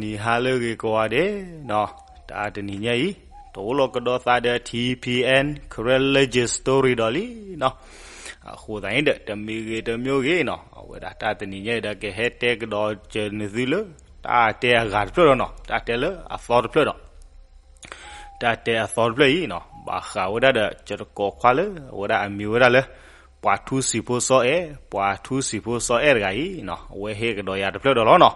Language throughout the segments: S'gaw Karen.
နံၤဟါလၢအဂ့ၤကိးဂၤဒဲးနီၤ, တၢ်တနံၤညါအံၤ တအိၣ်လီၤကဒီးသးဒီး ထံၣ်ဖံၣ်အဲၣ် Karen Legend Story ဒီးလံနီၤ. အဃိသတးန့ၣ်ဒီး တမံၤဂ့ၤတမံၤဂ့ၤနီၤ, အဝဲဒၣ်တၢ်တနံၤညါအံၤဒီး ကဟဲတဲကဒီးကၢၤနသုလၢ တၢ်တဲအဂၤတဖျၢၣ်ဒီးနီၤ, တၢ်တဲလၢအသီတဖျၢၣ်ဒီး တၢ်တဲအသီတဖျၢၣ်အံၤနီၤ, ဘၣ်ဃးဝဲဒၣ်ဒီး ယတကိးခွါလၢ အဝဲဒၣ်အမံၤဝဲဒၣ်လၢ ပှၤထူစံာ်ဖိစီၤအဲၣ်, ပှၤထူစံာ်ဖိစီၤအဲၣ်တဂၤအံၤနီၤ, အဝဲဟ့ၣ်ကဒီးယၤတဖျၢၣ်ဒီးလီၤနီၤ.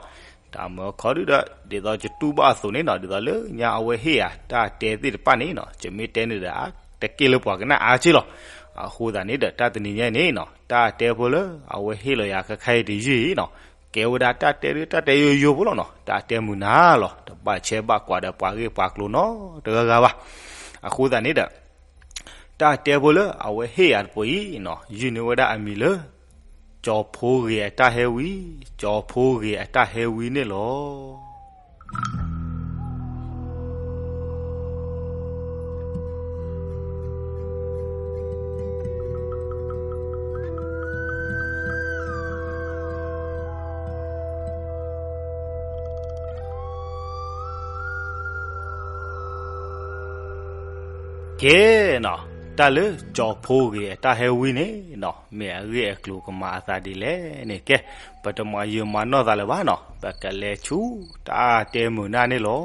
တၢ်မၢခီဒုဒီး ဒ်သိးယတူၢ်ဘၣ်အသိးန့ၣ်နီၤ, ဒ်သိးလၢညါအဝဲဟ့ၣ်ယၤ တၢ်တဲသ့ၣ်တဖၣ်န့ၣ်နီၤ, ယမ့ၢ်တဲန့ၣ်ဒီး တက့ၢ်လၢပှၤကနၣ်အါက့ၢ်လီၤ. အဃိသတးန့ၣ်ဒီး တၢ်တနံၤညါအံၤန့ၣ်နီၤ, တၢ်တဲဖိလၢ အဝဲဟ့ၣ်လီၤယၤခဲခါအံၤတယုၢ်အံၤနီၤ, ကဲဝဲဒၣ်တၢ်တဲဒု တၢ်တဲယိယိဖိလီၤနီၤ, တၢ်တဲမုာ်နၤလီၤ, တဘၣ်ဆဲးဘၣ်ကွၢ်ဒီးပှၤဂ့ၢ်ပှၤကျိၤနီတဂၤဂၤဘၣ်. အဃိသတးန့ၣ်ဒီး တၢ်တဲဖိလၢအဝဲဟ့ၣ်ယၤတပူၤအံၤနီၤ, ယုၢ်န့ၢ်ဝဲဒၣ်အမံၤလၢ ကၠီၤဖိဂ့ၤအတၢ်ဟဲဝံ, ကၠီၤဖိဂ့ၤအတၢ်ဟဲဝံန့ၣ်လီၤ. ကဲနီၤ, တၢ်လၢကၠီၤဖိဂ့ၤအတၢ်ဟဲဝံန့ၣ်နီၤ, မ့ၢ်အဂ့ၢ်အကျိၤကမၤအသးဒ်လဲၣ်န့ၣ်, ကဲ, ပတမၤယုာ်မၤနီၢ်သးလၢၤဘၣ်နီၤ, ပကလဲၤဆူတၢ်တဲမုာ်နၢ်န့ၣ်လီၤ.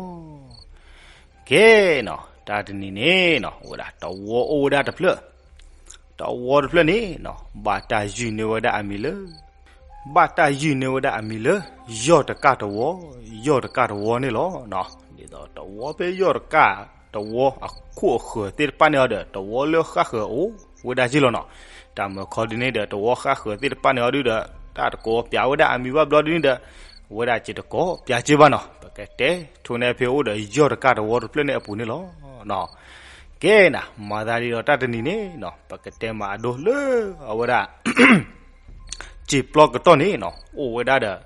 ကဲနီၤ, တၢ်တနံၤန့ၣ်နီၤ, အိၣ်ဝဲဒၣ်တဝီအိၣ်ဝဲဒၣ်တဖျၢၣ်, တဝီတဖျၢၣ်န့ၣ်နီၤ, ဘၣ်တၢ်ယုၢ်န့ၢ်ဝဲဒၣ်အမံၤလၢ ဘၣ်တၢ်ယုၢ်န့ၢ်ဝဲဒၣ်အမံၤလၢ ယီၢ်တကၢ်တဝီ, ယီၢ်တကၢ်တဝီန့ၣ်လီၤ. ဒ်သိးတဝီဖဲယီၢ်တကၢ်တဝီအခိၣ်အဃၢၤသ့ၣ်တဖၣ်န့ၣ်အီၤဒီး တဝီလၢဃၣ်ဃၢၤအိၣ်ဝဲဒၣ်က့ၢ်လီၤနီၤ. တၢ်မၢခီဒုန့ၣ်ဒီး တဝီဃၣ်ဃၢၤသ့ၣ်တဖၣ်န့ၣ်အီၤဒုဒီး တၢ်တကိးပၠးဝဲဒၣ်အမံၤဘၣ်ဘျီဒုန့ၣ်ဒီး အဝဲဒၣ်စ့ၢ်တကိးပၠးက့ၢ်ဘၣ်နီၤ. ပကတဲထိၣ်န့ၢ်ဖဲအိၣ်ဒီးယီၢ်တကၢ်တဝီတဖျၢၣ်န့ၣ်အပူၤန့ၣ်လီၤ. ကဲနၤ, မၤသးဒ်ဒီးတၢ်တနံၤန့ၣ်နီၤ, ပကတဲမၤအဒိလၢအဝဲဒၣ် စံာ်ပျီကတီၢ်န့ၣ်နီၤ, အိၣ်ဝဲဒၣ်ဒီး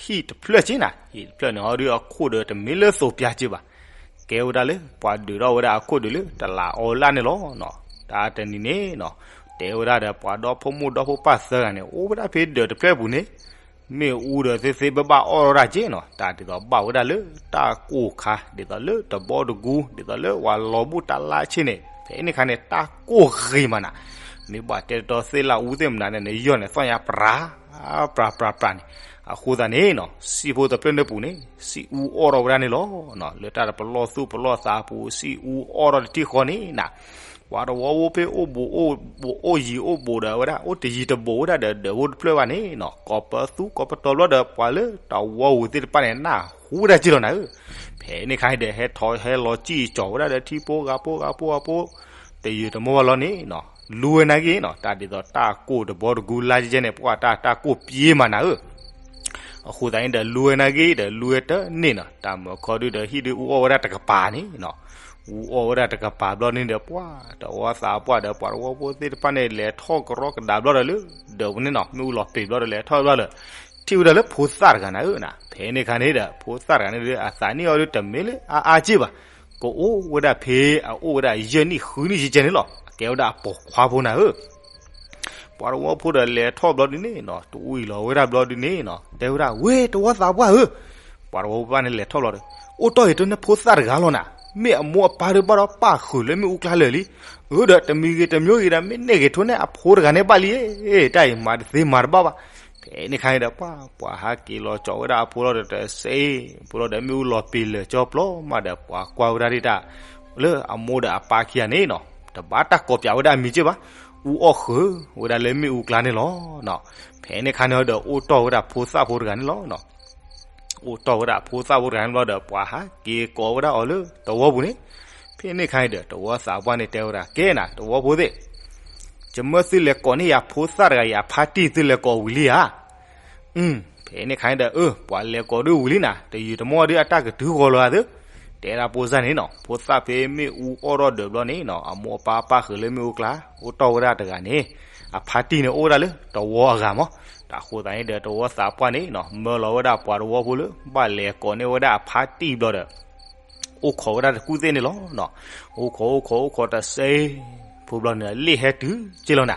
ဟံၣ်တဖျၢၣ်က့ၢ်နၤ, ဟံၣ်တဖျၢၣ်န့ၣ်အီၤဒုအခိၣ်ဒီးတမ့ၢ်လၢသိးပၠးက့ၢ်ဘၣ်. ကဲဝဲဒၣ်လၢ ပှၤဒုးထီၣ်ဝဲဒၣ်အခိၣ်ဒုးလၢတလးအီလၣ်န့ၣ်လီၤ. တၢ်တနံၤန့ၣ်နီၤ, တဲဝဲဒၣ်ဒီးပှၤဒီဖိမိၢ်ဒီဖိပၢ်သၢဂၤန့ၣ် အိၣ်ဝဲဒၣ်ဖဲဒၢးတဖျၢၣ်အပူၤန့ၣ် မ့ၣ်အူဒီးသ့သ့ဘၣ်ဘၣ်အီၣ်ထီၣ်ဝဲဒၣ်က့ၢ်နီၤ, တၢ်ဒ်သိးဘၣ်ဝဲဒၣ်လၢတၢ်ကိၢ်ခါ, ဒ်သိးလၢတဘီတကူ, ဒ်သိးလၢပှၤလီၤဘူၣ်တၢ်လါဆ့န့ၣ်, ဖဲန့ၣ်ခါန့ၣ် တၢ်ကိၢ်ဂ့ၤမးနၤ. မ့ၢ်ဘၣ်တဲတီသ့ၣ်လၢအူသ့ၣ်မနုၤန့ၣ် နယီၢ်န့ၣ် သီၣ်ညါပြး ပြးပြးပြးန့ၣ်. အဃိသတးန့ၣ်နီၤ, စံာ်ဖိတဖျၢၣ်န့ၣ်ပူၤန့ၣ် စံာ်အူအီၣ်ထီၣ်ဝဲဒၣ်န့ၣ်လီၤ. လၢတၢ်တပလီၢ်သူၣ်ပလီၢ်သးအပူၤ စံာ်အူအီၣ်ထီၣ်တထံၣ်ဃီန့ၣ်နၤ, ပှၤတဝီဖိဖဲအိၣ်ဘူးအိၣ်ဘူး အိၣ်ယံၤအိၣ်ဘူးဒီးဝဲဒၣ် အိၣ်တယံၤတဘူးဝဲဒၣ်ဒီး ဒၢးဖိတဖျၢၣ်ဘၣ်န့ၣ်နီၤ, ကိးပသူကိးပတီၤဘျီဒီး ပှၤလၢတဝီပူၤသ့ၣ်တဖၣ်န့ၣ် နၢ်ဟူဝဲဒၣ်က့ၢ်လီၤနၤဧၢ. ဖဲန့ၣ်ခါန့ၣ်ဒီး ဟဲထီၣ်ဟဲလီၤစံၣ်ကၠီၤဝဲဒၣ်ဒီး ထံဖိကီၢ်ဖိကီၢ်ဖိအဖိ တယံာ်တမီၢ်ဘၣ်လီၤန့ၣ်နီၤ, လူဝဲနာ်က့ၢ်နီၤ, တၢ်ဒ်သိးတၢ်ကိၢ်တဘီတကူလါကဲကဲန့ၣ် ပှၤတၢ်တၢ်ကိၢ်ပျ့ၤမးနၤဧၢ. အဃိသတးန့ၣ်ဒီး လူဝဲနာ်က့ၢ်ဒီး လူဝဲတန့ၢ်နီၤ, တၢ်မၢခီဒုဒီး ဟံၣ်ဒုအူအီၣ်ဝဲဒၣ်တကပၤန့ၣ်နီၤ, အူအီၣ်ဝဲဒၣ်တကပၤဘျီန့ၣ်ဒီး ပှၤတဝီသးပှၢ်ဒီး ပှၤတဝီဖိသ့ၣ်တဖၣ်န့ၣ် လဲၤထီၣ်ကရီကဒါဘျီဒီးလၢ ဒၢးပူၤန့ၣ်နီၤ, မ့ၣ်အူလီၤပ့ၤဘျီဒီး လဲၤထီၣ်ဘျီလၢ ထံၣ်ဝဲဒၣ်လၢဖိသၣ်တဂၤနၤဧၢနၤ. ဖဲန့ၣ်ခါန့ၣ်ဒီး ဖိသၣ်တဂၤန့ၣ်ဒီး အသးနံၣ်အီၤဒုတမ့ၢ်လၢအါအါက့ၢ်ဘၣ်, ကအိၣ်ဝဲဒၣ်ဖဲအအိၣ်ဝဲဒၣ်ယဲၢ်နံၣ်ဃုနံၣ်ကဲကဲန့ၣ်လီၤ, အကဲဝဲဒၣ်အပိာ်ခွါဖိနၤဧၢ. ပှၤတဝီဖိဒီးလဲၤထီၣ်ဘျီဒုန့ၣ်နီၤ, တအူအံၤလီၤဝဲဒၣ်ဘျီဒုန့ၣ်နီၤ, တဲဝဲဒၣ် ဝဲတဝီသးပှၢ်ဧၢ, ပှၤတဝီဖိဘၣ်န့ၣ်လဲၤထီၣ်ဘျီဒီး အိၣ်တီၢ်အံၤတန့ၢ်ဖိသၣ်တဂၤလီၤနၤ, မ့ၢ်အမိၢ်အပၢ်ဒုးဘၣ်ဒီးပၢ်ဃုာ်လၢမ့ၣ်အူကျါလၢာ်လံ, အၢဒီးတမံၤဂ့ၤတမံၤဂ့ၤဒီး မ့ၢ်န့ၢ်ဂ့ၤထိၣ်န့ၢ်အဖိတဂၤန့ၣ်ဘၣ်လံ, တၢ်အံၤမၤတသ့မၤတဘၣ်ဘၣ်. ဖဲန့ၣ်ခါန့ၣ်ဒီး ပှၤ ပှၤဟးက့ၤလီၤကၠီၤဝဲဒၣ်အဖိလီၤဒီး တစဲး ဖိလီၤဒီး မ့ၣ်အူလီၤပ့ၤလၢာ်ကၠီပျီမးဒီး ပှၤကွၢ်ဝဲဒၣ်ဒ်တၢ် လၢအမိၢ်ဒီးအပၢ်ခံဂၤန့ၣ်နီၤ, တဘၣ်တၢ်ကိးပၠးဝဲဒၣ်အမံၤက့ၢ်ဘၣ်, အူအီၣ်ဃုာ်ဝဲဒၣ်လၢမ့ၣ်အူကျါန့ၣ်လီၤ. ဖဲန့ၣ်ခါန့ၣ်ဒီး အိၣ်တီၢ်ဝဲဒၣ်ဖိသၣ်ဖိတဂၤန့ၣ်လီၤ. အိၣ်တီၢ်ဝဲဒၣ်ဖိသၣ်ဖိတဂၤန့ၣ်ဘျီဒီး ပှၤဟးက့ၤကိးဝဲဒၣ်အီၤလၢတဝီပူၤန့ၣ်, ဖဲန့ၣ်ခါန့ၣ်ဒီး တဝီသးပှၢ်န့ၣ်တဲဝဲဒၣ် ကဲနၤ တဝီဖိသ့ၣ်, ယမၢသုလဲၤကိးန့ၢ်ယၤဖိသၣ်တဂၤအံၤအဖါတံၢ် သုလဲၤကိးဝံၤလံဧါ. ဖဲန့ၣ်ခါန့ၣ်ဒီး အၢ ပှၤလဲၤကိးဒုဝံၤလံနၤ, တယုၢ်တမီၢ်ဒုးအတၢ်ကတုၤဃီၤလီၤဧါသု, တဲဒၣ်ဖိစၢ်န့ၣ်နီၤ, ဖိသၣ်ဖဲမ့ၣ်အူအီၣ်ထီၣ်ဒၢးဘျီန့ၣ်နီၤ, အမိၢ်အပၢ်ပၢ်ဃုာ်လၢမ့ၣ်အူကျါ, အိၣ်တီၢ်ဝဲဒၣ်တဂၤန့ၣ်, အဖါတံၢ်န့ၣ်အိၣ်ဝဲဒၣ်လၢတဝီအဂၤမး, တၢ်ဃိသတးန့ၣ်ဒီး တဝီသးပှၢ်န့ၣ်နီၤ, မၢလီၤဝဲဒၣ်ပှၤတဝီဖိလၢ ဘၣ်လဲၤကိးန့ၢ်ဝဲဒၣ်အဖါတံၢ်ဘျီဒီး အိၣ်ခိးဝဲဒၣ်တကူၣ်သ့ၣ်န့ၣ်လီၤ. အိၣ်ခိးအိၣ်ခိးအိၣ်ခိးတစဲး, ဖိဘျီန့ၣ် လ့ၣ်ဟဲတုၤက့ၢ်လီၤနၤ,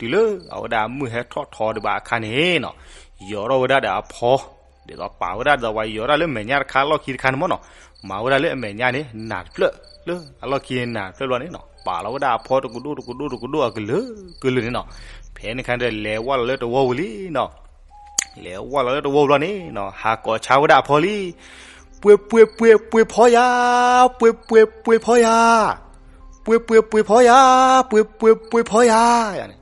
တုၤလၢအဝဲဒၣ်အမုၢ်ဟဲထီၣ်ထီဒံးဘၣ်အခါန့ၣ်နီၤ, ယီၤထီၣ်ဝဲဒၣ်ဒီးအဖီ, ဒ်သိးပာ်ဝဲဒၣ်ဒ်သိးပှၤယီၤဒၣ်လၢမဲာ်ညါတခါလီၢ်ခံတခါန့ၣ်မ့ၢ်နီၤ, မၤဝဲဒၣ်လၢအမဲာ်ညါန့ၣ် နးတဖျၢၣ်, လၢအလီၢ်ခံန့ၣ် နးတဖျၢၣ်ဘျီန့ၣ်နီၤ, ပာ်လီၤဝဲဒၣ်အဖီတကဒိၣ်တကဒိၣ်တကဒိၣ်အကလုာ်ကလုာ်န့ၣ်နီၤ, ဖဲန့ၣ်အခါဒီး လဲၤဝဲလီၤလၢတဝီပူၤလံနီၤ လဲၤဝဲလီၤလၢတဝီပူၤလီၤန့ၣ်နီၤ, ဟးကိးဆါဝဲဒၣ်အဖီလံ, ပှ့ၤပှ့ၤပှ့ၤပှ့ၤဖီယၤ, ပှ့ၤပှ့ၤပှ့ၤဖီယၤ, ပှ့ၤပှ့ၤပှ့ၤဖီယၤ, ပှ့ၤပှ့ၤပှ့ၤဖီယၤန့ၣ်,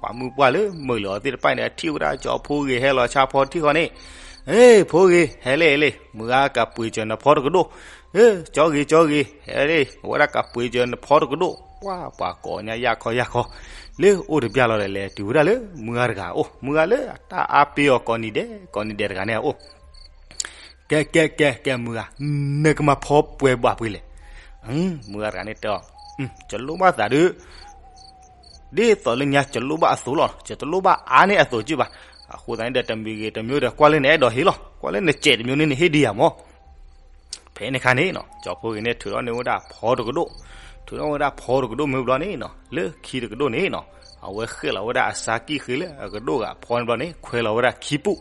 ပှၤမုၢ်ပှၢ်လၢမုာ်လီၤအီၤသ့ၣ်တဖၣ်န့ၣ် အထံၣ်ဝဲဒၣ်ကၠီဖိဂ့ၤဟဲလီၤဆါဖီထံၣ်ဃီန့ၣ်, ဟ့ ဖိဂ့ၤ ဟဲလံ ဟဲလံ မုၢ်ဂၤကပှ့ၤစၢၤနဖီတကဒိၣ်, ကၠီဂ့ၤကၠီဂ့ၤ ဟဲလံ အဝဲဒၣ်ကပှ့ၤစၢၤနဖီတကဒိၣ်, ပှၤကိးညါယၢ်ခီယၢ်ခီ, လၢအိၣ်တဘျီလီၤဒီး လဲၤတုၤဝဲဒၣ်လၢမုၢ်ဂၤတဂၤအအိၣ်, မုၢ်ဂၤလၢအတၢ်အါပ့ၤအီၤကိးနံၤဒဲး ကိးနံၤဒဲးတဂၤန့ၣ်အအိၣ်, ကဲကဲကဲကဲမုၢ်ဂၤ, နကမၤဖီပှဲၤဘၣ်ပှဲၤလဲၣ်, မုၢ်ဂၤတဂၤန့ၣ်တဲအီၤ, ကလိၣ်ဘၣ်သးဒုး, ဒ်သိးလၢညါ ယလိၣ်ဘၣ်အသိးလီၤ, ယတလိၣ်ဘၣ်အါန့ၢ်အသိးက့ဘၣ်. အဃိသတးန့ၣ်ဒီး တမံၤဂ့ၤတမံၤဒီး ကွၢ်လၢနအဲၣ်ဒိးဟ့ၣ်လီၤ, ကွၢ်လၢနစဲးတမံၤန့ၣ် နဟ့ၣ်ဒံးယၤမၢ်. ဖဲန့ၣ်ခါန့ၣ်နီၤ ကၠီဖီဂ့ၤန့ၣ် ထုးထီၣ်န့ၢ်ဝဲဒၣ်ဖီတကဒိၣ်, ထုးထီၣ်ဝဲဒၣ်ဖီတကဒိၣ်မ့ၢ်ဘျီန့ၣ်နီၤ, လၢခံတကဒိၣ်န့ၣ်နီၤ အဝဲဃဲၣ်လီၤဝဲဒၣ်အစါကံၣ်ဃ့လၢအကဒိၣ်ဂၤဖီန့ၣ်ဘျီန့ၣ် ခွဲလီၤဝဲဒၣ်ခံပူၣ်,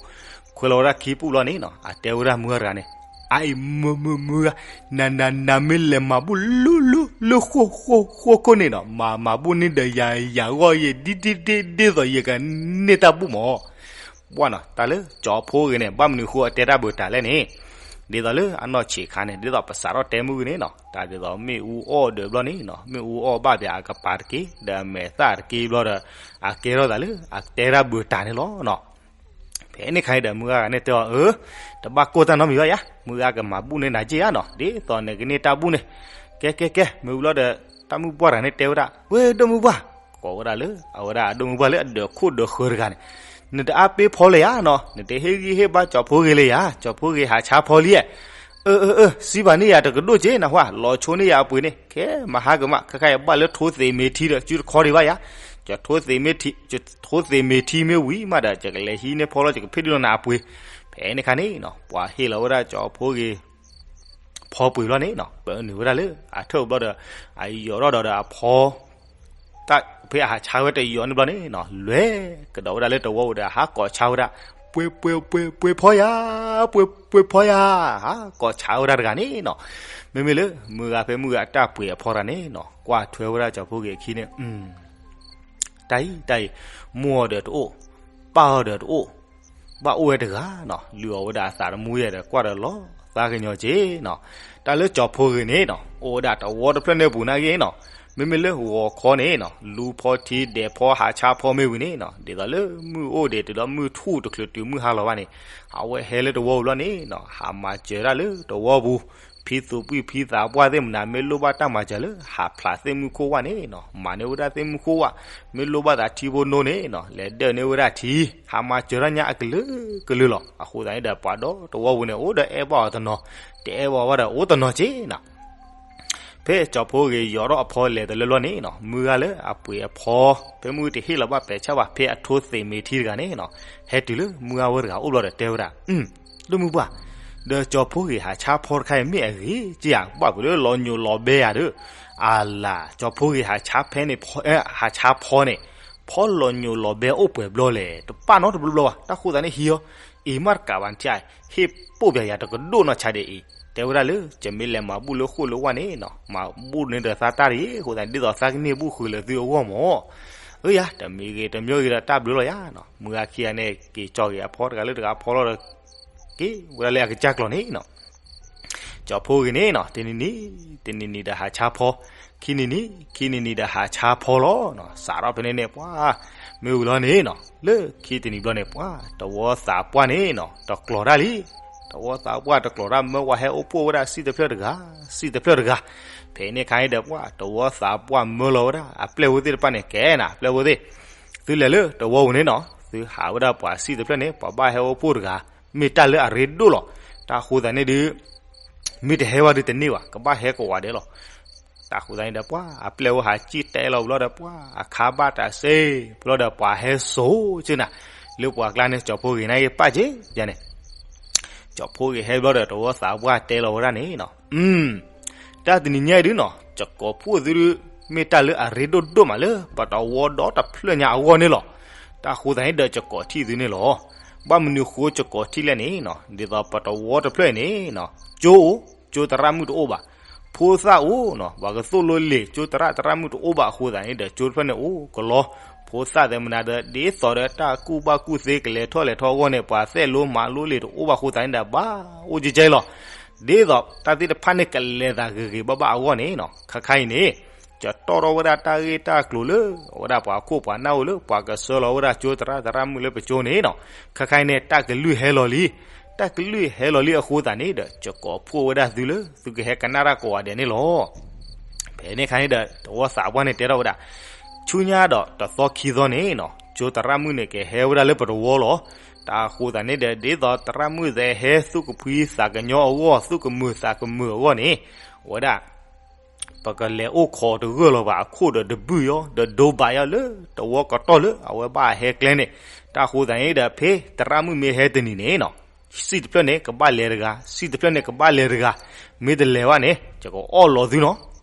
ခွဲလီၤဝဲဒၣ်ခံပူၣ်ဘျီန့ၣ်နီၤ အတဲဝဲဒၣ်မုၢ်ဂၤတဂၤန့ၣ်, အအံၤ မုၢ်မုၢ်မုၢ်ဂၤ, နၤနၤနၤမ့ၢ်လဲၤမၤဘူၣ်လၢလၢလၢဃိၣ်ဃိၣ်ဃိၣ်ခိၣ်န့ၣ်နီၤ မၤမၤဘူၣ်န့ၢ်ဒီးယၤယၤဂီၢ်ယဲ ဒ်ဒ်ဒ်ဒ်သိးယကန့ၢ်တၢ်ဘူၣ်မၢ်. ပှၢ်နီၤ တၢ်လၢကၠီဖီဂ့ၤန့ၣ် ဘၣ်မနုၤဃိအတဲတၢ်ဘၢတၢ်လဲၣ်န့ၣ်, ဒ်သိးလၢအနီၢ်ဆံးခါန့ၣ် ဒ်သိးပစးထီၣ်တဲမုၢ်ဂ့ၤန့ၣ်နီၤ တၢ်ဒ်သိးမ့ၣ်အူအီၣ်ဒၢးဘျီန့ၣ်နီၤ မ့ၣ်အူအီၣ်ဘၣ်ပၠးအကပၤတက့ၢ် ဒီးအမဲာ်သၣ်တက့ၢ်ဘျီဒီး အကဲထီၣ်သးလၢအတဲတၢ်ဘၢတၢ်န့ၣ်လီၤနီၤ. ဖဲန့ၣ်ခါအံၤဒီး မုၢ်ဂၤဂၤန့ၣ်တဲအီၤ, အၢ, တဘၣ်ကိၢ်တၢ်နီတမံၤဘၣ်ယၤ, မုၢ်ဂၤကမၤဘူၣ်န့ၢ်နၤက့ၢ်ဧါနီၤ, ဒ်သိးနကန့ၢ်တၢ်ဘူၣ်န့ၣ်. ကဲကဲကဲ မ့ၢ်ဝံၤလီၤဒီး တၢ်မုၣ်ပှၢ်တဂၤန့ၣ်တဲဝဲဒၣ်, ဝဲဒိၣ်မုၣ်ပှၢ်, ကိးဝဲဒၣ်လၢ အဝဲဒၣ်အဒိၣ်မုၣ်ပှၢ်လၢအဒၢးခိၣ်ဒၢးဃၢၤတဂၤန့ၣ်, နတအါပ့ၤဖီလၢၤယၤနီၤ, နတဟ့ၣ်ဂံၢ်ဟ့ၣ်ဘါကၠီဖီဂ့ၤလၢၤယၤ, ကၠီဖီဂ့ၤဟးဆါဖီလံဧါ. အၢအၢအၢ စံးဘၣ်န့ၢ်ယၤတကဒိၣ်က့ၢ်နဟါ, လီၤဆိန့ၢ်ယၤအပှ့ၤန့ၣ် ခဲမဟါကမး, ခဲခါအံၤဘၣ်လၢထိသ့းမ့ၤထံဒီး စုတခီဒံးဘၣ်ယၤ, ကၠီထိသ့းမ့ၤထံ, ထိသ့းမ့ၤထံမ့ၢ်ဝံၤမးဒီး ယကလဲၤဟံးန့ၢ်ဖီလီၤ ယကဖ့ၣ်ဒုးလီၤနၤအပှ့ၤ. ဖဲန့ၣ်ခါန့ၣ်နီၤ ပှၤဟ့ၣ်လီၤဝဲဒၣ်ကၠီဖီဂ့ၤ ဖီပှ့ၤဘျီန့ၣ်နီၤ ပနုာ်ဝဲဒၣ်လၢအထၢၣ်ဘျီဒီး အယီၤထီၣ်ဒီးဒီးအဖီ တၢ်ဖဲအဟးဆါဝဲတယီၤန့ၣ်ဘျီန့ၣ်နီၤ လဲၤကဒီးဝဲဒၣ်လၢတဝီပူၤဒီး ဟးကိးဆါဝဲဒၣ်, ပှ့ၤပှ့ၤပှ့ၤပှ့ၤဖီယၤ, ပှ့ၤပှ့ၤဖီယၤ, ဟးကိးဆါဝဲဒၣ်တဂၤန့ၣ်နီၤ. မ့မ့ၢ်လၢမုၢ်ဂၤဖဲမုၢ်ဂၤအတၢ်ပှ့ၤအဖီတဂၤန့ၣ်နီၤ ကွၢ်ထွဲဝဲဒၣ်ကၠီဖီဂ့ၤအခံန့ၣ် တၢ်အံၤတၢ်အံၤ, မိၢ်အီၤဒီးတအိၣ်, ပၢ်အီၤဒီးတအိၣ်, ဘၣ်အိၣ်ဝဲတဂၤနီၤ လုၢ်အီၣ်ဝဲဒၣ်အသးတမူယဲဒီး ကွၢ်ဒီးလီၤသးကညီၤက့ၤနီၤ. တၢ်လၢကၠီဖီဂ့ၤန့ၣ်နီၤ အိၣ်ဝဲဒၣ်တဝီတဖျၢၣ်န့ၣ်အပူၤနာ်က့နီၤ, မ့မ့ၢ်လၢဂီၤခီန့ၣ်နီၤ လူၤဖီထံဒဲးဖီဟးဆါဖီမ့ၢ်ဝံၤန့ၣ်နီၤ ဒ်သိးလၢမုၢ်အိၣ်ဒံးတုၤဒီးမုၢ်ထူၣ်တချုးတုၤမုၢ်ဟါလီၤဘၣ်န့ၣ် အဝဲဟဲလၢတဝီပူၤလီၤန့ၣ်နီၤ ဟးမၤစၢၤဒၣ်လၢတဝီပူၤ ဖံသူးပှံၢ်ဖံသးပှၢ်သ့ၣ်မနုၤ မ့ၢ်လိၣ်ဘၣ်တၢ်မၤစၢၤလၢ ဟးဖျးသ့ၣ်မုၢ်ခိၣ်ဝၣ်န့ၣ်နီၤ မၤန့ၢ်ဝဲဒၣ်သ့ၣ်မုၢ်ခိၣ်ဝၣ်, မ့ၢ်လိၣ်ဘၣ်သးထံဖိနိန့ၣ်နီၤ လဲၤဒၢးန့ၢ်ဝဲဒၣ်ထံ, ဟးမၤစၢၤတၢ်ညါအကလုာ်ကလုာ်လီၤ. အဃိသတးန့ၣ်ဒီး ပှၤဒီတဝီပူၤန့ၣ် အိၣ်ဒီးအဲၣ်ဘၣ်အီၤတနီၤ, တအဲၣ်ဘၣ်ဝဲဒီးအိၣ်တနီၤက့နီၤ. ဖဲကၠီဖီဂ့ၤယီၤထီၣ်အဖီလဲၤတလၢလီၤန့ၣ်နီၤ မုၢ်ဂၤလၢအပှ့ၤအဖီ ဖဲမုၢ်တဟ့ၣ်လီၤဘၣ်ပဲာ်ဆၣ်ဘၣ် ဖဲအထိသ့းမ့ၤထံတဂၤန့ၣ်နီၤ ဟဲတုၤလၢမုၢ်ဂၤဝဲတဂၤအိၣ်ဘျီဒီးတဲဝဲဒၣ်, ဒိၣ်မုၢ်ပှၢ်, ဒီးကၠီဖီဂ့ၤဟးဆါဖီတခါအံၤမ့ၢ်အဂ့ၤက့ဧါ, ဘၣ်ပှ့ၤလၢလီၤညိးလီၤဘဲဧါဒီး, အလၤ ကၠီဖီဂ့ၤဟးဆါဖဲန့ၣ်, ဟးဆါဖီန့ၣ်, ဖီလီၤညိးလီၤဘဲအိၣ်ပှဲၤဘျီလဲၣ်, တပၣ်နီတဘျီဘျီဘၣ်, တၢ်ဃိသးန့ၣ်ဟံးအီၤ, အံၤမ့ၢ်တကးဘၣ်နထံၣ်အံၤ ဟ့ၣ်ပိာ်ပၠးယၤတကဒိၣ်နီၢ်ဆါဒဲးအံၤ, တဲဝဲဒၣ်လၢ ယမ့ၢ်လဲၤမၤဘူၣ်လၢဃိၣ်လၢဝၣ်န့ၣ်နီၤ မၤဘူၣ်န့ၢ်ဒီးသးတၢ်တဂ့ၤ, အဃိသတးန့ၣ် ဒ်သိးသးကန့ၢ်ဘူၣ်ဃုာ်လၢသုအဂီၢ်မၢ်. အၢယၤ တမံၤဂ့ၤတမံၤဂ့ၤဒီးတၢ်ဘျုးလီၤယၤနီၤ, မုၢ်ဂၤခံဂၤန့ၣ် က့ၤကၠီဂ့ၤအဖီတဂၤလၢတဂၤဖီလီၤဒီး က့ၤဝဲဒၣ်လၢအကစၢ်ကျီၤန့ၣ်နီၤ ကၠီဖီဂ့ၤန့ၣ်နီၤ တနံၤနံၤ တနံၤနံၤဒီးဟးဆါဖီ, ခံနံၤနံၤ ခံနံၤနံၤဒီးဟးဆါဖီလီၤနီၤ. စးထီၣ်ဖဲန့ၣ်န့ၣ် ပှၤ မ့ၢ်ဝံၤလီၤန့ၣ်နီၤ လၢခံတနံၤဘျီန့ၣ် ပှၤ တဝီသးပှၢ်န့ၣ်နီၤ တကျိၤတၢ်လံ. တဝီသးပှၢ်တကျိၤတၢ် မၢဝဲဟဲအိၣ်ဖှိၣ်ဝဲဒၣ်စံၣ်တဖျၢၣ်တဂၤ စံၣ်တဖျၢၣ်တဂၤ. ဖဲန့ၣ်ခါအံၤဒီး ပှၤ တဝီသးပှၢ်မၢလီၤဝဲဒၣ် အပျဲၢ်ဝဲသ့ၣ်တဖၣ်န့ၣ် ကဲနၤ ပျဲၢ်ဝဲသ့ၣ် သုလဲၤလၢတဝီပူၤန့ၣ်နီၤ သုဟးဝဲဒၣ်ပှၤစံၣ်တဖျၢၣ်န့ၣ် ပှၤဘၣ်ဟဲအိၣ်ဖှိၣ်တဂၤ မ့ၢ်တၢ်လၢအရ့ဒိၣ်လီၤ. တၢ်အဃိသတးန့ၣ်ဒီး မ့ၢ်တဟဲဝဲဒုးတန့ၢ်ဘၣ် ကဘၣ်ဟဲကိးဂၤဒဲးလီၤ. တၢ်အဃိသတးန့ၣ်ဒီး ပှၤ အပျဲၢ်ဝဲဟးစံၣ်တဲလီၤဘျီဒီး ပှၤ အခါဘၣ်တၢ်စ့ၢ်ဘျီဒီး ပှၤဟဲစိာ်က့နၤ လၢပှၤကျါန့ၣ် ကၠီဖီဂ့ၤန့ၣ်ပၣ်က့ၤယါန့ၣ် ကၠီဖီဂ့ၤဟဲဘျီဒီး တဝီသးပှၢ်တဲလီၤဝဲဒၣ်န့ၣ်နီၤ တၢ်တနံၤညါအံၤဒုနီၤ ယကိးဖှိၣ်သုဒု မ့ၢ်တၢ်လၢအရ့ဒိၣ်ဒိၣ်မးလၢ ပတဝီဒီတဖျၢၣ်ညါအဂီၢ်န့ၣ်လီၤ. တၢ်အဃိသတးန့ၣ်ဒီး ယကိးထံၣ်သုန့ၣ်လီၤ. ဘၣ်မနုၤဃိယကိးထံၣ်လဲၣ်န့ၣ်နီၤ ဒ်သိးပတဝီတဖျၢၣ်အံၤန့ၣ်နီၤ ကၠိအိၣ် ကၠိသရၣ်မုၣ်တအိၣ်ဘၣ်. ဖိသၣ်အိၣ်နီၤ ပှၤကသိၣ်လိလံာ် ကၠိသရၣ်သရၣ်မုၣ်တအိၣ်ဘၣ်အဃိသတးန့ၣ်ဒီး ကၠိတဖျၢၣ်န့ၣ်အိၣ်ကလီ ဖိသၣ်သဲမနၤဒီး ဒ်သိးဒီးတၢ်ကူၣ်ဘၣ်ကူၣ်သ့ကလဲၤထီၣ်လဲၤထီၣ်အဂီၢ်န့ၣ် ပှၤသဲးလိမၤလိလံာ်တအိၣ်ဘၣ်အဃိသတးန့ၣ်ဒီး ဘၣ်အိၣ်ကဲကဲလီၤ. ဒ်သိးတၢ်သ့ၣ်တဖၣ်န့ၣ်ကလဲၤသးဂ့ၤဂ့ၤဘၣ်ဘၣ်အဂီၢ်န့ၣ်နီၤ ခါခါအံၤန့ၣ် ယတီၣ်ထီၣ်ဝဲဒၣ်တၢ်ဂ့ၢ်တၢ်ကျိၤလၢ အဝဲဒၣ်ပှၤခိၣ်ပှၤနၢ်အိၣ်လၢ ပှၤကဆှၢလီၤဝဲဒၣ်ကၠိသရၣ်သရၣ်မုၣ်လၢပကၠိန့ၣ်နီၤ ခါခါအံၤန့ၣ် တၢ်ကလုၢ်ဟဲလီၤလံ. တၢ်ကလုၢ်ဟဲလီၤလံအဃိသတးန့ၣ်ဒီး ယကိးဖှိၣ်ဝဲဒၣ်သုလၢ သုကဟဲကနၣ်တၢ်ကိးဂၤဒဲးန့ၣ်လီၤ. ဖဲန့ၣ်ခါန့ၣ်ဒီး တဝီသးပှၢ်န့ၣ်တဲထီၣ်ဝဲဒၣ် ဆူညါဒီးတသီခံသီန့ၣ်နီၤ ကၠိသရၣ်မုၣ်န့ၣ်ကဟဲဝဲဒၣ်လၢပတဝီလီၤ. တၢ်အဃိသတးန့ၣ်ဒီး ဒ်သိးသရၣ်မုၣ်သဲးဟဲသူၣ်ကဖှံသးကညီအဂီၢ် သူၣ်ကမုာ်သးကမုာ်အဂီၢ်န့ၣ် အဝဲဒၣ် ပကလဲၤအိၣ်ခိးတဂၢၢ်လီၤဘၣ်အခိၣ်ဒီးတဘုၣ်ယီၤ ဒီးဒိဘၣ်ယီၤလၢတဝီကတီၢ်လၢအဝဲဘၣ်ဟဲကျဲန့ၣ်, တၢ်ဃိသတးန့ၣ်ဒီး ဖဲသရၣ်မုၣ်မ့ၢ်ဟဲတနံၤန့ၣ်နီၤ, စံၣ်တဖျၢၣ်န့ၣ်ကဘၣ်လဲၤတဂၤ, စံၣ်တဖျၢၣ်န့ၣ်ကဘၣ်လဲၤတဂၤ, မ့ၢ်တလဲၤဘၣ်န့ၣ် ယကအီၣ်လီၤသုနီၤ.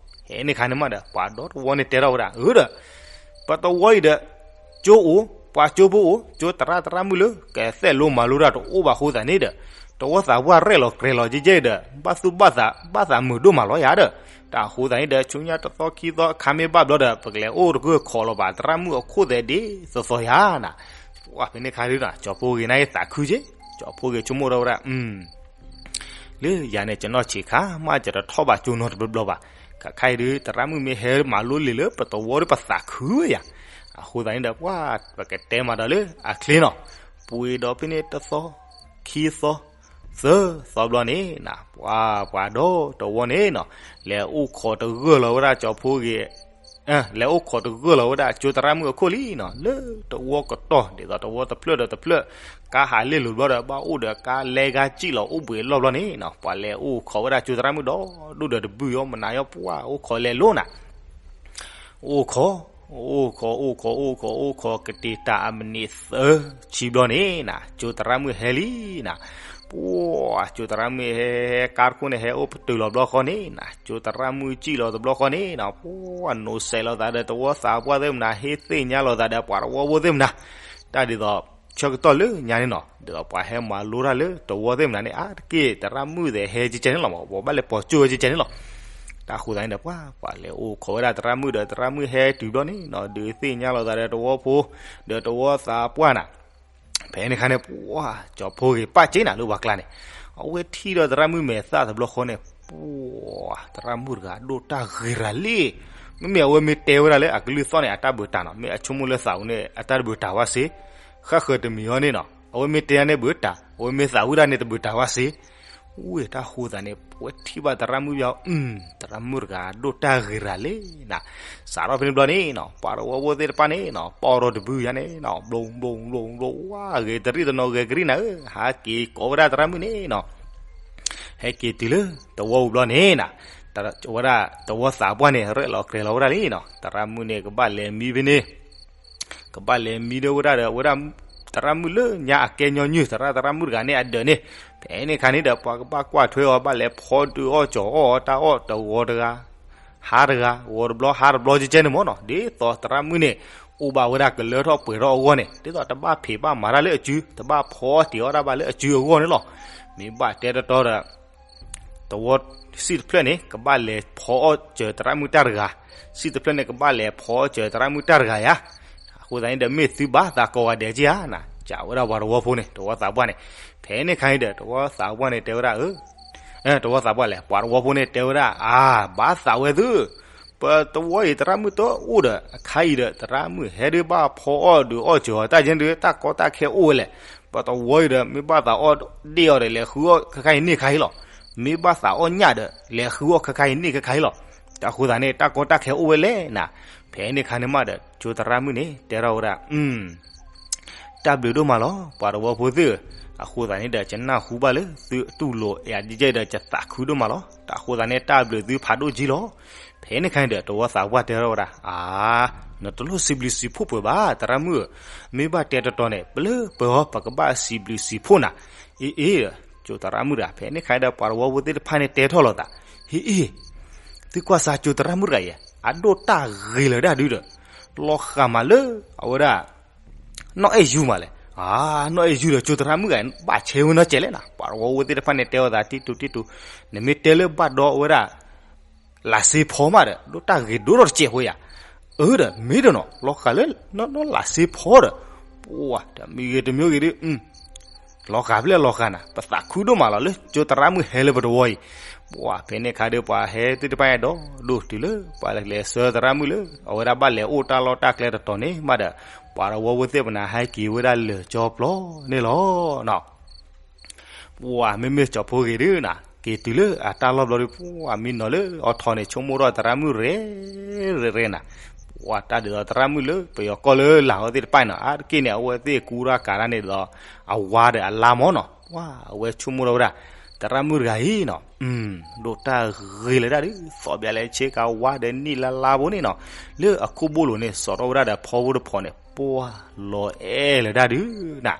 ဖဲန့ၣ်ခါန့ၣ်မးဒီး ပှၤဒီတဝီန့ၣ်တဲထီၣ်ဝဲဒၣ်, အၢဒီး ပတဝီအံၤဒီး ကၠိအိၣ်, ပှၤကၠိဖိအိၣ်, ကၠိသရၣ်သရၣ်မုၣ်လၢကသဲးလိမၤလိတၢ်တအိၣ်ဘၣ်အဃိသတးန့ၣ်ဒီး တဝီသးပှၢ်ရဲၣ်လီၤကြဲၤလီၤကဲကဲဒီး ဘၣ်သူၣ်ဘၣ်သး ဘၣ်သးမုာ်ဒိၣ်မးလီၤယၤဒီး, တၢ်ဃိသတးန့ၣ်ဒီး ဆူညါတသီခံသီအခါမ့ၢ်ဘၣ်ဘျီဒီး ပကလဲၤအိၣ်တဂၢၢ်ခိးလီၤဘၣ်သရၣ်မုၣ်အခိၣ်သဲးဒ်သိးသိးယၤနၤ. ပှၤဖဲန့ၣ်ခါဒုးနီၤ ကၠီဖိဂ့ၤန့ၣ်သးခုက့, ကၠီဖိဂ့ၤဆိကမိၣ်ထီၣ်ဝဲဒၣ် လၢယၤန့ၣ် ကနီၢ်ဆံးခါမး ယတထီၣ်ဘၣ်ကၠိနီတဘျီဘျီဘၣ်. ခဲခါအံၤဒုး သရၣ်မုၣ်မ့ၢ်ဟဲမၤလိလံာ်လၢပတဝီဒီး ပသးခုဝဲယၤ. အဃိသတးန့ၣ်ဒီး ပှၤပကတဲမးဒီးလၢအချ့နီၤ, ပှ့ၤဒီးဖဲန့ၣ်တသီ, ခံသီ, သၢသီဘျီန့ၣ်နၤ, ပှၤပှၤဒီတဝီန့ၣ်နီၤ, လဲၤအိၣ်ခိးတဂၢၢ်လီၤဝဲဒၣ်ကၠီဖိဂ့ၤ လဲၤအိၣ်ခိးတဂၢၢ်လီၤဝဲဒၣ်ကၠိသရၣ်မုၣ်အခိၣ်လံနီၤ, လၢတဝီကတီၢ် ဒ်သိးတဝီတဖျၢၣ်ဒီးတဖျၢၣ်, ကါဟးလ့ၣ်လိၤဘျီဒီး ဘၣ်အိၣ်ဒီးကါလဲကါစံၣ်လီၤအိၣ်ဘှံးအလီၢ်ဘျီန့ၣ်နီၤ, ပှၤလဲၤအိၣ်ခိးဝဲဒၣ်ကၠိသရၣ်မုၣ်ဒီး ဒိၣ်ဒီးတဘုၣ်ယီၤ မနုၤယီၤ ပှၤအိၣ်ခိးလဲၤလိၤနၤ အိၣ်ခိး, အိၣ်ခိး အိၣ်ခိး အိၣ်ခိး အိၣ်ခိး ကတ့ၤတၢ်အမံးနံးသၢဆံဘျီန့ၣ်နၤ, ကၠိသရၣ်မုၣ်ဟဲလံနၤ. ပှၤကၠိသရၣ်မုၣ်ဟဲ ဟဲကါတခိၣ်န့ၣ် ဟဲအိၣ်ပတုာ်လီၤဘျီဃီန့ၣ်နၤ, ကၠိသရၣ်မုၣ်စံၣ်လီၤတဘျီဃီန့ၣ်နၤ, ပှၤနိးစဲးလိာ်သးဒီးတဝီသးပှၢ်သ့ၣ်မနၤ, ဟ့ၣ်သ့ၣ်ညါလိာ်သးဒီးပှၤတဝီဖိသ့ၣ်မနၤ, တၢ်ဒ်သိး ဆၢကတီၢ်လၢညါန့ၣ်နီၤ, ဒ်သိးပှၤဟဲမၤလိတၢ်လၢတဝီသ့ၣ်မနၤန့ၣ် အါတက့ၢ်သရၣ်မုၣ်သ့ၣ်ဟဲကဲကဲန့ၣ်လီၤမး, ပှၤဘၣ်လဲၤပိာ်ကၠိဝဲကဲကဲန့ၣ်လီၤ. တၢ်ဃိသတးန့ၣ်ဒီး ပှၤပှၤလဲၤအိၣ်ခိးဝဲဒၣ်သရၣ်မုၣ်ဒီး သရၣ်မုၣ်ဟဲတုၤဘျီန့ၣ်နီၤ, ဒုးသ့ၣ်ညါလိာ်သးဒီးတဝီဖိ, ဒီးတဝီသးပှၢ်နၤ. ဖဲန့ၣ်ခါန့ၣ် ပှၤကၠီဖိဂ့ၤပာ်စ့နၤလၢပှၤကျါန့ၣ်, အဝဲထံၣ်ဒီးသရၣ်မုၣ်မဲာ်သၣ်တဘျီဃီန့ၣ်, ပှၤသရၣ်မုၣ်တဂၤအဒိၣ်တၢ်ဂ့ၤရၤလံ. မ့မ့ၢ်အဝဲမ့ၢ်တဲဝဲဒၣ်လၢအကလုၢ်သီၣ်န့ၣ် အတၢ်ဘၢတၢ်နီၤ, မ့ၢ်အဆိကမိၣ်လၢသးပူၤန့ၣ် အတၢ်တဘၢတၢ်ဝဲစ့, ဃၣ်ဃၢၤတမံၤအီၤန့ၣ်နီၤ, အဝဲမ့ၢ်တဲဒၣ်န့ၣ်ဘၢတၢ်, အဝဲမ့ၢ်သးဝံၣ်ဒၣ်န့ၣ်တဘၢတၢ်ဝဲစ့. ဝ့ၢ်တၢ်ဃိသတးန့ၣ် ပဝဲထံၣ်ဘၣ်သရၣ်မုၣ်ဘၣ်, သရၣ်မုၣ်တဂၤအဒိၣ်တၢ်ဂ့ၤရၤလံနၤ. စးထီၣ်ဖဲန့ၣ်ဘျီန့ၣ်နီၤ, ပှၤတဝီဖိသ့ၣ်တဖၣ်န့ၣ်နီၤ, ပီၢ်ထီၣ်တဘုယၤန့ၣ်နီၤ, ဘျီဘျီဘျီဘျီ, ဝါဂ့ၤတရံၣ်တနီၤဂ့ၤကရံၣ်နၤဧၢ, ဟးက့ၤကိးဝဲဒၣ်သရၣ်မုၣ်န့ၣ်နီၤ. ဟဲက့ၤတုၤလၢတဝီပူၤဘျီန့ၣ်နၤ, ဝဲဒၣ်တဝီသးပှၢ်န့ၣ် ရဲၣ်လီၤကြဲၤလီၤဝဲဒၣ်လံနီၤ, သရၣ်မုၣ်န့ၣ် ကဘၣ်လဲၤမံဖဲန့ၣ် ကဘၣ်လဲၤမံဒီးဝဲဒၣ်ဒီး ဝဲဒၣ်သရၣ်မုၣ်လၢညါအကဲညီနုၢ် သရၣ်သရၣ်မုၣ်တဂၤန့ၣ်အဒၢးန့ၣ်, ဖဲန့ၣ်ခါန့ၣ်ဒီး ပှၤကဘၣ်ကွၢ်ထွဲအီၤ ဘၣ်လဲၤဖီဒုးအီၣ်ကၠီၤအီၣ်အီၤ တၢ်အီၣ်တဂီၤတဂၤ, ဟါတဂၤ ဂီၤတဘျီ ဟါတဘျီကဲကဲန့ၣ်မ့ၢ်နီၤ, ဒ်သိးသရၣ်မုၣ်န့ၣ် အိၣ်ဘၣ်ဝဲဒၣ်ကလၢထီၣ်ပှဲၤထီၣ်အဂီၢ်န့ၣ် ဒ်သိးတဘၣ်ဖံးဘၣ်မၤတၢ်လၢအစု, တဘၣ်ဖီအီၣ်တ့ၤအီၣ်တၢ်ဘၣ်လၢအစုအဂီၢ်န့ၣ်လီၤ. မ့ၢ်ဘၣ်တဲတတီဒီး သဝီစံၣ်တဖျၢၣ်န့ၣ် ကဘၣ်လဲၤဖီအီၣ်စၢၤသရၣ်မုၣ်တၢ်တဂၤ, စံၣ်တဖျၢၣ်န့ၣ် ကဘၣ်လဲၤဖီအီၣ်စၢၤသရၣ်မုၣ်တၢ်တဂၤယါ. အဃိသတးန့ၣ်ဒီး မ့ၢ်သုဘၣ်သးကိးဂၤဒဲးက့ဧါနၤ, စံးဝဲဒၣ်ပှၤတဝီဖိန့ၣ် တဝီသးပှၢ်န့ၣ်. ဖဲန့ၣ်ခါန့ၣ်ဒီး တဝီသးပှၢ်န့ၣ်တဲဝဲဒၣ်, တဝီသးပှၢ်လဲၣ်, ပှၤတဝီဖိန့ၣ်တဲဝဲဒၣ်, အါ, ဘၣ်သးဝဲသု, ပတဝီအံၤသရၣ်မုၣ်တအိၣ်ဒီး အခါအံၤဒီး သရၣ်မုၣ်ဟဲဒုးဘၣ်ဖီအီၣ်ဒုးအီၣ်စၢၤအီၤတၢ်ကဲဒုး တၢ်ကီတၢ်ခဲအိၣ်ဝဲလဲၣ်. ပတဝီအံၤဒီး မ့ၢ်ဘၣ်သးအီၣ်ဒ့ၣ်အီၤဒီး လဲၤဃုအီၣ်ခဲခါအံၤန့ၣ်ခါအံၤလီၤ. မ့ၢ်ဘၣ်သးအီၣ်ညၣ်ဒီး လဲၤဃုအီၣ်ခဲခါအံၤန့ၣ်ခဲခါအံၤလီၤ. တၢ်ဃိသတးန့ၣ် တၢ်ကီတၢ်ခဲအိၣ်ဝဲလဲၣ်နၤ. ဖဲန့ၣ်ခါန့ၣ်မးဒီး ကၠိသရၣ်မုၣ်န့ၣ် တဲထီၣ်ဝဲဒၣ်, တၢ်ဘျုးဒိၣ်မးလီၤ ပှၤတဝီဖိသ့ၣ်ဧၢ, အဃိသတးန့ၣ်ဒီး ယနၢ်ဟူဘၣ်လၢသုတူၢ်လိာ်ယၤဒ်ကဲဒီး ယသးခုဒိၣ်မးလီၤ. တၢ်ဃိသတးန့ၣ် တၢ်ဘျုးသုဖးဒိၣ်ကံလီၤ. ဖဲန့ၣ်ခါန့ၣ်ဒီး တဝီသးပှၢ်တဲထီၣ်ဝဲဒၣ်, အါ, နတလိၣ်စံးဘျုးစံးဖှိၣ်ပှဲၤဘၣ် သရၣ်မုၣ်ဧၢ, မ့ၢ်ဘၣ်တဲတတီၤန့ၣ် ပလၢပှဲၤအီၤ ပကဘၣ်စံးဘျုးစံးဖှိၣ်နၤ. အ့အ့, ကၠိသရၣ်မုၣ်တဂၤ ဖဲန့ၣ်ခါဒီး ပှၤတဝီဖိသ့ၣ်တဖၣ်န့ၣ်တဲထီၣ်လိာ်သး, ဟ့အ့, သုကွၢ်စၢ်ကၠိသရၣ်မုၣ်တဂၤအံၤ အဒိၣ်တၢ်ဂ့ၤလၢၤဒၣ်ဒုဒီး လီၤဃာ်မးလၢအဝဲဒၣ် နီၢ်အဲၣ်ယူမးလဲၣ်. အါ, နီၢ်အဲၣ်ယူဒီးကၠိသရၣ်မုၣ်တဂၤ ဘၣ်ဆဲးဝဲနီတစဲးလဲၣ်နၤ. ပှၤတဝီဖိသ့ၣ်တဖၣ်န့ၣ်တဲအီၤသးတံတူာ်တံတူာ်, နမ့ၢ်တဲလၢဘၣ်ဒီးအဝဲဒၣ် လၢစ့ဖီမးဒီး ဒိၣ်တၢ်ဂ့ၤဒိၣ်ထီၣ်တစဲးဖိယၤ. အၢဒီး မ့ၢ်ဒီးနီၤ လီၤဃာ်လၢနီၢ်နီၢ်လၢစ့ဖီဒီး ပှၤတမံၤဂ့ၤတမံၤဂ့ၤဒီး လီၤဃာ်ဖဲလဲၣ်လီၤဃာ်နၤ ပသးခုဒိၣ်မးလီၤလၢကၠိသရၣ်မုၣ်ဟဲလၢပတဝီအံၤ. ပှၤဖဲန့ၣ်ခါဒီး ပှၤဟဲသ့ၣ်တဖၣ်အဲၣ်ဒိးဒိၣ်တုၤလၢ ပှၤလဲၤဆှၢသရၣ်မုၣ်လၢ အဝဲဒၣ်ဘၣ်လဲၤအိၣ်တၢ်လီၢ်တၢ်ကျဲတတီၤန့ၣ်မးဒီး ပှၤတဝီဖိသ့ၣ်ပနၤဟဲက့ၤဝဲဒၣ်လၢာ်ကၠီပျီန့ၣ်လီၤ. ပှၤမ့မ့ၢ်ကၠီဖိဂ့ၤဒုနၤ က့ၤတုၤလၢအတၢ်လီၢ်ဘျီဒီး ပှၤမံနီၤလၢအီထီန့ၣ် ဆိကမိၣ်ထီၣ်သရၣ်မုၣ်ရဲၣ်ရဲၣ်ရဲၣ်နၤ. ပှၤတၢ်ဒ်သိးသရၣ်မုၣ်လၢပယီၤကီၢ်လၢလာ်အီၤသ့ၣ်တဖၣ်နီၤ အါတက့ၢ်န့ၣ် အဝဲသ့ၣ်ကူရၤကၤတၢ်န့ၣ်ဒီး အဝါဒီးအလါမ့ၢ်နီၤ. ပှၤအဝဲဆိကမိၣ်ထီၣ်ဝဲဒၣ် သရၣ်မုၣ်တဂၤအံၤနီၤ ဒိးတၢ်ဂ့ၤလၢဒၣ်ဒုး သီးဘၣ်လဲၤဆ့ကၤဝါဒီးနံၣ်လါလါဖိန့ၣ်နီၤ, လၢအခိၣ်ဘိလိၤန့ၣ် စိာ်ထီၣ်ဝဲဒၣ်ဒီးဖီဖိတဖီန့ၣ် ပှၢ်လီၤအဲၣ်လၢဒၣ်ဒုးနၤ.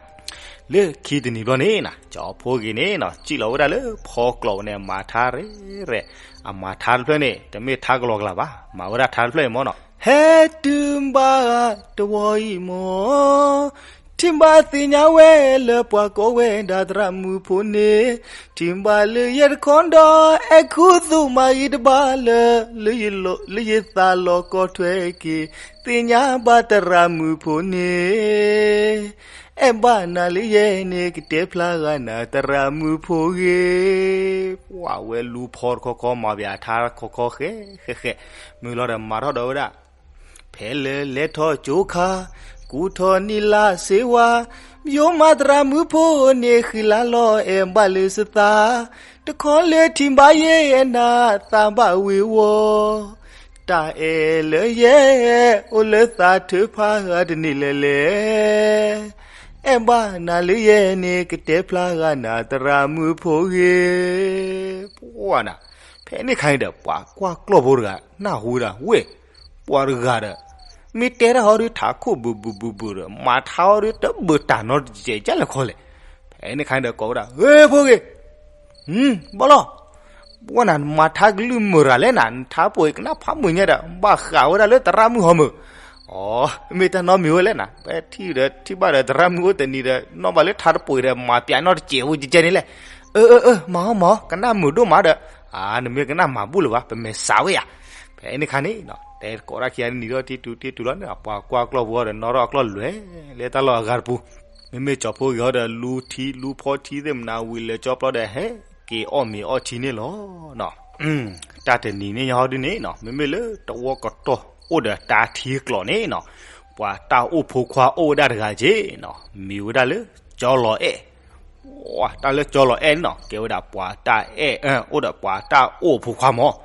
လၢခံတနံၤဘျီန့ၣ်နီၤ ကၠီဖိဂ့ၤန့ၣ်နီၤ စံၣ်လီၤဝဲဒၣ်လၢဖီကျိးန့ၣ် မၤထါရဲၣ်ရဲၣ်, အမၤထါတဖျၢၣ်န့ၣ် တမ့ၢ်ထါကလီကလးဘၣ်, မၤဝဲဒၣ်ထါတဖျၢၣ်အံၤမ့ၢ်နီၤ, ဟဲတုၤဘၣ်တဝီအံၤမ့ၢ် ထံၣ်ဘၣ်သ့ၣ်ညါဝဲလၢပှၤကိးဝဲဒၣ်သရၣ်မုၣ်ဖိန့ၣ်, ထံၣ်ဘၣ်လၢယဲတခီဒီး အဲၣ်ခူသူၣ်မၤဂ့ၤတဘၣ်လၢ လၢယသးလီၤကီထွဲက့ၤ, သ့ၣ်ညါဘၣ်သရၣ်မုၣ်ဖိန့ၣ် အဲၣ်ဘၣ်နၤလၢယဲန့ၣ် ကတဲဖျါဂၤနၤသရၣ်မုၣ်ဖိဂ့ၤ, ပှၤဝဲလူၤဖီတခီခီ မၤဘၣ်ထါတခီခီဃဲဃဲဃဲ, မုၢ်လီၤဒီးမၤထီၣ်ဒီးဝဲဒၣ် ဖဲလၢလဲၤထီၣ်ကၠိခါ, ကူထီၣ်နံၣ်လါစ့ဝါ, ယိၤမၤသရၣ်မုၣ်ဖိန့ၣ် ဃံလၤလီၤအဲၣ်ဘၣ်လၢစသး, တခီလၢထံၣ်ဘၣ်ယဲနၤ သးဘၣ်ဝ့ၤဝီၤ, တၢ်အဲၣ်လၢယဲ အိၣ်လၢသးထုးဖးဂၤတန့ၢ်လဲၣ်လဲၣ်, အဲၣ်ဘၣ်နၤလၢယဲန့ၣ် ကတဲဖျါဂၤနၤသရၣ်မုၣ်ဖိဂ့ၤ, ပှၤနၤ, ဖဲန့ၣ်ခါန့ၣ်ဒီး ပှၤကွၢ်ကျီၢ်ဖိတဂၤ နၢ်ဟူဝဲဒၣ် ဝ့ၢ် ပှၤတဂၤဒီး မ့ၢ်တဲတၢ်ဟီဒုး ထးခိၣ်ဘုးဘုးဘုးဘုးဒီး မၤထါဟီဒုး တဘုးတၢ်နီတစဲး ကလဲၤခီလဲၣ်. ဖဲန့ၣ်ခါန့ၣ်ဒီးကိးဝဲဒၣ် ဧ့ ဖိဂ့ၤ, ဘီလီၤ, ပှၤနၤ နမၤထါကလုၢ်မုာ်ရၤလဲၣ်နၤ, နထါပိာ်အံၤကနၣ်ဖးမုာ်ညါဒီး ဘၣ်ဃးဝဲဒၣ်လၢသရၣ်မုၣ်ဟီမုၢ်, အိ မ့ၢ်တၢ်နီတမံၤဝဲလဲၣ်နၤ, ပထံၣ်ဒီးထံၣ်ဘၣ်ဒီး သရၣ်မုၣ်အိၣ်တနံၤဒီး နီၣ်ဘၣ်လၢထါတပိာ်အံၤဒီး မၤပၠးနီတစဲးဝဲကကဲန့ၣ်လဲၣ်. အၢ အၢ အၢ မၤအီၤ မၤအီၤ ကနၣ်မုာ်ဒိၣ်မးဒီး, အၢ နမ့ၢ်ကနၣ်မၤဘူၣ်လၢၤဘၣ် ပမဲာ်စးဝဲယၤ. ဖဲန့ၣ်ခါန့ၣ် တဲကိးတၢ်ခံဂၤန့ၣ် နံၤထီၣ်တံၢ်တုၤတံၢ်တုၤလီၤန့ၣ် ပှၤကွၢ်ကျီၢ်ဖိဒီး နီၣ်ထီၣ်အကျီၢ်လွဲၤလၢတၢ်လီၢ်အဂၤတပူၤ, မ့မ့ၢ်ကၠီဖိဂ့ၤဟီဒီး လူထံလူဖီထံသ့ၣ်မနၤ ဝံၤလဲၤကၠီပျီဒီး ဟဲက့ၤအီၣ်မ့ၤအီထံန့ၣ်လီၤ. တၢ်တနံၤန့ၣ်ညါဟီဒုန့ၣ်နီၤ မ့မ့ၢ်လၢတဝီကတီၢ်အိၣ်ဒီးတၢ်ထံကျိးန့ၣ်နီၤ, ပှၤတၢ်အိၣ်ဖိခွါအိၣ်ဝဲဒၣ်တဂၤက့ၤနီၤ, မံၤဝဲဒၣ်လၢ ကၠီလီၤအဲၣ်. တၢ်လၢကၠီလီၤအဲၣ်န့ၣ်နီၤ ကဲဝဲဒၣ်ပှၤတၢ်အဲၣ် အိၣ်ဒီးပှၤတၢ်အိၣ်ဖိခွါမး.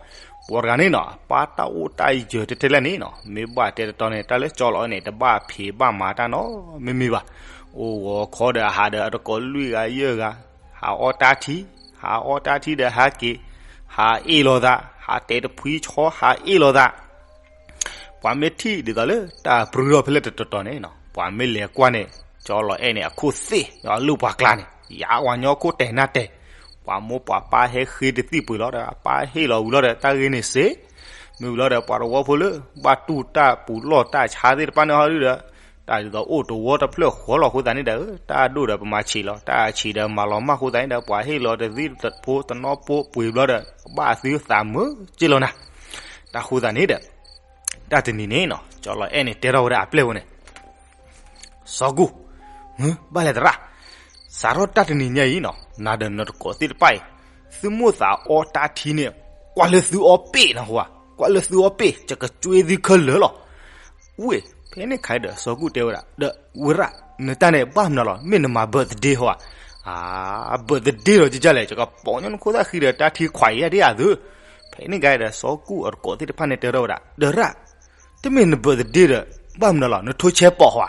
ပှၤတဂၤန့ၣ်နီၤ ပှၤတၢ်အိၣ်တၢ်ယၢၤတဲထဲလဲၣ်န့ၣ်နီၤ မ့ၢ်ဘၣ်တဲတတီန့ၣ် တၢ်လၢကၠီလီၤအဲၣ်န့ၣ် တဘၣ်ဖံးဘၣ်မၤတၢ်နီတမံၤမံၤဘၣ်. အိၣ်ဂီၤခီဒီးဟးဒီးအတကိးလွံၢ်ဂၤယဲၢ်ဂၤ ဟးအီတၢ်ထံ, ဟးအီတၢ်ထံဒီးဟးက့ၤ, ဟးအ့ၣ်လိာ်သး, ဟးတဲတဖှံဆီ ဟးအ့ၣ်လိာ်သး. ပှၤမ့ၢ်ထံၣ်ဒ်သိးလၢတၢ်ပြူထီၣ်ဖဲလဲၣ်တတီၤတီၤန့ၣ်နီၤ ပှၤမ့ၢ်လဲၤကွၢ်န့ၣ် ကၠီလီၤအဲၣ်န့ၣ် အခိၣ်သ့ၣ် အလုၢ်ပှၤကျါန့ၣ် ယၤဝၤညီခိၣ်တဲာ်နၢ်တဲာ်, ပှၤမိၢ်ပှၤပၢ်ဟဲဃ့တသံၣ်ပှ့ၤလီၤဒီး အပၢ်ဟ့ၣ်လီၤဝံၤလီၤဒီး တၢ်ဂ့ၢ်န့ၣ်စ့, မ့ၢ်ဝံၤလီၤဒီး ပှၤတဝီဖိလၢ ဘၣ်တူၢ်တၢ်ပူၤလီၢ်တၢ်ဆါသ့ၣ်တဖၣ်န့ၣ်ဟီဒုဒီး တၢ်ဒ်သိးအိၣ်တဝီတဖျၢၣ်ဃီလီၤအဃိသတးန့ၣ်ဒီး တၢ်ဒိၣ်ဒီးပမၤဆံးလီၤ, တၢ်ဆံးဒီးမၤလီၤမၢ်အဃိသတးန့ၣ်ဒီး ပှၤဟ့ၣ်လီၤတသံၣ်တဖိတနီဖိပှ့ၤဘျီဒီး ကဘၣ်သုသးမုာ်က့လီၤနၤ. တၢ်ဃိသတးန့ၣ်ဒီး တၢ်တနံၤန့ၣ်နီၤ ကၠီလီၤအဲၣ်န့ၣ် တဲထီၣ်ဝဲဒၣ်အပျဲၢ်ဝဲန့ၣ် စီၤကူၣ်, ဘၣ်လဲၣ်သရၣ်, စးထီၣ်တၢ်တနံၤညါအံၤနီၤ နၤဒီးနတကိးသ့ၣ်တဖၣ်အံၤ သုမိၣ်သးအီတၢ်ထံန့ၣ် ကွၢ်လၢသုအီပ့ၣ်နီၤဟါ, ကွၢ်လၢသုအီပ့ၣ် ယကကွ့သုခဲလၢာ်လီၤ. ဝ့ၢ် ဖဲန့ၣ်ခါဒီး စီၤကူၣ်တဲဝဲဒၣ် ဒီးဝဲရၣ် နတၢ်န့ၣ်ဘၣ်မနုၤလီၤ မ့ၢ်နမၤ birthday ဟါ, အ birthday ဒီးကကလဲၣ် ယကပိာ်ညီနခိၣ်သၣ်ဃံဒီးတၢ်ထံခွးအံၤဒ်အသု, ဖဲန့ၣ်ခါဒီး စီၤကူၣ်အတကိးသ့ၣ်တဖၣ်န့ၣ်တဲထီၣ်ဝဲဒၣ် ဒီးရၣ် တမ့ၢ်န birthday ဒီး ဘၣ်မနုၤလီၤ နထိဆဲးပိာ်ဟါ,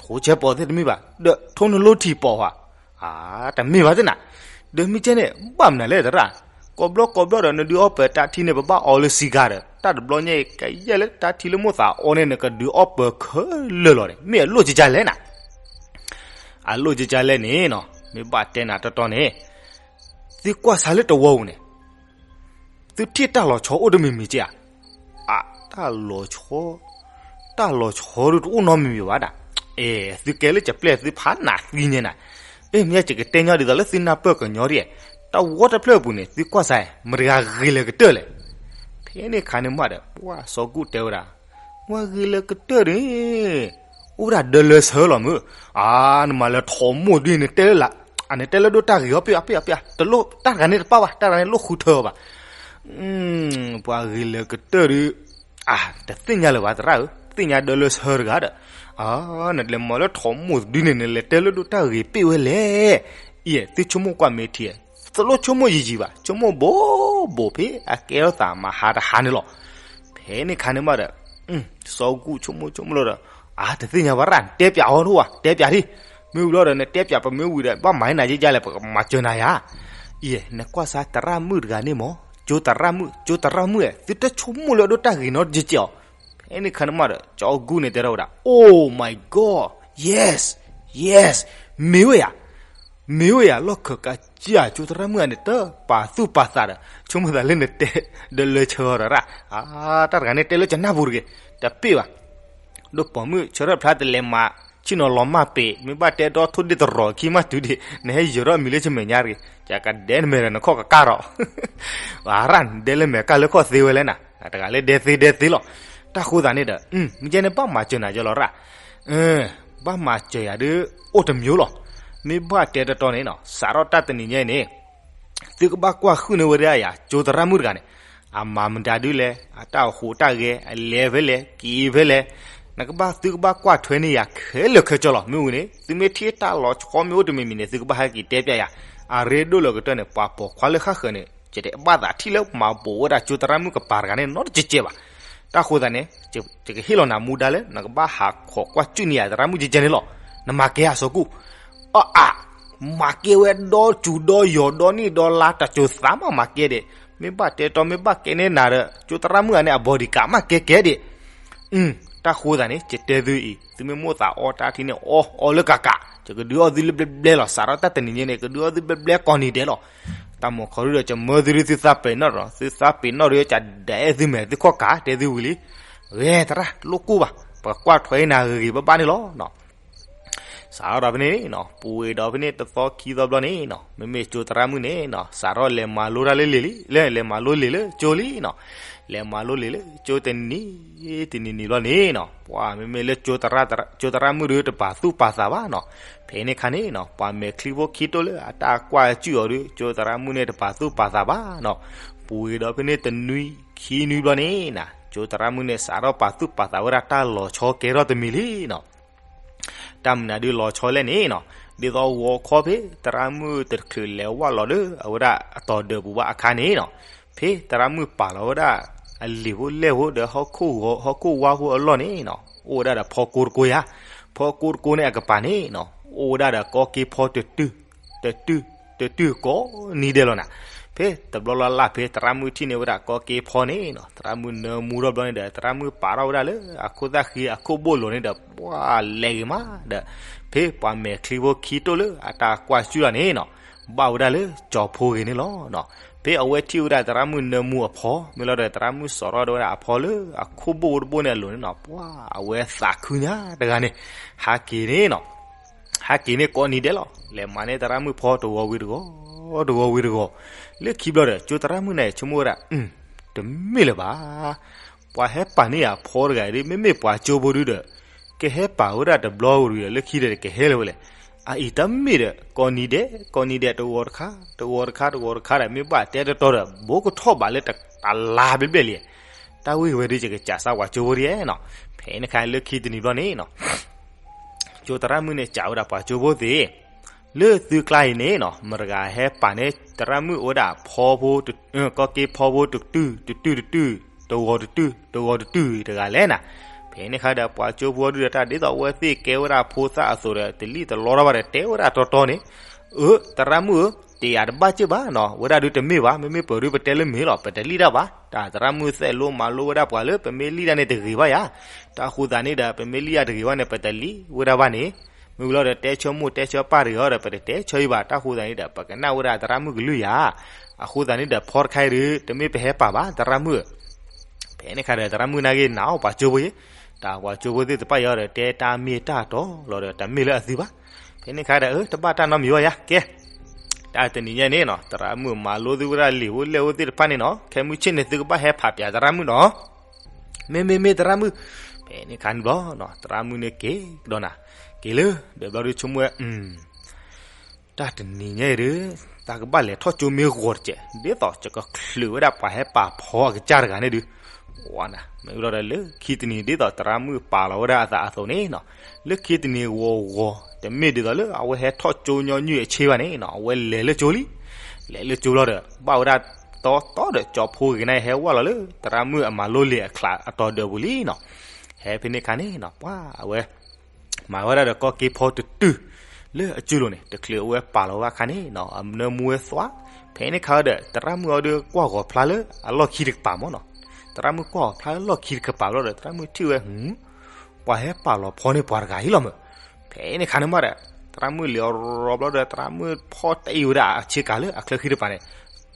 ထိဆဲးပိာ်သ့ၣ်တမ့ၢ်ဘၣ် ဒီးထိနလိထံးပိာ်ဟါ, အ တမ့ၢ်ဘၣ်သ့ၣ်နၤ, ဒီးမ့ၢ်ကဲန့ၣ် ဘၣ်မနုၤလဲၣ်သရၣ်, ကိးဘျီကိးဘျီဒီး နဒုးအီပၢၤတၢ်ထံန့ၣ် ပဘၣ်အီလၢစံဂၤဒီး တၢ်တဘျီညါအံၤကယဲၢ်လၢတၢ်ထံလၢမိၣ်သးအီန့ၣ် နကဒုးအီပၢၤခဲလၢာ်လီၤန့ၣ် မ့ၢ်အလိၣ်ကကလဲၣ်နၤ အလိၣ်ကကလဲၣ်န့ၣ်နီၤ မ့ၢ်ဘၣ်တဲနၤတီတီန့ၣ်, သုကွၢ်စးလၢတဝီပူၤန့ၣ် သုထံၣ်တၢ်လီၤဆီအိၣ်တမံၤမံၤက့ဧါ, အ တၢ်လီၤဆီ, တၢ်လီၤဆီဒုးတအိၣ်နီတမံၤမံၤဘၣ်ဒၣ်, အဲ သုကဲလၢကပျဲၢ် သုဖးနးသံညါနၤ, အဲ မ့ၢ်ယကတဲညီဒ်သိးလၢသုနၢ်ပၢၢ်ကညီဒ်, တဝီတဖျၢၣ်အပူၤန့ၣ် သုကွၢ်စး မတဂၤဂ့ၤလၢကတၢၢ်လဲၣ်. ဖဲန့ၣ်ခါန့ၣ်မးဒီး ပှၤစီၤကူၣ်တဲဝဲဒၣ် ဝဲဂ့ၤလၢကတၢၢ်န့ၣ် အိၣ်ဝဲဒၣ်ဒၢလၢဆၢလီၤမုၢ်, အ နမၤလၢထီၣ်မိၢ်ဒ်န့ၣ်တဲလၢ်, အ နတဲလၢဒိၣ်တၢ်ဂ့ၤအီၤပ့ၢ်အပ့ၢ်အပ့ၢ်, တလိၣ်တၢ်တဂၤန့ၣ်တပၣ်ဘၣ်, တၢ်တဂၤန့ၣ်လိၣ်ဃုထၢအီၤဘၣ်. ပှၤဂ့ၤလၢကတၢၢ်ဒီး အ တသ့ၣ်ညါလၢၤဘၣ်သရၣ်ဧၢ, သ့ၣ်ညါဒၢလၢဆၢတဂၤဒီး, အ နလဲၤမၤလၢထီၣ်မိၢ်ဒ်န့ၣ် နလဲၤတဲလၢဒိၣ်တၢ်ဂ့ၤပ့ၢ်ဝဲလဲၣ်. အံၤ သုဆိကမိၣ်ကွၢ်မ့ၢ်ထံ, တလိၣ်ဆိကမိၣ်ယံာ်ယံာ်ဘၣ်, ဆိကမိၣ်ဘိးဘိးဖဲအကဲထီၣ်သးမဟါတဟါန့ၣ်လီၤ. ဖဲန့ၣ်ခါန့ၣ်မးဒီး စီၤကူၣ်ဆိကမိၣ်ဆိကမိၣ်လီၤဒီး, အ တသ့ၣ်ညါဘၣ်ရၣ်, နတဲပၠးအီၤတအိၣ်ဘၣ်, တဲပၠးဒံး, မ့ၢ်ဝံၤလီၤဒီး နတဲပၠးပမ့ၢ်ဝံၤဒီး ဘၣ်မၤနၤယကလဲၣ် ပကမၤစၢၤနၤယၤ. ယဲ နကွၢ်စၢ်သရၣ်မုၣ်တဂၤန့ၣ်မး, ကၠိသရၣ်မုၣ်, ကၠိသရၣ်မုၣ်ဧၢ, သုတဆိကမိၣ်လၢအဒိၣ်တၢ်ဂ့ၤနီတကဲးကဲးအီၤ. ဖဲန့ၣ်အခါန့ၣ်မးဒီး ကၠီအူကူန့ၣ်တဲထီၣ်ဝဲဒၣ်, Oh my God, yes, yes, မ့ၢ်ဝဲယၤ, မ့ၢ်ဝဲယၤ, လီၢ်ခၢၣ်ကးကၢ် ကၠိသရၣ်မုၣ်ဧါန့ၣ် တပာ်သူၣ်ပာ်သးဒီး ဆိကမိၣ်သးလၢနတဲဒီးလၢဆၢအီၤဒီးရၣ်, တၢ်တဂၤန့ၣ်တဲလၢကနၢ်ပူၤတဂ့ၤ, တပ့ၢ်ဘၣ်. ဒိၣ်ပိာ်မုၣ်ဆၢထၢၣ်ဖျါတလဲၤမၤ ဆ့ၣ်နီၤလီၤမၢ်ပ့ၤ, မ့ၢ်ဘၣ်တဲဒီထိၣ်ဒ့ၣ်တရီၤခံမးတုၤဒံး နဟဲယၢၤထီၣ်မံၤလၢဆၢမဲာ်ညါတဂ့ၤ, ကကဒဲနမဲာ်ဒီးနခီၣ်ကကၢ်ဒီး, ရၣ် နဒဲလၢမဲာ်ကၢ်လၢခီၣ်သ့ဝဲလဲၣ်နၤ, တဂၤလၢဒဲသ့ဒဲသ့လီၤ. တၢ်ဃိသးန့ၣ်ဒီး မ့ၢ်ကဲန့ၣ်ဘၣ်မၤစၢၤနၤကၠီလီၤရၣ်, ဘၣ်မၤစၢၤယၤဒုး အိၣ်တမံၤလီၤ. မ့ၢ်ဘၣ်တဲတတီန့ၣ်နီၤ စးထီၣ်တၢ်တနံၤညါအံၤန့ၣ် သုကဘၣ်ကွၢ်ဃုာ်န့ၢ်ဝဲဒၣ်ယၤ ကၠိသရၣ်မုၣ်တဂၤန့ၣ် အမၤမတၤဒုလဲၣ်, အတၢ်အိၣ်ဃိးတၢ်ဂဲၤ အလဲၤဖဲလဲၣ် က့ၤဖဲလဲၣ်, နကဘၣ် သုကဘၣ်ကွၢ်ထွဲန့ၢ်ယၤခဲလၢာ်ခဲဆ့လီၤ. မ့ၢ်ဝံၤန့ၣ် သုမ့ၢ်ထံၣ်တၢ်လီၤဆီမ့ၢ်အိၣ်တမံၤမံၤန့ၣ် သုကဘၣ်ဟဲက့ၤတဲပျးယၤ, အရ့ဒိၣ်လၢကတၢၢ်န့ၣ် ပှၤပိာ်ခွါလၢဃၣ်ဃၢၤန့ၣ် ယတဘၣ်သးထံၣ်လၢမၤပိာ်ဝဲဒၣ်ကၠိသရၣ်မုၣ်ကပၤတဂၤန့ၣ်နီတကဲးကဲးဘၣ်. တၢ်ဃိသးန့ၣ် ယကဟ့ၣ်လီၤနၤမူဒါလၢ နကဘၣ်ဟးခိးကွၢ်စူၣ်န့ၢ်ယၤသရၣ်မုၣ်ကဲကဲန့ၣ်လီၤ. နမၤကဲဧါစီၤကူၣ်, အအါ မၤကဲဝဲဒီးစူၤဒီးယီၤဒီးနံၣ်ဒီးလါ တစိၤသးမးမၤကဲဒံး, မ့ၢ်ဘၣ်တဲတီမ့ၢ်ဘၣ်ကဲန့ၢ်နၤဒီး ကၠိသရၣ်မုၣ်ဂၤန့ၣ် အဘီဒံးကးမးကဲကဲဒံး. တၢ်ဃိသးန့ၣ် ယတဲသုအံၤ သုမ့ၢ်မိၣ်သးအီတၢ်ထံန့ၣ် အီအီလၢကးကး, ယကဒုးအီၣ်သုလၢဘျဲဘျဲလီၤ. စးထီၣ်တၢ်တနံၤညါန့ၣ် ကဒုးအီၣ်သုဘျဲဘျဲကိးနံၤဒဲးလီၤ. တၢ်မုာ်ခီဒုဒီး ကမၢသုဒုသုသးပ့ၤနီၣ်ဒီး သုသးပ့ၤနီၣ်ဒီး ကဒဲအဲၣ်သုမဲာ်သုခီၣ်ကး တဲသုဝံၤလံ. ဂဲၤသရၣ် လိၣ်ကိၢ်ဘၣ်, ပကကွၢ်ထွဲနၤဂ့ၤဂ့ၤဘၣ်ဘၣ်န့ၣ်လီၤ. စးထီၣ်ဒီးဖဲန့ၣ်နီၤ ပူၤဝံၤဒီးဖဲန့ၣ်တသီခံသီဘျီန့ၣ်နီၤ မ့မ့ၢ်ကၠိသရၣ်မုၣ်န့ၣ်နီၤ စးထီၣ်လဲၤမၤလိတၢ်လၢလံာ်လံ, လဲၤမၤလိလံာ်လၢကၠိလံနီၤ. လဲၤမၤလိလံာ်လၢကၠိတနံၤတနံၤနံၤဘျီန့ၣ်နီၤ ပှၤမ့မ့ၢ်လၢ ကၠိသရၣ်မုၣ်ဒုတပာ်သူၣ်ပာ်သးဘၣ်နီၤ. ဖဲန့ၣ်အခါန့ၣ်နီၤ ပှၤမဲာ်ချံဖိခံတိၢ်လၢအတၢ်ကွၢ်စုၣ်အီၤဒု ကၠိသရၣ်မုၣ်န့ၣ်တပာ်သူၣ်ပာ်သးဘၣ်နီၤ. ပူၤဝံၤဒီးဖဲန့ၣ်တနွံခံနွံဘျီန့ၣ်နီၤ ကၠိသရၣ်မုၣ်န့ၣ် စးထီၣ်ပာ်သူၣ်ပာ်သးဝဲဒၣ်တၢ်လီၤဆီကဲထီၣ်တမံၤလံနီၤ. တၢ်မနုၤဒုလီၤဆီလဲၣ်န့ၣ်နီၤ ဒ်သိးဂီၤခီဖဲသရၣ်မုၣ်တချုးလဲၤဝၢ်လီၤလၢအဝဲဒၣ်အတီၤဒၢးပူၤဘၣ်အခါန့ၣ်နီၤ ဖဲသရၣ်မုၣ်ပာ်လီၤဝဲဒၣ် အလံာ်ဖိလဲၢ်ဖိဒီး ဟီၣ်ခိၣ်ဝါဖိအလီၢ်န့ၣ်နီၤ အိၣ်ဝဲဒၣ်ဒီးဖီကိတကိယၤ. ဖီကိတကိန့ၣ်အကပၤန့ၣ်နီၤ အိၣ်ဝဲဒၣ်ဒီးကီက့ဖီတတုၤ တတုၤ တတုၤကိးနံၤဒဲးလီၤနၤ. ဖဲတဘျီလၢ်လၢ်ဖဲသရၣ်မုၣ်ထံၣ်န့ၢ်ဝဲဒၣ်ကီက့ဖီန့ၣ်နီၤ သရၣ်မုၣ်နၢမူထီၣ်ဘျီန့ၣ်ဒီး သရၣ်မုၣ်ပာ်ထီၣ်ဝဲဒၣ်လၢအခိၣ်သၣ်ဃံအခိၣ်ဘိၣ်လိၤန့ၣ်ဒီး ပှၤလဲၤဂ့ၤမးဒီး ဖဲပှၤမဲာ်ချံဖိခံတိၢ်လၢအတၢ်ကွၢ်စုၣ်လီၤန့ၣ်နီၤ ဘၣ်ဝဲဒၣ်လၢကၠီဖိဂ့ၤန့ၣ်လီၤ. ဖဲအဝဲထံၣ်ဝဲဒၣ်သရၣ်မုၣ်နၢမူအဖီ မ့ၢ်လီၤဒီးသရၣ်မုၣ်စိာ်ထီၣ်ဝဲဒၣ်အဖီလၢအခိၣ်ဘိၣ်တဘိၣ်န့ၣ်အလိၤန့ၣ်နီၤ ပှၤအဝဲသးခုညါတဂၤန့ၣ် ဟးက့ၤန့ၣ်နီၤ ဟဲက့ၤန့ၣ်ကိးနံၤဒဲးလီၤ. လဲၤမၤန့ၢ်သရၣ်မုၣ်ဖီတဂီၤဝံၤတဂီၤ တဂီၤဝံၤတဂီၤ လၢခံဘျီဒီး ကၠိသရၣ်မုၣ်န့ၣ်ဆိကမိၣ်ဝဲဒၣ် တမ့ၢ်လၢၤဘၣ် ပှၤဟဲပာ်န့ၢ်ယၤဖီတဂၤအံၤဒ် မ့မ့ၢ်ပှၤကၠိဖိဒုဒီး ကဟဲပာ်ဝဲဒၣ်တဘျီဝံၤဒီး လၢခံဒီးကဟဲလၢၤဝဲလဲၣ်. အအံၤတမ့ၢ်ဒီး ကိးနံၤဒဲး ကိးနံၤဒဲး တဂီၤတခါ တဂီၤတခါ တဂီၤတခါဒီး မ့ၢ်ဘၣ်တဲတတီဒီး ဘိကထီၣ်ဘးလၢတလါဘျဲၣ်ဘျဲၣ်လံ. တၢ်ဝံၣ်ဝဲဒု ယကစးစၢ်ပှၤကၠိဖိဒ်နီၤ. ဖဲန့ၣ်အခါလၢခံတနံၤဘျီန့ၣ်နီၤ ကၠိသရၣ်မုၣ်န့ၣ် စံးဝဲဒၣ်ပှၤကၠိဖိသ့ၣ်, လၢသုကျါအံၤန့ၣ်နီၤ မတၤတဂၤဟဲပာ်န့ၢ်သရၣ်မုၣ်အဝဲဒၣ်ဖီဖိ, ကီက့ဖီဖိတတုၤတတုၤတတုၤ, တဂီၤတတုၤ တဂီၤတတုၤတဂၤလဲၣ်နၤ. ဖဲန့ၣ်အခါဒီး ပှၤကၠိဖိဒုဒီး တၢ်ဒ်သိးအဝဲသ့ၣ်ကဲဝဲဒၣ်ဖိသၣ်အသိးဒီး တလံၣ်တလီတၢ်ဘၣ်ဒီး တဲဝဲဒၣ်တီတီန့ၣ်, အၢ သရၣ်မုၣ်ဧၢ, တယၤတဘၣ်စ့ၢ်ဘၣ်နီၤ, ဝဲဒၣ်ဒုတမ့ၢ်ဘၣ်, မ့မ့ၢ်ပၢၤဒုပတဲလၢမ့ၢ်လီၤ, ပတလံၣ်တၢ်ဘၣ်. တၢ်သရၣ်မုၣ်သဲးလိမၤလိဝဲဒၣ်ပှၤလၢ ပမ့ၢ်လံၣ်တၢ်န့ၣ်တဂ့ၤဘၣ်ယၤ. တၢ်ဃိသးန့ၣ်ဒီး ပမ့ၢ်လံၣ်တၢ်တဂ့ၤဘၣ်န့ၣ် ပတလံၣ်ဝဲဒၣ်ဘၣ်န့ၣ်, မ့ၢ်ဝံၤလီၤဒီး တဲဆၢမိၢ်တဲဆၢပၢ်တဂ့ၤအီၤဒီး ပတတဲဆၢအံၤဘၣ်. တၢ်ဃိသးန့ၣ်ဒီး ပကနၣ်ဝဲဒၣ်သရၣ်မုၣ်ကလုၢ်ယၤ. အဃိသးန့ၣ်ဒီး ဖီတခါအံၤဒု တမ့ၢ်ပဟဲပာ်ဘၣ် သရၣ်မုၣ်ဧၢ. ဖဲန့ၣ်အခါဒီး သရၣ်မုၣ်နာ်က့ၤနာ်အီၤပှၤကၠိဖိအံၤ, တၢ်ပှၤကၠိဖိသ့ၣ်တဖၣ်အံၤဒီး တဲတၢ်မ့ၢ်တၢ်တီလီၤဒီး တမ့ၢ်လၢအသုဘၣ်. ဖဲန့ၣ်အခါဒီး အၢ တဘၣ်တၢ်နီတမံၤဘၣ်ယၤ, ကဲ တၢ်တနံၤညါန့ၣ်နီၤ သရၣ်မုၣ်မၤလိသုဝဲဒၣ်လံာ်ဖိလဲၢ်ဖိသ့ၣ်တဖၣ်န့ၣ်နီၤ, ခဲမုၢ်ဆ့ၣ်န့ၣ် သုကဘၣ်ဟဲဖးပၠးသရၣ်မုၣ်နီၤ. မ့မ့ၢ်မ့ၢ်သရၣ်မုၣ်, ဖဲန့ၣ်အခါန့ၣ်ဘျီနီၤ သရၣ်မုၣ်န့ၣ်က့ၤကဒီးနၤ, က့ၤလၢဒီးဘျီဒုဆိကမိၣ်ဝဲ တၢ်တနံၤညါအံၤဒီး တၢ်ကဘၣ်လဲၤထီၣ်ကၠိမ့ၢ်ဂီၤတစဲး ဒ်သိးယကချုးဝဲဒၣ်ပှၤဟဲပာ်ဖီအကစၢ်တဂၤန့ၣ်ဒုး, ဝါနၤ မ့ၢ်ဝံၤလီၤဒီး လၢခံတနံၤဒ်သိးသရၣ်မုၣ်ပာ်လီၤဝဲဒၣ်အသးအသိးန့ၣ်နီၤ, လၢခံတနံၤဂီၤဂီၤ တမ့ၢ်ဒ်သိးလၢအဝဲဟဲထီၣ်ကၠိညီနုၢ်အဆ့ဘၣ်န့ၣ်နီၤ, အဝဲလဲၤလၢကၠိလံ. လဲၤလၢကၠိလီၤဒီး ဘၣ်ဝဲဒၣ်တီတီဒီး ကၠီဖိဂ့ၤန့ၣ် ဟဲဝဲလီၤလၢ သရၣ်မုၣ်အမၤလိလံာ်အကျးအတီၤဒၢးပူၤလံနီၤ. ဟဲဖဲန့ၣ်အခါန့ၣ်နီၤ ပှၤအဝဲ မၤဝဲဒၣ်ဒီးကီၢ်က့ဖီတတုၤ လၢအစုလိၤန့ၣ် တချုးအဝဲပာ်လီၤဝဲအခါန့ၣ်နီၤ အနၢမူဝဲသွး, ဖဲန့ၣ်ခါဒီး သရၣ်မုၣ်အီၤဒီးကွၢ်ဂီၤဖျါလၢအလီၢ်ခံတကပၤမၢ်နီၤ. သရၣ်မုၣ်ကွၢ်ဂီၤဖျါလၢလီၢ်ခံတကပၤဘျီဒီး သရၣ်မုၣ်ထံၣ်ဝဲ ပှၤဟဲပာ်လီၤဖီန့ၢ်ပှၤတဂၤအံၤလီၤမၢ်. ဖဲန့ၣ်ခါန့ၣ်မးဒီး သရၣ်မုၣ်လဲၤအီၤရီဘျီဒီး သရၣ်မုၣ်ဖီတအံၤဝဲဒၣ်အဆ့ကၤလၢအချၢဃံတကပၤန့ၣ်,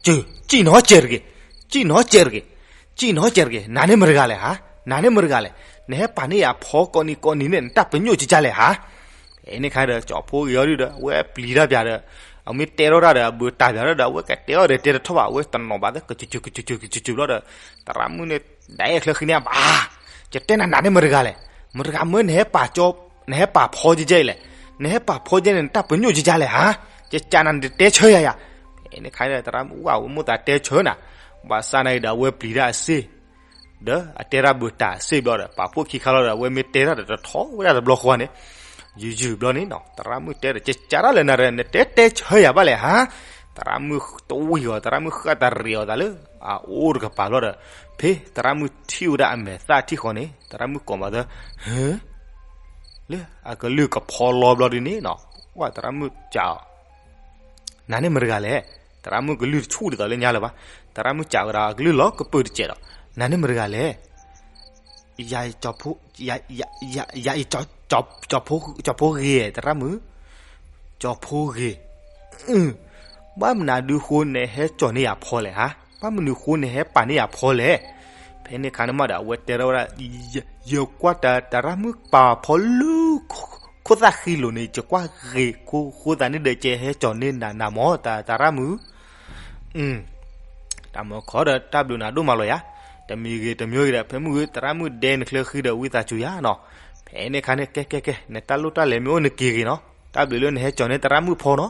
စၢၢ်, စံၣ်နီၤစဲးတဂ့ၤ, စံၣ်နီၤစဲးတဂ့ၤ, စံၣ်နီၤစဲးတဂ့ၤ, နၤန့ၣ်မတဂၤလဲၣ်ဧါ, နၤန့ၣ်မတဂၤလဲၣ်, နဟဲပာ်န့ၢ်ယၤဖီကိးနံၤကိးနံၤန့ၣ် နတၢ်ပညိၣ်ကကလဲၣ်ဧါ. ဖဲန့ၣ်ခါဒီး ကၠီဖီဂ့ၤအီၤဒုဒီး အဝဲပျံၤတၢ်ပၠးဒီး အမ့ၢ်တဲထီၣ်တၢ်ဒီး အဘၢတၢ်ပၠးဒီး အဝဲကတဲအီၤဒီးတဲတထီၣ်ဘၣ် အဝဲတနီၤဘၣ်သ့ ကကကကကကကဘျီဒီး သရၣ်မုၣ်န့ၣ် ဒၣ်အဲၣ်ချၢဃံန့ၣ်ဘၣ်, ယတဲနၤ နၤန့ၣ်မတဂၤလဲၣ်, မတဂၤမၢနဟဲပာ်ကၠီ နဟဲပာ်ဖီကကလဲၣ်, နဟဲပာ်ဖီကကန့ၣ် နတၢ်ပညိၣ်ကကလဲၣ်ဧါ, ယကးနၤ နတတဲဆၢယၤယၤ. ဖဲန့ၣ်ခါဒီး သရၣ်မုၣ်ဝဲဝဲမိၢ်သးတဲဆၢနၤ, ဘၣ်ဆၣ်နာ်က့ဒီး အဝဲပျံၤတၢ်အစ့ ဒီးအတဲတၢ်ဘၢတၢ်စ့ဘျီဒီး ပာ်ဖှိၣ်ခံခါလီၤဒီး အဝဲမ့ၢ်တဲတၢ်ဒီးတထီၣ်ဝဲဒၣ်တဘျီဃီန့ၣ်, ယုၢ်ယုၢ်ဘျီန့ၣ်နီၤ သရၣ်မုၣ်တဲဒီး ကကးတၢ်လၢနၤဒီး နတဲတဲဆၢယၤဘၣ်လဲၣ်ဧါ. သရၣ်မုၣ်တဝံၤအီၤ သရၣ်မုၣ်ဃၣ်တရံးအီၤသးလၢ အအိၣ်တကပၤဘျီဒီး ဖဲသရၣ်မုၣ်ထံၣ်ဝဲဒၣ်အမဲာ်သၣ်ထံၣ်ဃီန့ၣ် သရၣ်မုၣ်ကိးမးသၢ ဟၢ လၢအကလုၢ်ကဖီလီဘျီဒ်န့ၣ်နီၤ, ဝဲသရၣ်မုၣ်ကးအီၤ နၤန့ၣ်မတဂၤလဲၣ်. သရၣ်မုၣ်ကလုၢ်တဆူၣ်ဒ်သိးလၢညါလၢၤဘၣ်. သရၣ်မုၣ်ကးဝဲဒၣ်အကလုၢ်လီၤကပၢၢ်တစဲးဒီး နၤန့ၣ်မတဂၤလဲၣ်. ယၤ ယၤ ယၤ ကၠီဖိဂ့ၤ သရၣ်မုၣ်, ကၠီဖိဂ့ၤ, ဘၣ်မနုၤဒုးဃိနဟဲကၠီၤန့ၢ်ယၤဖီလဲၣ်ဧါ, ဘၣ်မနုၤဃိနဟဲပာ်န့ၢ်ယၤဖီလဲၣ်. ဖဲန့ၣ်ခါန့ၣ်မးဒီး အဝဲတဲထီၣ်ဝဲဒၣ် ယကွၢ်တၢ်သရၣ်မုၣ်ပာ်ဖီလၢ ခိၣ်သၣ်ဃံလိာ်န့ၣ် ယကွၢ်ဂ့ၤအဃိသတးန့ၣ်ဒီး ယဟဲကၠီၤန့ၢ်နၤမၢ် သရၣ်မုၣ်. တၢ်မုၢ်ခီဒီး တၢ်ဘျုးနၤဒိၣ်မးလီၤယၤ, တမံၤဂ့ၤတမံၤဂ့ၤဒီး ဖဲမုၢ်ဂ့ၤ သရၣ်မုၣ်ဒဲနချၢဃံဒီး ဝံသးစူၤယၤနီၤ. ဖဲန့ၣ်ခါန့ၣ် ကဲကဲကဲ နတၢ်လိၣ်တၢ်လဲၤမ့ၢ်အိၣ်နက့ၤဂ့ၤနီၤ, တၢ်ဘျုးလၢနဟဲကၠီၤန့ၢ်သရၣ်မုၣ်ဖီနီၤ.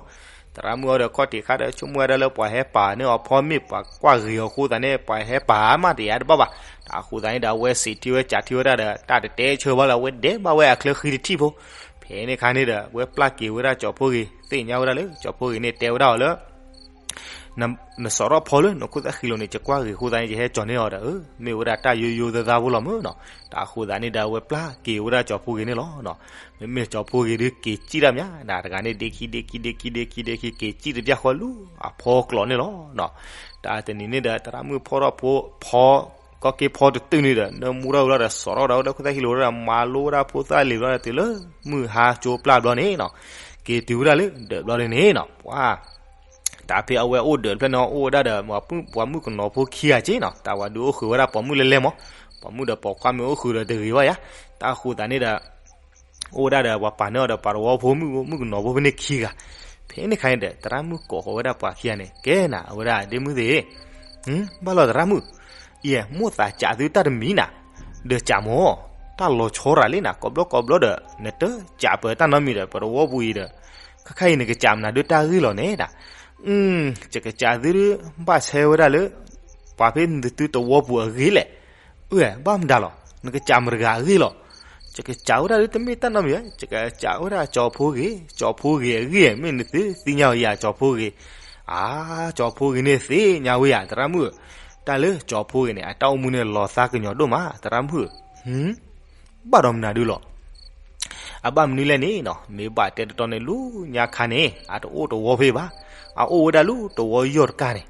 သရၣ်မုၣ်အီၤဒီးခီၣ်ထံးခါဒီး ဆိကမိၣ်ဝဲဒၣ်လၢပှၤဟဲပာ်န့ၢ်အီၤဖီမ့ၢ်ပှၤကွၢ်ဂ့ၤအီၤအဃိသတးန့ၣ် ပှၤဟဲပာ်မးတယၤတဘၣ်ဘၣ်. တၢ်အဃိသတးန့ၣ်ဒီး အဝဲစံးထံၣ်ဝဲကးထံၣ်ဝဲဒၣ်ဒီး တၢ်တတဲဆၢဘၣ်လၢအဝဲဒဲးဘၣ်ဝဲအချၢဃံတထံၣ်ဖိ. ဖဲန့ၣ်ခါန့ၣ်ဒီး အဝဲပျၢ်က့ၤဝဲဒၣ်ကၠီဖိဂ့ၤ သ့ၣ်ညါဝဲဒၣ်လၢ ကၠီဖိဂ့ၤန့ၣ်တဲဝဲဒၣ်အီၤလၢ နစီၤထီၣ်ဖီလၢနခိၣ်သၣ်ဃံလိာ်န့ၣ် ယကွၢ်ဂ့ၤအဃိသတးန့ၣ် ယဟဲကၠီၤန့ၢ်အီၤဒီး မ့ၢ်ဝဲဒၣ်တၢ်ယိယိသၣ်သၣ်ဖိလီၤမၢ်နီၤ. တၢ်အဃိသတးန့ၣ်ဒီး အဝဲပျၢ်က့ၤဝဲဒၣ်ကၠီဖိဂ့ၤန့ၣ်လီၤ. မ့မ့ၢ်ကၠီဖိဂ့ၤဒုးက့ၤစံၣ်တၢ်မး နတဂၤန့ၣ် ဒ့ခံဒ့ခံဒ့ခံဒ့ခံဒ့ခံ က့ၤစံၣ်တဘျၣ်ဃီလၢအဖီကျိးန့ၣ်လီၤ. တၢ်တနံၤန့ၣ်ဒီး သရၣ်မုၣ်ဖီထီၣ်ဖိဖီ ကီၢ်က့ဖီတတုၤန့ၣ်ဒီး နၢမူထီၣ်ဝဲလီၤဒီး စီၤထီၣ်ဝဲဒၣ်ဝဲဒၣ်ခိၣ်သၣ်ဃံလိာ်ဝဲဒၣ် မၤလိဝဲဒၣ်ဖိသၣ်လံၤဘျီဒီး တုၤလၢမုၢ်ဟါကၠိပျၢ်ဘျီန့ၣ်နီၤ, က့ၤတုၤဝဲဒၣ်လၢဒၢးဘျီန့ၣ်နီၤ, ပှၤ တၢ်ဖဲအဝဲအိၣ်ဒၢးတဖျၢၣ်န့ၣ် အိၣ်ဝဲဒၣ်ဒီး ပှၤမုၣ်ကနီၤဖိခံဂၤက့နီၤ, တၢ်ဝဲဒုးအိၣ်ဃုာ်ဝဲဒၣ်ပိာ်မုၣ်လဲလဲမး, ပိာ်မုၣ်ဒီးပိာ်ခွါမ့ၢ်အိၣ်ဃုာ်ဒီးတဂ့ၤဘၣ်ယါ, တၢ်အဃိသတးန့ၣ်ဒီး အိၣ်ဝဲဒၣ်ဒီးပှၤပာ်န့ၢ်အီၤဒီးပှၤတဝီဖိမုၣ်ကနီၤဖိဖဲန့ၣ်ခံဂၤ, ဖဲန့ၣ်ခါန့ၣ်ဒီး သရၣ်မုၣ်ကိးဃီၤဝဲဒၣ်ပှၤခံဂၤန့ၣ် ကဲနၤ အဝဲဒၣ်ဒ့မုၣ်သ့ၣ် ဘၣ်လီၤသရၣ်မုၣ်, ယဲ မိၢ်သးကးသုတၢ်တမံၤနၤ, ဒီးကးမၢ်, တၢ်လီၤဆီရၤလံနၤ ကိးဘျီကိးဘျီဒီး နတကးပၢၤတၢ်နီတမံၤဒီး ပတဝီပူၤအံၤဒီး ခါခါအံၤနကကးမနုၤဒုးတၢ်ဂ့ၢ်လီၤန့ၣ်ဒၣ်, ယကကးသုဘၣ်ဆဲဝဲဒၣ်လၢ ပှၤဖဲသုတဝီပူၤအဂ့ၢ်လဲၣ်, အဘၣ်မတၤလီၤ နကကးမတဂၤအဂ့ၢ်လီၤ, ယကကးဝဲဒၣ်လၢတမ့ၢ်တၢ်နီတမံၤဘၣ် ယကကးဝဲဒၣ်ကၠီဖိဂ့ၤ, ကၠီဖိဂ့ၤအဂ့ၢ် မ့ၢ်နသုသ့ၣ်ညါအီၤယၤကၠီဖိဂ့ၤ, အါ ကၠီဖိဂ့ၤန့ၣ်သ့ၣ်ညါဝဲယၤ သရၣ်မုၣ်, တၢ်လၢကၠီဖိဂ့ၤန့ၣ် အတၢ်အိၣ်မူန့ၣ်လီၤသးကညီၤဒိၣ်မး သရၣ်မုၣ်, ဘၣ်ဒီးမနုၤဒုးလီၤ အဘၣ်မနုၤလဲၣ်န့ၣ်နီၤ မ့ၢ်ဘၣ်တဲတတီန့ၣ် လၢညါခါန့ၣ် အတအိၣ်တဝီဖဲဘၣ်, အအိၣ်ဝဲဒၣ်လၢတဝီယီၢ်တကၢ်န့ၣ်,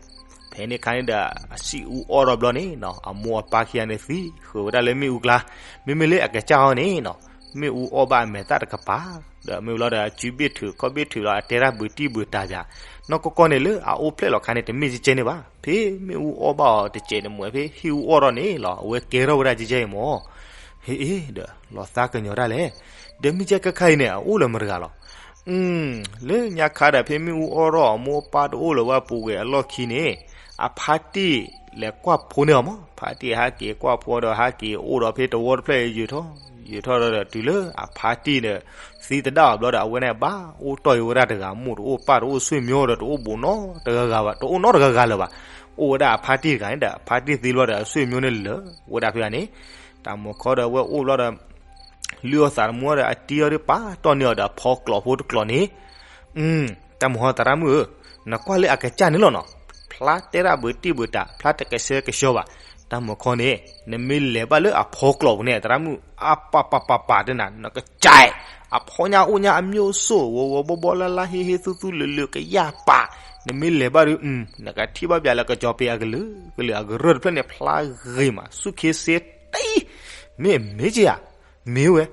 ဖဲန့ၣ်ခါန့ၣ်ဒီး အစံၣ်အူအီၣ်ထီၣ်ဘျီန့ၣ်နီၤ အမိၢ်အပၢ်ခံဂၤန့ၣ် သံဃုာ်ဝဲဒၣ်လၢမ့ၣ်အူကျါ, မ့မ့ၢ်လၢအကစၢ်အီၤန့ၣ်နီၤ မ့ၣ်အူအီၣ်ဘၣ်အမဲာ်သၣ်တကပၤ, ဒီးမ့ၢ်ဘျီဒီး အစုဘ့ၣ်ထုး ခီၣ်ဘ့ၣ်ထုးလီၤ အတဲတၢ်ဘုးတံၢ်ဘုးတၢ်ပၠး, နီၢ်ကီၢ်ကီၢ်န့ၣ် လၢအအိၣ်ဖျဲၣ်လီၤခါန့ၣ် တမ့ၢ်ကဲကဲန့ၣ်ဘၣ်, ဖဲမ့ၣ်အူအီၣ်ဘၣ်အီၤတစဲးန့ၣ် မ့ၢ်ဖဲဟံၣ်အူအီၣ်ထီၣ်န့ၣ်လီၤ အဝဲကဲထီၣ်ဝဲဒၣ်ကဲကဲအံၤမၢ်, ဟ့ၣ်အ့ၣ်ဒီး လီၤသးကညီၤတၢ်လဲၣ်, ဒီးမ့ၢ်ကဲခဲခါအံၤန့ၣ် အအိၣ်လၢမတဂၤလီၤ လၢညါခါဒီး ဖဲမ့ၣ်အူအီၣ်ထီၣ် အမိၢ်အပၢ်တအိၣ်လၢၤဘၣ်ပူၤကွံာ်အလီၢ်ခံန့ၣ်, အဖါတံၢ်လဲၤကွၢ်ဖိန့ၢ်အီၤမး, ဖါတံၢ်ဟဲက့ၤကွၢ်ဖိဒီး ဟဲက့ၤအိၣ်ဒီးဖဲတဝီတဖျၢၣ်အံၤ ယုာ်ထီၣ်, ယုာ်ထီၣ်ဒီးတုၤလၢအဖါတံၢ်န့ၣ် သံသဒၣ်အီၤဘျီဒီး အဝဲန့ၣ်ဘၣ်အိၣ်တီၢ်အံၤဝဲဒၣ်တဂၤ မိၢ်တအိၣ်ပၢ်တအိၣ် ဆွေမျိုးဒီး တအိၣ်ဘူးနီတဂၤဂၤ, တအိၣ်နီတဂၤဂၤလၢၤဘၣ်, အိၣ်ဝဲဒၣ်အဖါတံၢ်တဂၤန့ၣ်ဒီး အဖါတံၢ်သံဘျီဒီး အ ဆွေမျိုး န့ၣ်လၢာ်ဝဲဒၣ်ဖဲန့ၣ်, တၢ်မုၢ်ခီဒီး အဝဲအိၣ်ဘျီဒီး လုၢ်အီၣ်သးတမူဒီး အတံၢ်အီၤဒီး ပာ်တီၢ်န့ၢ်အီၤဒီး အဖီကျိးဖိတကျိးန့ၣ်, တၢ်မုၢ်ဟီသရၣ်မုၣ်ဧၢ, နကွၢ်လၢအကစၢ်န့ၣ်လီၤနီၤ, ဖျါတဲဒၣ်ဘုးတံၢ်ဘုးတၢ် ဖျါတကဆှဲကဆှီဘၣ်, တၢ်မုၢ်ခီန့ၣ် နမ့ၢ်လဲၤဘၣ်လၢအဖီကျိးပူၤန့ၣ် သရၣ်မုၣ် အပာ်ပာ်ပာ်ပာ်တနၤ နကစၢ်, အဖီညါအိၣ်ညါအမျိုးစိ ဝီၤဝီၤဘီဘီလၢ်လၢ် ဟ့ၣ်ဟ့ၣ်သူသူလုာ်လုာ် ကယၢ်ပာ် နမ့ၢ်လဲၤဘၣ်ဒီး နကထံၣ်ဘၣ်ပၠးလၢကစီၤပ့ၤအကလုာ်ကလုာ်အကရၢၢ်တဖျၢၣ်န့ၣ် ဖျါဂ့ၤမး ဆူၣ်ခ့စ့တံၢ်, မ့ၢ်မ့ၢ်က့ဧါ, မ့ၢ်ဝဲ,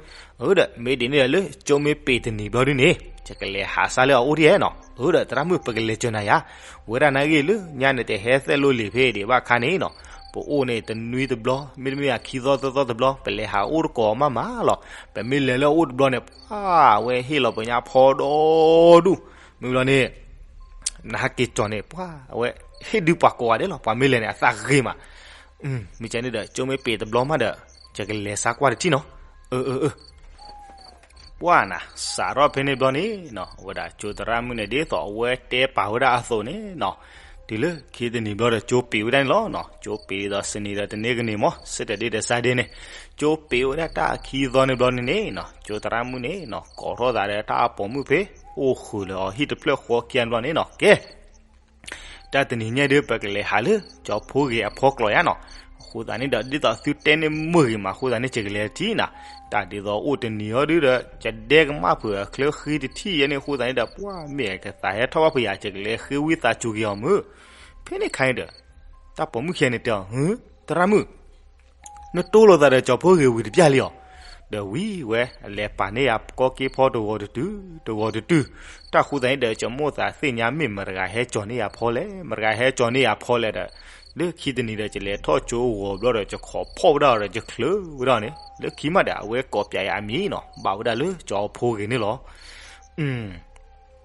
အၢဒီး မ့ၢ်ဒ်န့ၣ်ဒီးလၢကၠိမ့ၢ်ပ့ၤတနံၤဘျီဒုန့ၣ် ယကလဲၤဟးစါလၢအအိၣ်ဒ်နီၤ, အၢဒီးသရၣ်မုၣ်ပကလဲၤစၢၤနၤယါ, ဝဲဒၣ်နာ်ဂ့ၢ်လၢညါန့ၣ်တဟဲသဲလိလံာ်ဖဲဒံးဘၣ်ခါန့ၣ်နီၤ, ပအိၣ်န့ၣ်တနွံတဘျီ မ့တမ့ၢ်အခံသီသၢသီတဘျီ ပလဲၤဟးအိၣ်တကိးမးမးလီၤ, ပမ့ၢ်လဲၤလၢအအိၣ်တဘျီန့ၣ် ပှၤဝဲဟ့ၣ်လီၤပညါဖီဒီဒူၣ်, မ့ၢ်ဘျီန့ၣ် နဟးက့ၤကၠီၤန့ၣ် ပှၤအဝဲဟ့ၣ်ဒုးပှၤကိးဂၤဒဲးလီၤ, ပှၤမ့ၢ်လဲၤန့ၣ် အသးဂ့ၤမး, မ့ၢ်ကန့ၣ်ဒီး ကၠိမ့ၢ်ပ့ၤတဘျီမးဒီး ယကလဲၤစါကွၢ်တထံၣ်နီၤ, အၢ အၢ အၢ ပှၤနၤ စးထီၣ်ဖဲန့ၣ်ဘျီန့ၣ်နီၤ, အဝဲဒၣ်ကၠိသရၣ်မုၣ်န့ၣ် ဒ်သိးအဝဲတဲပာ်ဝဲဒၣ်အသိးန့ၣ်နီၤ, တုၤလၢခံတနံၤဘျီဒီး ကၠိပ့ၤဝဲဒၣ်န့ၣ်လီၤနီၤ, ကၠိပ့ၤဒ်သိးစနံၤဒီးတနံၤကနံၤမး Saturday ဒီး Sunday န့ၣ်, ကၠိပ့ၤဝဲဒၣ်တၢ်ခံသီန့ၣ်ဘျီန့ၣ်န့ၣ်နီၤ, ကၠိသရၣ်မုၣ်န့ၣ်နီၤ ကိးထီၣ်သးဒီးတၢ်ပိာ်မုၣ်ဖဲ အိၣ်ဃုာ်လၢအဟံၣ်တဖျၢၣ်ဃီခံဂၤန့ၣ်ဘျီန့ၣ်နီၤ, ကဲ တၢ်တနံၤညါဒုး ပကလဲၤဟးလၢကၠီဖီဂ့ၤအဖီကျိးယါနီၤ, အဃိသတးန့ၣ်ဒီး ဒ်သိးသုတဲန့ၢ်မုာ်ဂ့ၤမး အဃိသတးန့ၣ် ယကလဲၤထံၣ်နၤ, တၢ်ဒ်သိးအိၣ်တနံၤအံၤဒုဒီး ယဒဲကမၣ်ဖုးအချၢဃံတထံၣ်ယဲန့ၣ် အဃိသတးန့ၣ်ဒီး ပှၤမ့ၢ်ကသးဟဲထီၣ်ဘၣ်ဖဲယၤ ယကလဲၤဃ့ဝံသးစူၤက့ၤအီၤမုၢ်, ဖဲန့ၣ်ခါန့ၣ်ဒီး တၢ်ပိာ်မုၣ်ခံဂၤန့ၣ်တဲအီၤ, သရၣ်မုၣ် နတိၢ်လိာ်သးဒီးကၠီဖီဂ့ၤဝံၤတပျၢ်လံအီၤ, ဒီးဝံၤဝဲ အလဲၤပာ်န့ၢ်ယၤကီက့ဖီတဂီၤတတုၤ တဂီၤတတုၤ, တၢ်ဃိသတးန့ၣ်ဒီး ယမိၣ်သးသ့ၣ်ညါမ့ၢ်မတဂၤဟဲကၠီၤန့ၢ်ယၤဖီလဲၣ် မတဂၤဟဲကၠီၤန့ၢ်ယၤဖီလဲၣ်ဒီး, လၢခံတနံၤဒီး ယလဲၤထီၣ်ကၠိဂီၤဘျီဒီး ယခိးဖီၣ်ဝဲဒၣ်ဒီး ယချုးဝဲဒၣ်န့ၣ် လၢခံမးဒီး အဝဲကိးပၠးယၤအမံၤနီၤ ဘၣ်ဝဲဒၣ်လၢ ကၠီဖီဂ့ၤန့ၣ်လီၤ.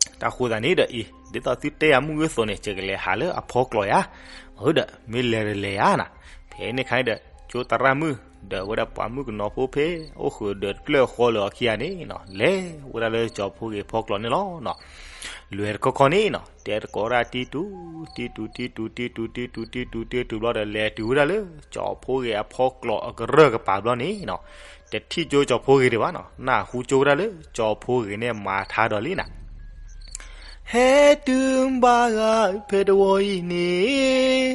တၢ်ဃိသတးန့ၣ်ဒီးအံၤ ဒ်သိးသုတဲယၤမုၢ်ဂ့ၤသိးန့ၣ် ယကလဲၤဟးလၢအဖီကျိးယါ, အၢဒီး မ့ၢ်လဲၤဒီးလဲၤယါနၤ, ဖဲန့ၣ်ခါန့ၣ်ဒီး ကၠိသရၣ်မုၣ် ဒီးဝဲဒၣ်ပှၤမုၣ်ကနီၤဖိဖဲ အိၣ်ဃုာ်ဒီးတဖျၢၣ်ဃီလၢအခံဂၤန့ၣ်နီၤ လဲၤဝဲဒၣ်လၢကၠီဖီဂ့ၤဖီကျိးန့ၣ်လီၤ. လွဲၤတခီခီန့ၣ်နီၤ တဲသကိးဝဲဒၣ်တံတူာ် တံတူာ် တံတူာ် တံတူာ် တံတူာ် တံတူာ် တံတူာ်ဘျီဒီး လဲၤတုၤဝဲဒၣ်လၢကၠီဖီဂ့ၤအဖီကျိးအကရၢၢ်ကပၤဘျီန့ၣ်နီၤ, တထံၣ်ကၠိကၠီဖီဂ့ၤဒံးဘၣ်နီၤ နၢ်ဟူကၠိဝဲဒၣ်လၢကၠီဖီဂ့ၤန့ၣ်မၤထါဒီးလံနၤ ဟဲတုၤဘၣ်ဂၤဖဲတဝီအံၤန့ၣ်,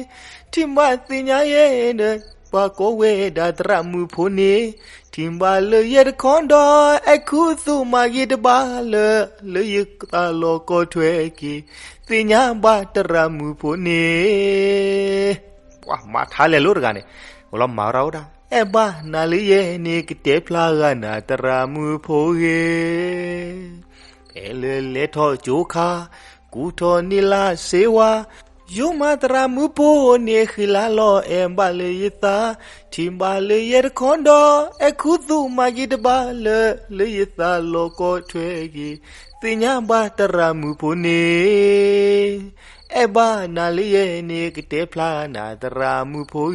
ထံၣ်ဘၣ်သ့ၣ်ညါယဲဒီး ပှၤကိးဝဲဒၣ်သရၣ်မုၣ်ဖိန့ၣ်, ထံၣ်ဘၣ်လၢယဲတခီဒီး အဲၣ်ခူသူၣ်မၤဂ့ၤတဘၣ်လၢ လၢယသးလီၤကီထွဲက့ၤ, သ့ၣ်ညါဘၣ်သရၣ်မုၣ်ဖိန့ၣ် ပှၤမၤထါလဲၤလိာ်တဂၤန့ၣ်, ဝဲလီၤမၤဝဲဒၣ်ဝဲဒၣ် အဲၣ်ဘၣ်နၤလၢယဲန့ၣ် ကတဲဖျါဂၤနၤသရၣ်မုၣ်ဖိဂ့ၤ ဖဲလၢလဲၤထီၣ်ကၠိခါ, ကူထီၣ်န့ၢ်လၢစ့ဝါ, ယိၤမၤသရၣ်မုၣ်ဖိန့ၣ် ဃံလၤလီၤအဲၣ်ဘၣ်လၢယသး, ထံၣ်ဘၣ်လၢယဲတခီဒီး အဲၣ်ခူသူၣ်မၤဂ့ၤတဘၣ်လၢ လၢယသးလီၤကီထွဲက့ၤ, သ့ၣ်ညါဘၣ်သရၣ်မုၣ်ဖိန့ၣ် အဲၣ်ဘၣ်နၤလၢယဲန့ၣ် ကတဲဖျါနၤသရၣ်မုၣ်ဖိဂ့ၤ,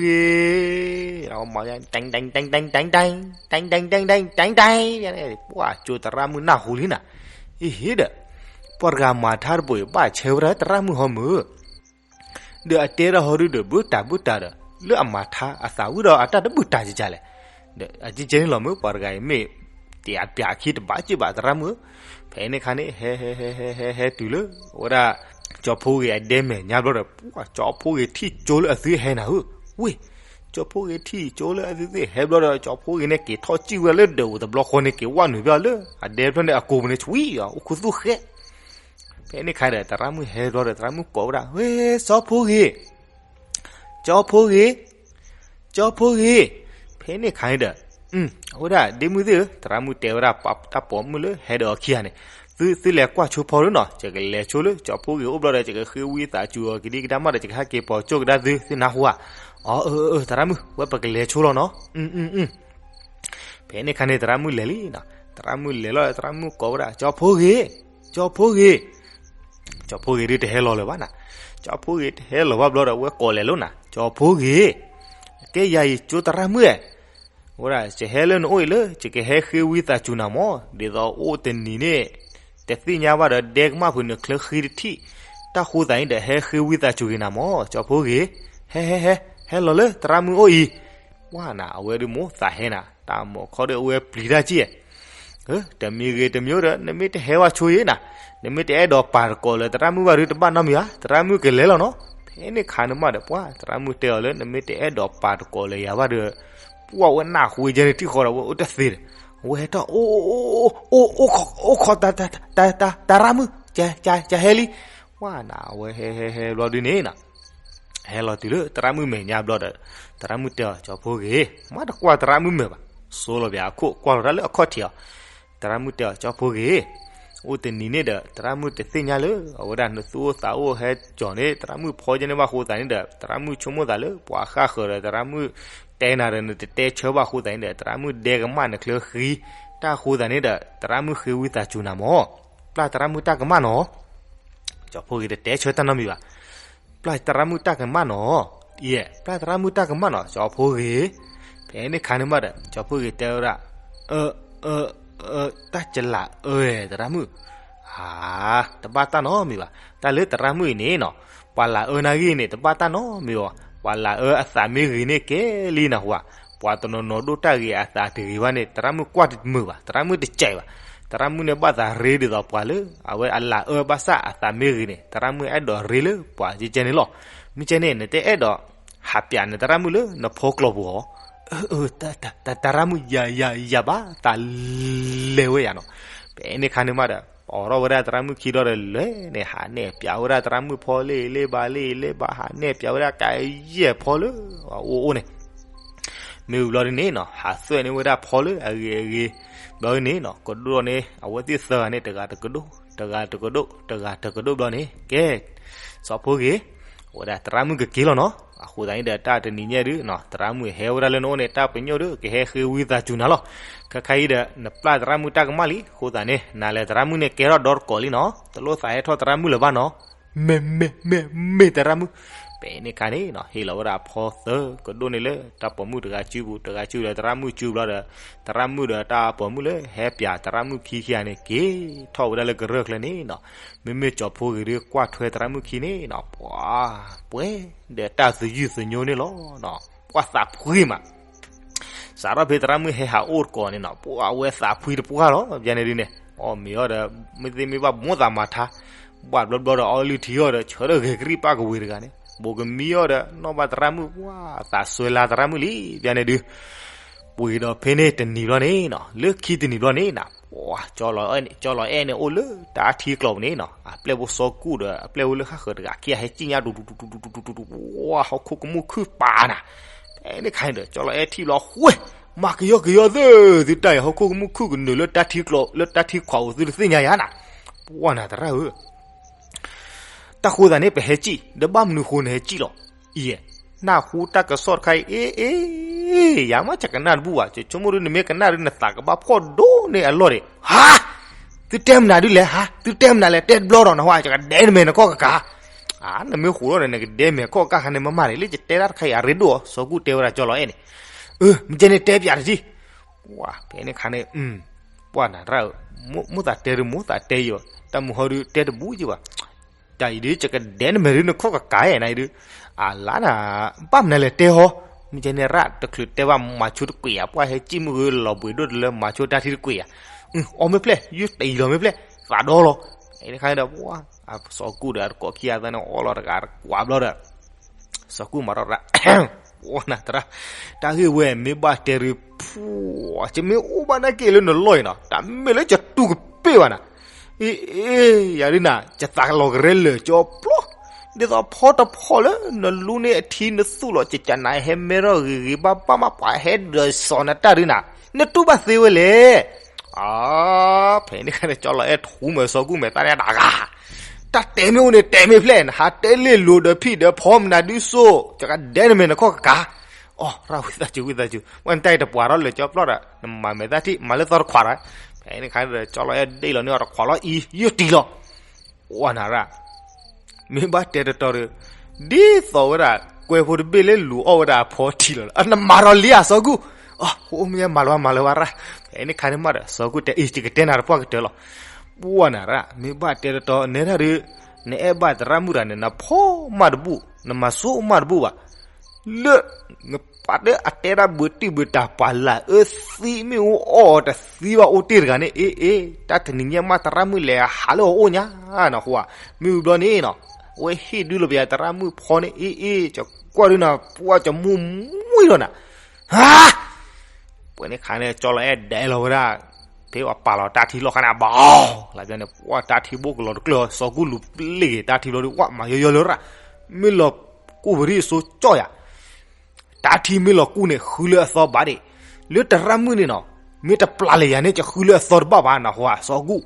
တၢ်တဲ ပှၤကၠိသရၣ်မုၣ်နၢ်ဟူလံနၤ, အဟ့ဒီး ပှၤတဂၤမၤထါတဘိအံၤ ဘၣ်ဆၢဝဲဒၣ်သရၣ်မုၣ်ဟီမုၢ် ဒီးအတဲဒၣ်ဟီဒုဒီး ဘုတၢ်ဘုတၢ်ဒီး လၢအမၤထါအသးဝံၤဒီး အတၢ်တဘုတၢ်ကကလဲၣ်, ဒီးအကကဲန့ၣ်လီၤမုၢ် ပှၤတဂၤအံၤမ့ၢ် တၢ်အပျၢ်အခံတဘၣ်က့ဘၣ်သရၣ်မုၣ်, ဖဲန့ၣ်ခါန့ၣ် ဟဲ ဟဲ ဟဲ ဟဲ ဟဲ ဟဲတုၤလၢ ဝဲဒၣ် ကၠီဖီဂ့ၤအဒဲမဲာ်ညါဘျီဒီး ပှၤကၠီဖီဂ့ၤထံၣ်ကၠိလၢအသုဟဲနၤဧၢ, ဝ့ၢ် ကၠီဖီဂ့ၤထံၣ်ကၠိလၢအသုသ့ၣ်ဟဲဘျီဒီး ကၠီဖီဂ့ၤန့ၣ် က့ၤထီၣ်စံၣ်ဝဲဒၣ်လၢဒၢးအိၣ်တဘျီဃီန့ၣ် က့ၤဝဲနုာ်ဘျီလၢ အဒဲဖျၢၣ်န့ၣ်အကိာ်ပူၤန့ၣ် ဆွံအီၤ အိၣ်ခူသူၣ်ဃဲ ဖဲန့ၣ်ခါဒီး သရၣ်မုၣ်ဟဲဘျီဒီး သရၣ်မုၣ်ကိးဝဲဒၣ် ဝ့ၢ် ကၠီဖီဂ့ၤ ကၠီဖီဂ့ၤ ကၠီဖီဂ့ၤ, ဖဲန့ၣ်ခါန့ၣ်ဒီး အဝဲဒၣ်ဒ့မုၣ်သ့ၣ်ဧၢ, သရၣ်မုၣ်တဲဝဲဒၣ်တၢ်ပိာ်မုၣ်လၢဟဲဒီးအခံဂၤန့ၣ်, သုသုလဲၤကွၢ်ဆိဖီဒုနီၤ, ယကလဲၤဆိလၢကၠီဖီဂ့ၤအိၣ်ဘျီဒီး ယကဃ့ဝံသးစူၤအီၤကဒံကဒါမးဒီး ယကဟဲက့ၤပိာ်ကၠိကဒါသု သုနၢ်ဟူဧါ, အၢ အၢ အၢ သရၣ်မုၣ် ဝဲပကလဲၤဆိလီၤနီၤ ဖဲန့ၣ်ခါန့ၣ် သရၣ်မုၣ်လဲၤလံနီၤ, သရၣ်မုၣ်လဲၤလီၤ သရၣ်မုၣ်ကိးဝဲဒၣ် ကၠီဖီဂ့ၤ, ကၠီဖီဂ့ၤ, ကၠီဖီဂ့ၤဒုတဟဲလီၤလၢၤဘၣ်နၤ, ကၠီဖီဂ့ၤတဟဲလီၤဘၣ်ဘျီဒီး ဝဲကိးလဲၤလီၤနၤ, ကၠီဖီဂ့ၤ, ကဲယၤအံၤကၠိသရၣ်မုၣ်ဧၢ, ဝဲဒၣ် ယဟဲလၢနအိၣ်အံၤလၢ ယကဟဲဃ့ဝံသးစူၤနၤမၢ်, ဒ်သိးအိၣ်တနံၤန့ၣ် တသ့ၣ်ညါဘၣ်ဒီး ဒဲကမၣ်ဖုးနချၢဃံတထံၣ်, တၢ်ဃိသးန့ၣ်ဒီး ဟဲဃ့ဝံသးစူၤဂ့ၤနၤမၢ်, ကၠီဖီဂ့ၤ, ဟဲ ဟဲ ဟဲ ဟဲလီၤလၢသရၣ်မုၣ်အိၣ်အံၤ, ဝဲနၤ အဝဲဒုးမိၢ်သးဟဲနၤ, တၢ်မိၢ်ခီဒီးအဝဲပျံၤတၢ်ကံၢ် တမံၤဂ့ၤတမံၤဒီး နမ့ၢ်တဟဲဝဲဆိအံၤနၤ, နမ့ၢ်တအဲၣ်ဒိးပာ်တကိးလၢသရၣ်မုၣ်ဘၣ်ဒီး တဘၣ်နီတမံၤဧါ, သရၣ်မုၣ်ကလဲၤလီၤနီၤ, ဖဲန့ၣ်ခါန့ၣ်မးဒီး ပှၤသရၣ်မုၣ်တဲအီၤလၢ နမ့ၢ်တအဲၣ်ဒိးပာ်တကိးလၢယၤဘၣ်ဒီး, ပှၤဝဲနၢ်ဟူဝဲကဲန့ၣ်ထံၣ်ဃီဒီး ဝဲအိၣ်တသ့ဒီး, ဝဲဟဲထီၣ် အိၣ်ခိးတၢ် တၢ်ရၣ်မုၣ်, ကဟဲလံ, ပှၢ်နၤ အဝဲဟဲဟဲဟဲဘျီဒုန့ၣ်နီၤ, ဟဲလီၤတုၤလၢသရၣ်မုၣ်မဲာ်ညါဘျီဒီး သရၣ်မုၣ်တဲအီၤ ကၠီဖိဂ့ၤ, မ့ၢ်တကွၢ်သရၣ်မုၣ်မဲာ်ဘၣ်, စိလီၤဘၣ်အခိၣ် ကွၢ်လီၤတၢ်လၢအခီၣ်ထံးအီၤ. သရၣ်မုၣ်တဲအီၤ ကၠီဖိဂ့ၤ, အိၣ်တနံၤန့ၣ်ဒီး သရၣ်မုၣ်တသ့ၣ်ညါလၢ အဝဲဒၣ်နသူၣ်အိၣ်သးအိၣ်ဟဲကၠီၤန့ၣ် သရၣ်မုၣ်ဖီယဲန့ၣ်ဘၣ်အဃိသတးန့ၣ်ဒီး သရၣ်မုၣ်ဆိကမိၣ်သးလၢ ပှၤဃၣ်ဃၢၤဒီး သရၣ်မုၣ်တဲနၤဒီး နတတဲဆၢဘၣ်အဃိသတးန့ၣ်ဒီး သရၣ်မုၣ်ဒဲကမၣ်နချၢဃံ, တၢ်အဃိသတးန့ၣ်ဒီး သရၣ်မုၣ်ဃ့ဝံသးစူၤနၤမၢ်, ပျၢ်သရၣ်မုၣ်တၢ်ကမၣ်နီၤ. ကၠီဖိဂ့ၤတတဲဆၢတၢ်နီတမံၤဘၣ်. ပျၢ်သရၣ်မုၣ်တၢ်ကမၣ်နီၤ, ယဲ, ပျၢ်သရၣ်မုၣ်တၢ်ကမၣ်နီၤ ကၠီဖိဂ့ၤ. ဖဲန့ၣ်အခါန့ၣ်မးဒီး ကၠီဖိဂ့ၤတဲဝဲဒၣ်, အၢ, အၢ, အၢ, တၢ်ကလၤအၢသရၣ်မုၣ်, ဟါ, တဘၣ်တၢ်နီတမံၤဘၣ်. တၢ်လၢသရၣ်မုၣ်အံၤန့ၣ်နီၤ, ပှၤလၤအၢနၤဂ့ၢ်န့ၣ် တဘၣ်တၢ်နီတမံၤဘၣ်. ပှၤလၤအၢအသးမ့ၢ်ဂ့ၤန့ၣ်ကဲလံနဟူဧါ, ပှၤတနီၤနီၤဒိၣ်တၢ်ဂ့ၤအသးတဂ့ၤဘၣ်န့ၣ် သရၣ်မုၣ်ကွၢ်တမုာ်ဘၣ်, သရၣ်မုၣ်တကဲဘၣ်. သရၣ်မုၣ်န့ၣ်ဘၣ်သးရ့ဒ်သိးပှၤလၢ အဝဲအလၤအၢဘၣ်ဆၣ်အသးမ့ၢ်ဂ့ၤန့ၣ် သရၣ်မုၣ်အဲၣ်ဒိးရ့လၢပှၤကဲကဲန့ၣ်လီၤ. မ့ၢ်ကဲန့ၣ် နတအဲၣ်ဒိးဟးပၠးနသရၣ်မုၣ်လၢနဖီကျိာ်ပူၤဧါ. သရၣ်မုၣ်ယၤယၤယၤဘၣ် သးလဲၤဝဲယၤနီၤ. ဖဲန့ၣ်အခါန့ၣ်မးဒီး အိးထီၣ်ဝဲဒၣ်သရၣ်မုၣ်ခံဒီဒီးလဲၤန့ၣ် ဟးနဲၣ်ပၠးဝဲဒၣ်သရၣ်မုၣ်ဖီလ့ၣ်လ့ၣ်ဘၣ်လ့ၣ်လ့ၣ်ဘၣ် ဟးနဲၣ်ပၠးဝဲဒၣ်ကယဲၢ်ဖီလၢ အအိၣ်အိၣ်န့ၣ် မ့ၢ်ဝံၤဘျီဒ်န့ၣ်နီၤ ဟးသွဲၣ်န့ၢ်ဝဲဒၣ်ဖီလၢအဂ့ၤအဂ့ၤ, ဘျီဒ်န့ၣ်နီၤ ကဒိၣ်န့ၢ် အဝဲသ့ၣ်သၢဂၤန့ၣ် တဂၤတကဒိၣ် တဂၤတကဒိၣ် တဂၤတကဒိၣ်ဘျီန့ၣ် ကဲ စီၤဖိဂ့ၤ အဝဲဒၣ်သရၣ်မုၣ်ကက့ၤလီၤနီၤ. အဃိသတးန့ၣ်ဒီး တၢ်တနံၤညါဒုး သရၣ်မုၣ်ဟဲဝဲဒၣ်လၢနအိၣ်န့ၣ် တၢ်ပညိၣ်ဒုး ကဟဲဃ့ဝံသးစူၤနၤလီၤ. ခဲခါအံၤဒီး နပျၢ်သရၣ်မုၣ်တၢ်ကမၣ်လံ. အဃိသတးန့ၣ် နၤလဲၤသရၣ်မုၣ်န့ၣ် ကဲထီၣ်ဒီတကိးလံနီၤ. တလိၣ်သးဟဲထီၣ်သရၣ်မုၣ်လၢၤဘၣ်နီၤ. မ့ၢ် မ့ၢ် မ့ၢ် မ့ၢ်သရၣ်မုၣ်. ဖဲန့ၣ်အခါန့ၣ်နီၤ ဟ့ၣ်လီၤဝဲဒၣ်ဖီသၢကဒိၣ်န့ၢ်လၢ တၢ်ပိာ်မုၣ်တဂၤစုပူၤ တဂၤစုဒီးသရၣ်မုၣ်စုဘျီဒီး သရၣ်မုၣ်ဒီးတၢ်ပိာ်မုၣ်လၢဟဲပၠးသရၣ်မုၣ်ခံခံဂၤန့ၣ် က့ၤထီၣ်ဝဲဒၣ်လၢကရၢၢ်ချၢန့ၣ်နီၤ. မ့မ့ၢ်ကၠီၤဖိဂ့ၤဒုးကွၢ်ထွဲသရၣ်မုၣ်ခံန့ၣ်နီၤ ပှၤ ပှဲၤဒီးတၢ်သယုၢ်သညိန့ၣ်လီၤ. ပှၤသးဖှံမး စးထီၣ်ဖဲသရၣ်မုၣ်ဟဲဟးအိၣ်တကိးန့ၣ်နီၤ ပှၤအဝဲသးဖှံတပှၢ်လီၤ. ယၤန့ၣ်ဒုးန့ၣ် အီၣ်မ့ၤအီၣ်ဒီး မ့ၢ်သ့မ့ၢ်ဘၣ်မိၣ်သးမၤထါ ဘၣ်ဘျီဘျီဒီးအီလုၢ်ထံအီၣ်ဒီး ဆၢထၢၣ်ဂဲၤကရံၣ်ပၣ်ကဝ့ၤတဂၤန့ၣ် ဘိးကမံအီၣ်ဒီး နီၢ်ဘၣ်သရၣ်မုၣ် ပှၤသးစွဲလၢသရၣ်မုၣ်လံ. ယၤန့ၣ်ဒုး ပှ့ၤဒီးဖဲန့ၣ်တနံၤဘျီန့ၣ်နီၤ လၢခံတနံၤဘျီန့ၣ်နီၤ ပှၤ ကၠီလီၤအဲၣ်န့ၣ် ကၠီလီၤအဲၣ်န့ၣ်အိၣ်လၢတၢ်ထံကျိးပူၤန့ၣ်နီၤ အပျဲၢ်ဖိစီၤကူၣ်ဒီး အပျဲၢ်ဖိလၢဃၣ်ဃၢၤတဂၤခံဂၤဟဲစံၣ်ညါ တူတူတူတူတူတူတူတူ ပှၤ ဟီၣ်ခိၣ်ကမူၣ်ခုၣ်ပာ်နၤ. ဖဲန့ၣ်ခါန့ၣ်ဒီး ကၠီလီၤအဲၣ်ထံၣ်ဘျီ ဃ့ မၤကယီကယီသ့ သုတၢ်အံၤ ဟီၣ်ခိၣ်ကမူၣ်ခုၣ်ကနုာ်လၢတၢ်ထံကျိး လၢတၢ်ထံခွးပူၤ သုတသ့ၣ်ညါယၤနၤ. ပှၤနၤသရၣ်ဧၢ တၢ်ဃိသးန့ၣ် ပဟဲစံၣ် ဒီးဘၣ်မနုၤဃိနဟဲစံၣ်လီၤ. အံၤ နၢ်ဟူတၢ်ကစီၣ်တခါအံၤ အ့ အ့ ယၤမ့ၢ်ယကနၣ်တဘူၣ်ဘၣ်, ယဆိကမိၣ်ဒုး နမ့ၢ်ကနၣ်ဒုး နသးကဘၣ်ဖှီၣ်ဒိၣ်န့ၢ်အလီၢ်ဒံး. ဟါ, သုတဲမနုၤဒုးလဲၣ်, ဟါ, သုတဲမနုၤလဲၣ်, တဲတဘျီဒီးနဟါ, ယကဒဲနမဲာ်နခီၣ်ကကၤ. အါ, နမ့ၢ်ဟူးထီၣ်န့ၣ် နကဒဲမဲာ်ခီၣ်ကကၤခါန့ၣ် မ့ၢ်မၤန့ၣ် လၢယတဲတၢ်တခါအံၤ အရ့ဒိၣ်အီၤ, စီၤကူၣ်တဲဝဲဒၣ်ကၠီလီၤအဲၣ်န့ၣ်. အၢ, မ့ၢ်ကဲန့ၣ်တဲပၠးတထံၣ်. ပှၤ ဖဲန့ၣ်ခါန့ၣ် ပှၤနၤတရၣ်ဧၢ, မိၣ်သးတဲဒုး မိၣ်သးတဲယံၤဘၣ်, တၢ်မုၢ်ဟီဒုး တဲတဘူၣ်ယံၤဘၣ်. တၢ်အံၤဒုး ယကဒဲနမဲာ်ဒုး နခီၣ်ကကၤဧါ နအံၤဒုး. အလါနၤ, ဘၣ်မနုၤလဲၣ်တဲဟီ, မ့ၢ်ကဲန့ၣ်ရၣ် တချုးတဲဘၣ်မၤဆိတကွံာ်ဧါ, ပှၤဟဲစံၣ်မုၢ်ဂ့ၤလီၤဘှံးဒိၣ်တလၢ မၤဆိတၢ်ထံတကွံာ်ဧါ. အီၣ်မ့ၢ်ဖျဲၣ်, ယုၢ်တအံၤလီၤမ့ၢ်ဖျဲၣ်, သးဒီလီၤ. ဖဲန့ၣ်ခါန့ၣ်ဒီး ပှၤ စီၤကူၣ်ဒီး အတကိးခံဂၤသၢန့ၣ် အီၣ်လီၤတဂၤတကွၢ်ဘျီဒီး စီၤကူၣ်မၤထီၣ်ရၣ်, ပှၤနၤတရၣ်, တၢ်ဂ့ၢ်ဝဲမ့ၢ်ဘၣ်တဲဒုး ဖူ, ယမ့ၢ်အိၣ်ဘၣ်နာ်က့ၤလၢနလီၢ်အံၤနီၤ, တၢ်မ့ၢ်လၢယတူၢ်ကပ့ၢ်ဘၣ်နၤ. အ့ အ့ ယၤဒုးနၤ, ယသးလီၤကရဲလၢာ်ကၠီပျီ, ဒ်သိးဖီတဖီလၢနလူန့ၢ်အထံနသူၣ်လီၤ, ကကနၤဟဲမဲထီၣ်ဂ့ၤဂ့ၤဘၣ်ဘၣ်မး ပှၤဟဲဒၢးစီၤနတၢ်ဒုးနၤ, နတူၢ်ဘၣ်သ့ဝဲလဲၣ်. အါ, ဖဲန့ၣ်ခါန့ၣ် ကၠီလီၤအဲၣ်ထူမဲာ်စီၤကူၣ်မဲာ်သၣ်န့ၣ်ဒၣ်ဂၤ, တၢ်တဲမ့ၢ်အိၣ်န့ၣ် တဲမ့ၢ်ဖျဲၣ်, နဟးတဲလ့ၣ်လိၤဒီးဖံးဒီးဖီမနုၤဒုးစိ, ယကဒဲနမဲာ်နခီၣ်ကကၤ. အီ ရၣ်ဝံသးစူၤ ဝံသးစူၤ, မ့ၢ်နတၢ်အံၤတပှၤထီၣ်လၢာ်ကၠီပျီဒီး နမၤမဲာ်သၣ်ထံၣ် မၤလၢသီတခွးဒီး, ဖဲန့ၣ်ခါန့ၣ်ဒီး ကၠီလီၤအဲၣ်ဒ့ၣ်လီၤန့ၢ်အီၤတခွးလီၤအံၤ ယုၢ်တံၢ်လီၤ. ပှၤနၤရၣ်, မ့ၢ်ဘၣ်တဲတတီၤဒီး, ဒ်သိးဝဲဒၣ် ကွဲဖိတဘ့ၣ်လၢလူၤအီၣ်ဝဲဒၣ်အဖီထံလီၤလၢ, နမၤဒီးလံဧါစီၤကူၣ်. အီ အိၣ်မ့ၢ်မၤလီၤမၤလီၤဝဲရၣ်. ဖဲန့ၣ်ခါန့ၣ်မးဒီး စီၤကူၣ်တဲအံၤ ယကတဲနၤတပှၢ်ကတၢၢ်လီၤ. ပှၤနၤရၣ်, မ့ၢ်ဘၣ်တဲတတီၤ နဲဒၣ်ဒုး, နအဲၣ်ဘၣ်သရၣ်မုၣ်တဂၤန့ၣ် နဖီမးတဘူၣ်, နမၤစိမးတဘူၣ်ဘၣ်. လၢ နပာ်တၢ်အတဲတၢ်ဘၢတံၢ်ဘၢတၢ်ပာ်လၢအၢသံမ့ၢ်အိၣ်အီၣ်တသံဘၣ်အိၣ်တ့ၢ်တဂၤန့ၣ် အ့ အ့, တၢ်တနံၤညါမးသရၣ်မုၣ်လဲၤဟးလၢအအိၣ်ညါ, နဟူဧါ, မ့ၢ်ဝံၤဘျီန့ၣ်နီၤ, အဝဲဟ့ၣ်ဒုးလီၤပယၤသရၣ်မုၣ်ဖီန့ၣ် အ့ အ့, ကကွၢ်ဒုးနၤ ပှၤကမူၣ်မွံဒီးနၤ, ဟါ, ပှဲၤန့ၣ်ခါန့ၣ် ကၠီလီၤအဲၣ်ဒဲးလီၤဝဲဒၣ် ဖဲပှၤပာ်လီၤတၢ်ထံလီၢ်ခါန့ၣ် ဘၣ်အီၤ လၢန့ၣ် ပှၤတၢ်ထံဘိကလီၤတကျၢၢ် စီၤကူၣ်လူၤပျ့ၢ်က့ၤတၢ်ထံဘျီဒီး ဝဲမၤယီယီလၢရၣ်, မ့ၢ်လီၤကူၣ်ပရံၣ်စိကၠီၣ်ယၤ တၢ်ထံမ့ၢ်လီၤကူၣ်န့ၣ် ဃုလၢအသီဘၣ်ဒံး, လၢသရၣ်မုၣ်န့ၣ်နီၤ မ့ၢ်တပျၢ်လၢယၤန့ၣ် ယဃုလၢအသီတဘၣ်ဘၣ်နဟီ စီၤကူၣ်,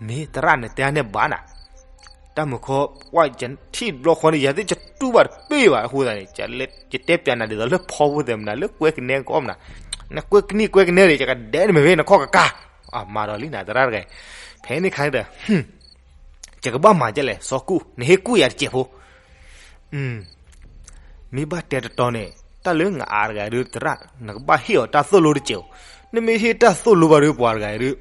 မ့ၢ်သရၣ်န့ၣ်တဲန့ၣ်ဘၣ်နၤ, တၢ်မုၢ်ခီ ပှၤယထံၣ်တဘျီဃီန့ၣ် ယၤသ့ၣ်ယတူၢ်ဘၣ်တပ့ၢ်ဘၣ်အဃိသတးန့ၣ် ယတဲပျးနၤဒ်သိးလၢဖီဖိသဲးမနၤ လၢကွဲကနဲကီမနၤ, နကွဲကနံၣ်ကွဲကနဲဒီး ယကဒဲးနမဲာ်ဖဲနခီၣ်ကကါ, မၤဒီးလံနၤသရၣ်တဂၤ, ဖဲန့ၣ်ခါဒီး ယကဘၣ်မၤဒ်လဲၣ် စီၤကူၣ် နဟ့ၣ်ကူၣ်ယၤတစဲးဖိ မ့ၢ်ဘၣ်တဲတတီန့ၣ် တၢ်လၢနအါတဂၤဒုးသရၣ် နကဘၣ်ဟ့ၣ်အီၤတၢ်သိၣ်လိတစဲးဧိၤ, နမ့ၢ်ဟ့ၣ်တၢ်သိၣ်လိဘၣ်ဒုးပှၤတဂၤဒုး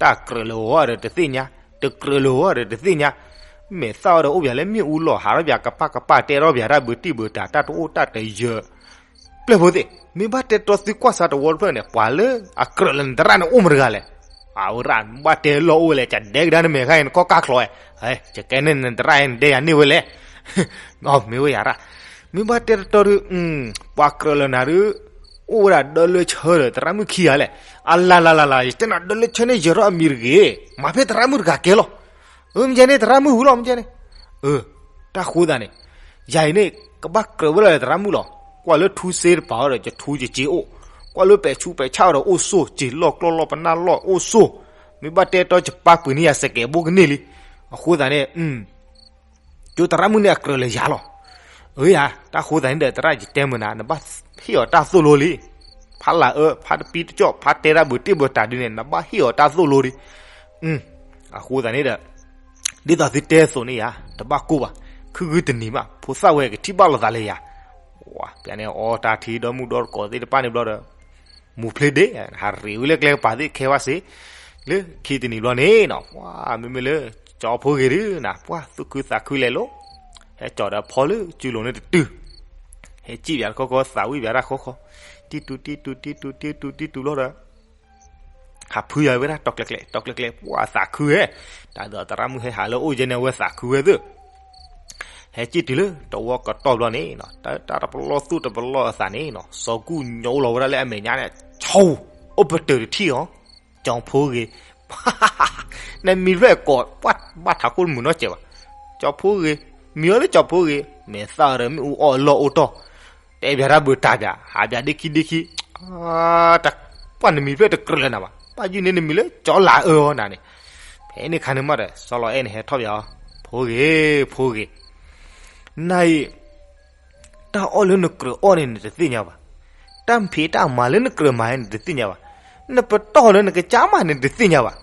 တၢ်ကြၢးလၢာ်ဝဲဒီးတသ့ၣ်ညါ, တကြၢးလၢာ်ဝဲဒီးတသ့ၣ်ညါ, မဲာ်သၣ်ဝဲဒီးအိၣ်ပၠးလၢမ့ၣ်အူလီၢ် ဟးထီၣ်ပၠးကပၣ်ကပၣ် တဲထီၣ်ပၠးတၢ်ဘုးတံၢ်ဘုးတၢ် တၢ်တအိၣ်တၢ်တယၢၤ ပျဲၢ်ဖိသ့ၣ်, မ့ၢ်ဘၣ်တဲတတီသုကွၢ်စးတဝီတဖျၢၣ်န့ၣ် ပှၤလၢအကြၢးလၢနသရၣ်န့ၣ်အိၣ်မတဂၤလဲၣ်, အဝဲရၣ် ဘၣ်တဲလီၢ်အိၣ်ဝဲလဲၣ် ကဒဲကဒါနမဲာ်ခါအံၤ နခီၣ်ကၢ်ချီးဝဲ, ယကဲန့ၣ်နသရၣ်အံၤ နတဲယၤန့ၢ်ဝဲလဲၣ်, မ့ၢ်ဝဲယၤရၣ်, မ့ၢ်ဘၣ်တဲတတီဒီး ပှၤကြၢးလၢနၤဒုး အိၣ်ဝဲဒၣ်ဒီလၢဆၢဒီးသရၣ်မုၣ်ခံဂၤလဲၣ်, အလၤလၤလၤလၤ ယတဲနၤဒီလၢဆၢန့ၣ် ယဲၤထီၣ်အမံၤတဂ့ၤ, မၤဖဲသရၣ်မုၣ်တဂၤကဲလီၤ အမ့ၢ်ကဲန့ၣ် သရၣ်မုၣ်ဟူလီၤ မ့ၢ်ကဲန့ၣ်, တၢ်ဃိသးန့ၣ်, ယၤအံၤန့ၣ် ကဘၣ်ကြၢးဝဲလီၤသရၣ်မုၣ်လီၤ, ကွၢ်လၢထူစ့တပၤအီၤဒီး ယထူယစ့အိၣ်, ကွၢ်လၢပဲာ်ဆူးပဲာ်ဆၣ်အီၤဒီး အိၣ်စိၢ် စ့လီၢ်ကျီၢ်လီၢ်ပနၢ်လီၢ်အိၣ်စိၢ်, မ့ၢ်ဘၣ်တဲတီယပၢ်ပှ့ၤန့ၢ်ယၤစဲးကဲးဘိကန့ၢ်လံ, အဃိသတးန့ၣ် ကၠိသရၣ်မုၣ်န့ၣ်အကြၢးလၢယၤလီၤ, အၢယၤ, တၢ်ဃိသးန့ၣ်ဒီး သရၣ်ယတဲမုာ်နၤ နဘၣ်ဟ့ၣ်အီၤတၢ်သိၣ်လိလံ, ဖးလၢအၢ ဖးတပံတကၠီၣ် ဖးတဲတၢ်ဘုးတံၢ်ဘုးတၢ်ဒုးန့ၣ် နဘၣ်ဟ့ၣ်အီၤတၢ်သိၣ်လိလံ, အဃိသတးန့ၣ်ဒီး ဒ်သိးသုတဲသိးန့ၣ်ယၤ တဘၣ်ကိၢ်ဘၣ်, ခုဂုၢ်တနံၤမး ဖိသၣ်ဝဲကထံၣ်ဘၣ်လိာ်သးလၢယၤ, ပှၤန့ၣ်အီတၢ်ထံဒီမုၢ်ဒီတကိးသ့ၣ်တဖၣ်န့ၣ်ဘျီဒီး မူဖျ့ဒ့ ဟးရ့းဝဲလၢကျဲကပၤသ့ၣ်ခဲဝဲစ့ၢ်, လၢခံတနံၤဘျီန့ၣ်နီၤ ပှၤမ့မ့ၢ်လၢ ကၠီဖိဂ့ၤဒုးနၤ ပှၤသူၣ်ခုသးခုလဲၤလိၤ, ဟဲကၠီဒီးဖီလၢကၠူလိၤန့ၣ်တတုၤ, ဟဲစံၣ်ပၠးတခီခီ သးဝံၣ်ပၠးတၢ်ခီခီ, တံၢ်တူၤတံၢ်တူၤတံၢ်တူၤတံၢ်တူၤတံၢ်တူၤလီၤဒီး ဟးဖုယၤဝဲဒၣ် တီၤကျဲၤကျဲၤ တီၤကျဲၤကျဲၤ ပှၤသးခုဝဲ, တၢ်ဒီးသရၣ်မုၣ်ဟဲဟးလၢအိၣ်ယဲန့ၣ် အဝဲသးခုဝဲသ့ၣ်, ဟဲစံၣ်တုၤလၢတဝီကတီၢ်ဘျီန့ၣ်နီၤ တၢ်တပလီၢ်သူၣ်တပလီၢ်အသးန့ၣ်နီၤ စီၤကူၣ်ညိလီၤဝဲဒၣ်လၢအမဲာ်ညါန့ၣ် ဆိ, အိၣ်ပတုာ်တထံၣ်အီၤ, ကၠီဖိဂ့ၤ, နမံၤဖျၢၣ်ကိး ပှၤဘၣ်ထးခိၣ်တမုာ်နီတစဲးဘၣ်, ကၠီဖိဂ့ၤ, မံၤအီၤလၢကၠီဖိဂ့ၤ မဲာ်သၣ်ဒီးမ့ၣ်အူအီၣ်အလီၢ်အိၣ်တီၢ် တဲပၠးတၢ်ဘုးတၢ်ပၠး ဟးပၠးဒ့ခံဒ့ခံ, တၢ်ပှၢ်နမံၤဖျၢၣ်တကြၢးလၢနၤဘၣ် ဘၣ်ယုၢ်န့ၢ်နမံၤလၢကၠီလၤအၢအီၤနၤန့ၣ်, ဖဲန့ၣ်ခါန့ၣ်မးဒီး စီၤလီၤအဲၣ်န့ၣ်ဟဲထီၣ်ပၠးအီၤ, ဖိဂ့ၤ, ဖိဂ့ၤ, နၤအံၤ တၢ်အီၣ်လၢနကြၢးအီၣ်န့ၣ် နတသ့ၣ်ညါဘၣ်, တၢ်ဖံးတၢ်မၤလၢနကြၢးမၤန့ၣ် နတသ့ၣ်ညါဘၣ်, နပတီၢ်လၢနကစၢ်မၤန့ၣ် နတသ့ၣ်ညါဘၣ်,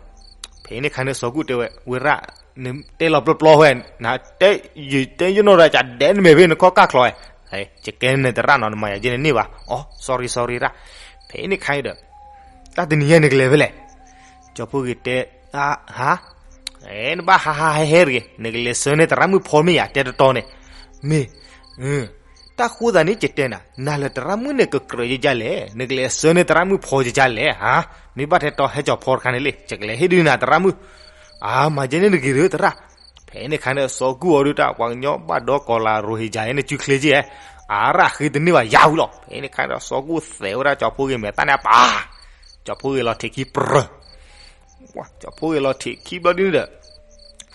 ဖဲန့ၣ်ခါန့ၣ် စီၤကူၣ်တဲဝဲ ဝဲရၣ်, နတဲလီၤပျီပျီဝဲ, နတဲ, ယတဲယနီၢ်ဒီးကဒဲးနမဲာ်ဖဲနခီၣ်ကၢ်ချီးဝဲ, ယကဲန့ၣ်နသရၣ်နီၤ နမၤယၤယဲန့ၣ်န့ၢ်ဘၣ်, အိ sorry sorry ရၣ်, ဖဲန့ၣ်ခါအံၤဒီး တၢ်တနံၤညါနကလဲၤဖဲလဲၣ်, ကၠီဖိဂ့ၤတဲ, ဟါ, နဘၣ်ဟါဟါဟဲဟဲတဂ့ၤ နကလဲၤဆှၢန့ၢ်သရၣ်မုၣ်ဖီမ့ၢ်ယၤ တဲတတီန့ၣ်, မ့ၢ်, တၢ်ဃိသးန့ၣ် ယတဲနၤ, နၤလၢသရၣ်မုၣ်န့ၣ် ကကြၢးယကလဲၣ်, နကလဲၤဆှၢန့ၢ်သရၣ်မုၣ်ဖီယကလဲၣ်, ဟါ, မ့ၢ်ဘၣ်တဲတီ ဟဲကၠီၤဖီတခါန့ၣ်လံ, ယကလဲၤဟ့ၣ်ဒုးနၤသရၣ်မုၣ်, အါ မၤယဲန့ၣ်တဂ့ၤဒီးသရၣ်, ဖဲန့ၣ်ခါန့ၣ် စီၤကူၣ်အီၤဒုးတၢ် ပှၤကညီဘၣ်ဒီကီၤလၤရိဟ့ၤကၤအံၤန့ၣ် စုချ့က့, အါရၣ်ဃ့တန့ၢ်ဘၣ်ယၤဝံၤလီၤ, ဖဲန့ၣ်ခါန့ၣ် စီၤကူၣ်သဲးဝဲဒၣ်ကၠီဖိဂ့ၤမဲာ်သၣ်န့ၣ်အပၢ်, ကၠီဖိဂ့ၤလီၤထံးခံပြၢၢ် ကၠီဖိဂ့ၤလီၤထံးခံဘျီဒုဒီး,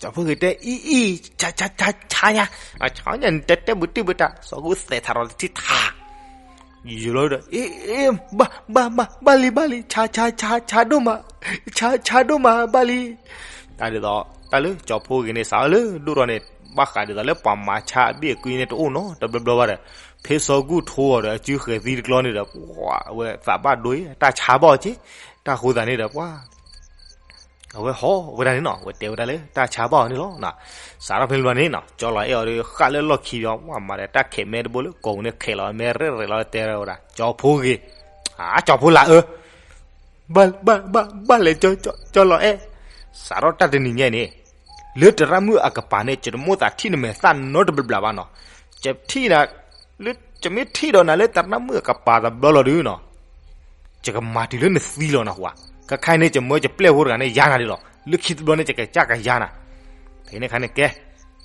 ကၠီဖိဂ့ၤတဲ အံ အံ ဆါ ဆါ ဆါ ဆါညါ, ဆါညါ နတဲတဲဘုးတံၢ်ဘုးတၢ် စီၤကူၣ်သဲးထးရီၤတထံၣ်ထါ, ယိၤလီၤဒီး အ့ အ့ ဘၣ် ဘၣ် ဘၣ် ဘၣ်လံ ဘၣ်လံ ဆါ ဆါ ဆါ ဆါဒိၣ်မး, ဆါ ဆါဒိၣ်မး ဘၣ်လံ, တၢ်ဒ်သိး တၢ်လၢကၠီဖိဂ့ၤန့ၣ် စးလၢဒိၣ်ထီၣ်န့ၣ် ဘၣ်ဃးဒ်သိးလၢပှၤမၤဆါအဘ့ၣ်အကုန့ၣ် တအိၣ်နီတဘျီဘျီဘၣ်ဒီး, ဖဲစီၤကူၣ်ထိအီၤဒီး အစုဃဲၤသံတကျီန့ၣ်ဒီး ပှၤ အဝဲသးဘၣ်ဒိအံၤ တၢ်ဆါဘၣ်အီၤက့, တၢ်ဃိသးန့ၣ်ဒီး ပှၤ အဝဲဟီၣ်ဝဲဒၣ်န့ၣ်နီၤ, အဝဲတဲဝဲဒၣ်လၢတၢ်ဆါဘၣ်အီၤန့ၣ်လီၤ. စးထီၣ်ဖဲန့ၣ်ဘျီန့ၣ်နီၤ, ကၠီလီၤအဲၣ်အီၤဒီး ဃၣ်လၢလီၢ်ခံဘျီ ပှၤမၤဒီးတၢ်ခဲးမဲတဘိလၢကိာ်ပူၤန့ၣ် ခဲးလီၤမဲရဲၣ်ရဲၣ်လီၤ တဲဝဲဒၣ် ကၠီဖိဂ့ၤ, အါ ကၠီဖိလၢအၢ ဘၣ် ဘၣ် ဘၣ် ဘၣ်လဲၣ် ကၠီ ကၠီ ကၠီလီၤအဲၣ်, စးထီၣ်တၢ်တနံၤညါန့ၣ် လၢသရၣ်မုၣ်အကပၤန့ၣ် ယတမိၣ်သးထံၣ်နမဲာ်သၣ်နီတဘျီဘၣ်နီၤ, ယထံၣ်နၤ လၢ ယမ့ၢ်ထံၣ်ဒီးနၤလၢသရၣ်မုၣ်အကပၤတဘျီလီၤဒုနီၤ, ယကမၤတုၤလၢနသံလီၤနဟူဧါ, ခဲခါအံၤန့ၣ် ယမၢယပျဲၢ်ဖိတဂၤန့ၣ် ယါနၤဒ်လီၤ, လၢခံတဘျီန့ၣ် ယကစၢ်ကယါနၤ, ဖဲန့ၣ်ခါန့ၣ်ကဲ,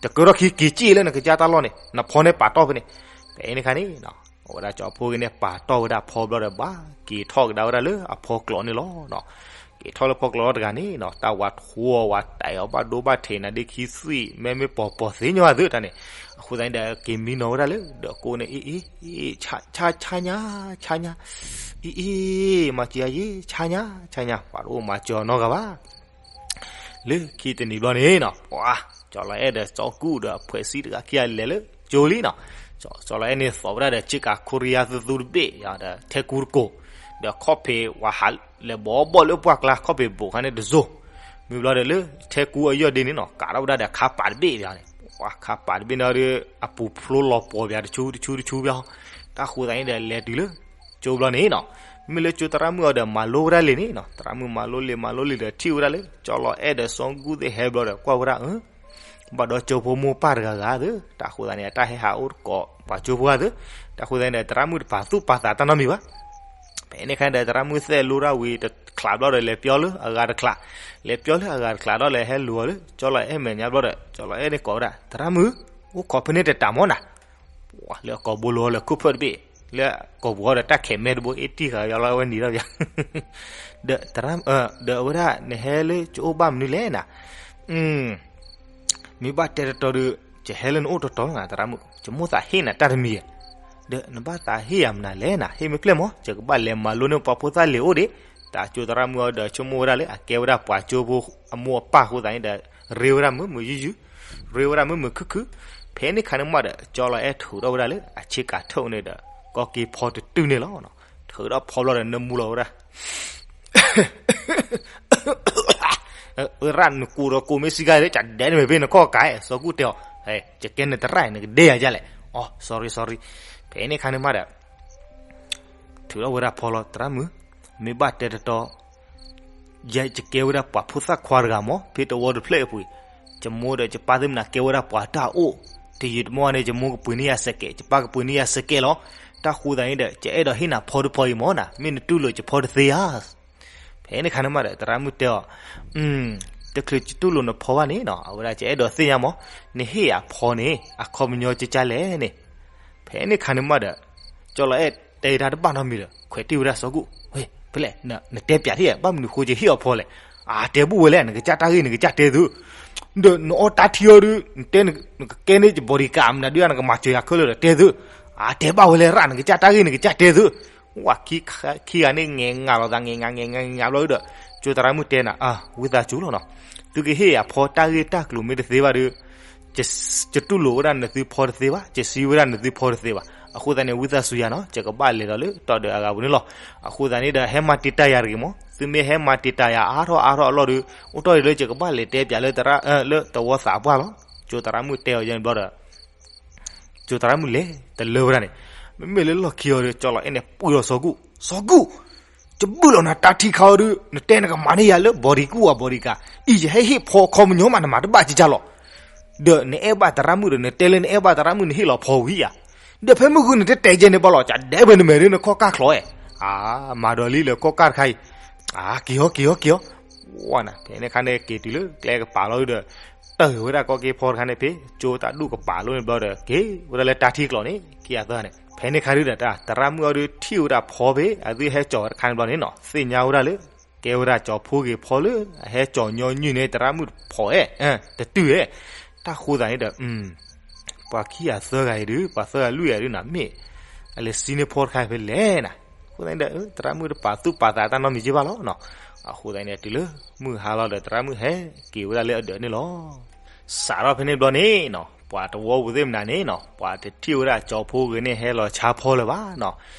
တကၢထီၣ်ခံက့ၤစံၣ်လၢနကစၢ်တၢ်လီၢ်န့ၣ် နဖီန့ၣ်ပာ်တီၢ်ဖဲန့ၣ်, ဖဲန့ၣ်ခါန့ၣ် အဝဲဒၣ်ကၠီဖိဂ့ၤန့ၣ် ပာ်တီၢ်ဝဲဒၣ်ဖီဘျီဒီး ဘၣ်က့ၤထီၣ်ကဒါဝဲဒၣ်လၢအဖီကျိးန့ၣ်လီၤ. က က့ၤထီၣ်လၢဖီကျိလီၤတဂၤန့ၣ်နီၤ, တၢ်ဝးထိအီၤဝးတဲာ်အီၤဘၣ်ဒိဘၣ်ထံးနၤဒ့ခံသွံၣ် မ့မ့ၢ်ပီၤပီၤသ့ညီအသုတၢ်န့ၣ်, အဃိသတးန့ၣ်ဒီး က့ၤမံနီၤဝဲဒၣ်လၢ ဒီးကိးန့ၣ် အ့ၣ် အ့ၣ် အ့ၣ် ဆါ ဆါ ဆါညါ ဆါညါ, အ့ၣ် အ့ၣ် မၤစၢၤယၤယ့ ဆါညါ ဆါညါ, ပှၤတအိၣ်မၤစၢၤနီတဂၤဘၣ်. လၢခံတနံၤဘျီန့ၣ်နီၤ, ပှၤ ကၠီလီၤအဲၣ်ဒီးစီၤကူၣ်ဒီးဖှဲးစံတဂၤခံဂၤလဲၤလၢကၠိလံနီၤ, ကၠီလီၤအဲၣ်န့ၣ်သိးဝဲဒၣ်ဒီး ဆ့ကၤခိရံယါသူသူတဘ့ၣ်ဒီး ထဲကူတကိး, ဒီးခီၣ်ဖံးဝဲဟးလဲၤဘီဘီၣ်လၢပှၢ်ကျါခီၣ်ဖံးဘိးခါန့ၣ်တစိၢ်, မ့ၢ်ဘျီဒီးလၢထဲကူအယီၢ်ဒ့န့ၣ်နီၤ, ကးထီၣ်ဝဲဒၣ်ဒီးခါပာ်တဘ့ၣ်န့ၣ်, ပှၤခါပာ်တဘ့ၣ်န့ၣ်ဒီး အပူၤဖျိလီၤပှီၤပၠးတဆူတဆူတဆူပၠး, တၢ်ဃိသးန့ၣ်ဒီးလဲၤတုၤလၢ ကၠိဘျီန့ၣ်နီၤ, မ့မ့ၢ်လၢကၠိသရၣ်မုၣ်အီၤဒီးမၤလိဝဲဒၣ်လံာ်န့ၣ်နီၤ, သရၣ်မုၣ်မၤလိလံာ်မၤလိလံာ်ဒီးထံၣ်ဝဲဒၣ်လၢ ကၠီလီၤအဲၣ်ဒီးစီၤကူၣ်သ့ၣ်ဟဲဘျီဒီးကွၢ်ဝဲဒၣ် အၢ ဘၣ်ဒီးကၠိဖိမိၢ်ပၢ်တဂၤဂၤသၢ, တၢ်ဃိသးန့ၣ် အတၢ်ဟဲဟးအိၣ်တကိးပှၤကၠိဖိဂၤသၢ, တၢ်ဃိသးန့ၣ်ဒီး သရၣ်မုၣ်တပာ်သူၣ်ပာ်သးတၢ်နီတမံၤဘၣ်. ဖဲန့ၣ်ခါဒီး သရၣ်မုၣ်သဲးလိတၢ်ဝံၤတချးဘျီဒီး လဲၤပျီလၢအဂၤတချး, လဲၤပျီလၢအဂၤတချးဒီး လဲၤဟဲလိၤအီၤလၢ ကၠီလီၤအဲၣ်မဲာ်ညါဘျီဒီး ကၠီလီၤအဲၣ်န့ၣ်ကိးဝဲဒၣ် သရၣ်မုၣ်, အိၣ်ခိးဖဲန့ၣ်တတးမီၢ်နၤ လၢအကိာ်ဘိလိၤအီၤလၢခိၣ်ဖၢၣ်တဘ့ၣ်, လၢအကိာ်ပူၤအီၤဒီးတၢ်ခဲးမဲတဘိအ့ၣ်တံၢ်ဃာ်ယီလီၤဝဲနံၤဒီးပၠး, ဒီးသရၣ်, ဒီးအဝဲဒၣ်နဟဲလၢကၠိအိၣ်ဘၣ်မနုၤလဲၣ်နၤ, မ့ၢ်ဘၣ်တဲတတီၤဒီး ယဟဲလၢနအိၣ်တတီၤလီၤနၤ သရၣ်မုၣ်, ယမိၣ်သးဟ့ၣ်နၤတၢ်တမံၤဧါ, ဒီးနဘၣ်သးဟ့ၣ်ယၤမနုၤလဲၣ်နၤ, ဟ့ၣ်မ့ၢ်ကျဲမီၢ် ယကဘၣ်လဲၤမၤလိန့ၢ်ပှၤဖိသၣ်လံာ်အိၣ်ဒံး, တၢ်ကၠိသရၣ်မုၣ်အီၤဒီးဆိကမိၣ်ဝဲဒၣ်လၢ အကဲဝဲဒၣ်ပှၤကၠိဖိအမိၢ်အပၢ်အဃိသတးန့ၣ်ဒီး ရ့ဝဲဒၣ်မုာ်မုာ်ယုၢ်ယုၢ်, ရ့ဝဲဒၣ်မုာ်မုာ်ခုၣ်ခုၣ်, ဖဲန့ၣ်ခါန့ၣ်မးဒီး ကၠီလီၤအဲၣ်ထုးထီၣ်ဝဲဒၣ်လၢအဆ့ကၤထိၣ်န့ၣ်ဒီး ကီၢ်က့ၤဖီတတုၢ်န့ၣ်လီၤ, ထုးထီၣ်ဖီဘျီဒီးနၢမူလီၤဝဲဒၣ် ရၣ်နကိးဒီးကိးမ့ၢ်စံကါလၢ ကဒဲနမဲာ်ဖဲနကီၢ်ကး, စီၤကူၣ်တဲအီၤ, ယကဲနတရၣ် နကဒဲယၤဒ်လဲၣ်, အိ sorry sorry, ဖဲန့ၣ်ခါန့ၣ်မးဒီး ထုးထီၣ်ဝဲဒၣ်ဖီလီၤ သရၣ်မုၣ်, မ့ၢ်ဘၣ်တဲတတီၤ ယဲယကဲဝဲဒၣ်ပှၤဖိသၣ်ခွါတဂၤမီၢ် ဖဲတဝီတဖျၢၣ်အပူၤ, ယမိၢ်ဒီးယပၢ်သ့ၣ်မနၤကဲဝဲဒၣ်ပှၤတၢ်အိၣ်, တယံာ်တမီၢ်န့ၣ် ယမိၢ်ကပှ့ၤန့ၢ်ယၤစဲးကဲး ယပၢ်ကပှ့ၤန့ၢ်ယၤစဲးကဲးလီၤ, တၢ်ဃိသတးန့ၣ်ဒီး ယအဲၣ်ဒိးဟ့ၣ်နၤဖီတဖီအံၤမီၢ်နၤ မ့ၢ်နတူၢ်လိာ်ယဖီတသ့ဧါ ဖဲန့ၣ်ခါန့ၣ်မးဒီး သရၣ်မုၣ်တဲအီၤ, တချုးယတူၢ်လိာ်နဖီဘၣ်န့ၣ်နီၤ အဝဲဒၣ်ယအဲၣ်ဒိးသ့ၣ်ညါမီၢ်, နဟ့ၣ်ယၤဖီန့ၣ် အခီပညီကကလဲၣ်န့ၣ်, ဖဲန့ၣ်ခါန့ၣ်မးဒီး ကၠီလီၤအဲၣ်တဲတၢ်တဘၣ်နီတမံၤဒီး ခွဲးတံၢ်ဝဲဒၣ်စီၤကူၣ်, ဝဲ ဖဲလဲၣ် နတဲပၠးထံၣ် ဘၣ်မနုၤဃိယဟ့ၣ်အီၤဖီလဲၣ်, အတဲဘူၣ်ဝဲလဲၣ် နကစၢ်တၢ်ဂ့ၢ်နကစၢ်တဲသု, ဒီးနအီၣ်တၢ်ထံအီၤဒီး နတဲနကကဲန့ၢ်ယဘီဒံကၣ်မနုၤဒုး နကမၤစၢၤယၤခဲလၢာ်ဒီးတဲသု, အတဲဘၣ်ဝဲလဲၣ် ရၣ်နကစၢ်တၢ်ဂ့ၢ်နကစၢ်တဲသု, ဝဲ ခံဂၤန့ၣ် ငဲၤငါလီၤသး ငဲၤငါ ငဲၤငါ ငဲၤငါဘျီဒီး ကၠိသရၣ်မုၣ်တဲနၤ, ဝံသးစူၤလီၤနီၤ, သုကဟ့ၣ်ယၤဖီတၢ်ဂ့ၢ်တၢ်ကျိၤမ့ၢ်တသ့ဘၣ်ဒီး ယတူၢ်လိာ်ဝဲဒၣ်နသုဖီတသ့ဘၣ်, ယစံးဝဲဒၣ်နသုဖီတသ့ဘၣ်, အဃိသတးန့ၣ် ဝံသးစူၤယၤနီၤ ယကဘၣ်လဲၤဒီးလၢတီၢ်ဒီးအဂၤပူၤန့ၣ်လီၤ, အဃိသတးန့ၣ်ဒီး ဟဲမၤတံာ်တာ်ယၤတဂ့ၤမီၢ်, သုမ့ၢ်ဟဲမၤတံာ်တာ်ယၤအါထီၣ်အါထီၣ်အလီၢ်ဒီး အိၣ်တီၢ်အံၤလၢယကဘၣ်လဲၤတဲပၠးလၢ လၢသဝီသးပှၢ်လီၤ, ကၠိသရၣ်မုၣ်တဲအီၤယဲန့ၣ်ဘျီဒီး ကၠိသရၣ်မုၣ်လဲၤတလၢဝဲဒၣ်န့ၣ်, မ့မ့ၢ်လၢလီၢ်ခံအီၤဒီး ကၠီလီၤအဲၣ်န့ၣ် ပှံၢ်လီၤစီၤကူၣ်, စီၤကူၣ်, ယဘုၣ်လီၤနၤတၢ်ထံခါအီၤဒီး နတဲနကမၤန့ၢ်ယၤလၢ ဘီဒံကူၣ်ဝါဘီဒံကၣ်, အံၤယဟဲဟ့ၣ်ဖီအခီပညီမး နမၤတဘၣ်ကကၢ်လီၤ, ဒီးနအဲၣ်ဘၣ်သရၣ်မုၣ်ဒီး နတဲလၢနအဲၣ်ဘၣ်သရၣ်မုၣ် နဟ့ၣ်လီၤဖီဝံၤဧါ, ဒီးဖဲမုၢ်ဂုၢ်နတတဲကဲန့ၣ်ဘၣ်လီၤ, ကဒဲဖဲနမဲာ်ဒီးနခီၣ်ကၢ်ချီအဲၣ်, အါ မၤဒီးလံလၢခီၣ်ကၢ်တခါအံၤ, အါ က့ၤအီၤ က့ၤအီၤ က့ၤအီၤ, ဝဲနၤ ဖဲန့ၣ်ခါန့ၣ် က့ၤတုၤလၢကျဲကပၤလီၤဒီး တၢၢ်ဝဲဒၣ်ကီၢ်က့ၤဖီတခါန့ၣ် ဖဲကၠိတၢ်ဒူၣ်ကပၤလီၤန့ၣ်ဘျီဒီး က့ၤဝဲဒၣ်လၢတၢ်ထံကျိၤန့ၣ် ခံဂၤသၢဂၤန့ၣ်, ဖဲန့ၣ်ခါဒုဒီး သရၣ်မုၣ်အီၤဒုးထံၣ်ဝဲဒၣ်ဖီဖဲ အသုဟဲကၠီၤဝဲတခါန့ၣ်ဘျီန့ၣ်နီၤ သ့ၣ်ညါဝဲဒၣ်လၢ ကဲဝဲဒၣ်ကၠီၤဖိဂ့ၤဖီလၢ အဟဲကၠီၤညီနုၢ်န့ၣ် သရၣ်မုၣ်တဖီအဲၣ်, တတုၤအဲၣ်, တၢ်ဃိသးန့ၣ်ဒီး ပှၤခံဂၤသၢဂၤအံၤဒုး ပှၤသၢဂၤလွံၢ်ဂၤဒုးနၤ မ့ၢ်အလဲၤစံန့ၢ်ဖီတခါဖဲလဲၣ်နၤ, အဃိသတးန့ၣ်ဒီး သရၣ်မုၣ်တပာ်သူၣ်ပာ်သးတၢ်နီတမံၤက့ဘၣ်လီၤနီၤ, အဃိသတးန့ၣ် တုၤလၢမုၢ်ဟါလီၤဒီး သရၣ်မုၣ်ဟဲက့ၤဝဲဒၣ်လၢအဒၢးန့ၣ်လီၤ. စးထီၣ်ဖဲန့ၣ်ဘျီန့ၣ်နီၤ ပှၤတဝီပူၤသ့ၣ်မနၤန့ၣ်နီၤ ပှၤတထံၣ်ဝဲဒၣ်ကၠီၤဖိဂ့ၤန့ၣ်ဟဲလီၤဆါဖီလၢၤဘၣ်နီၤ,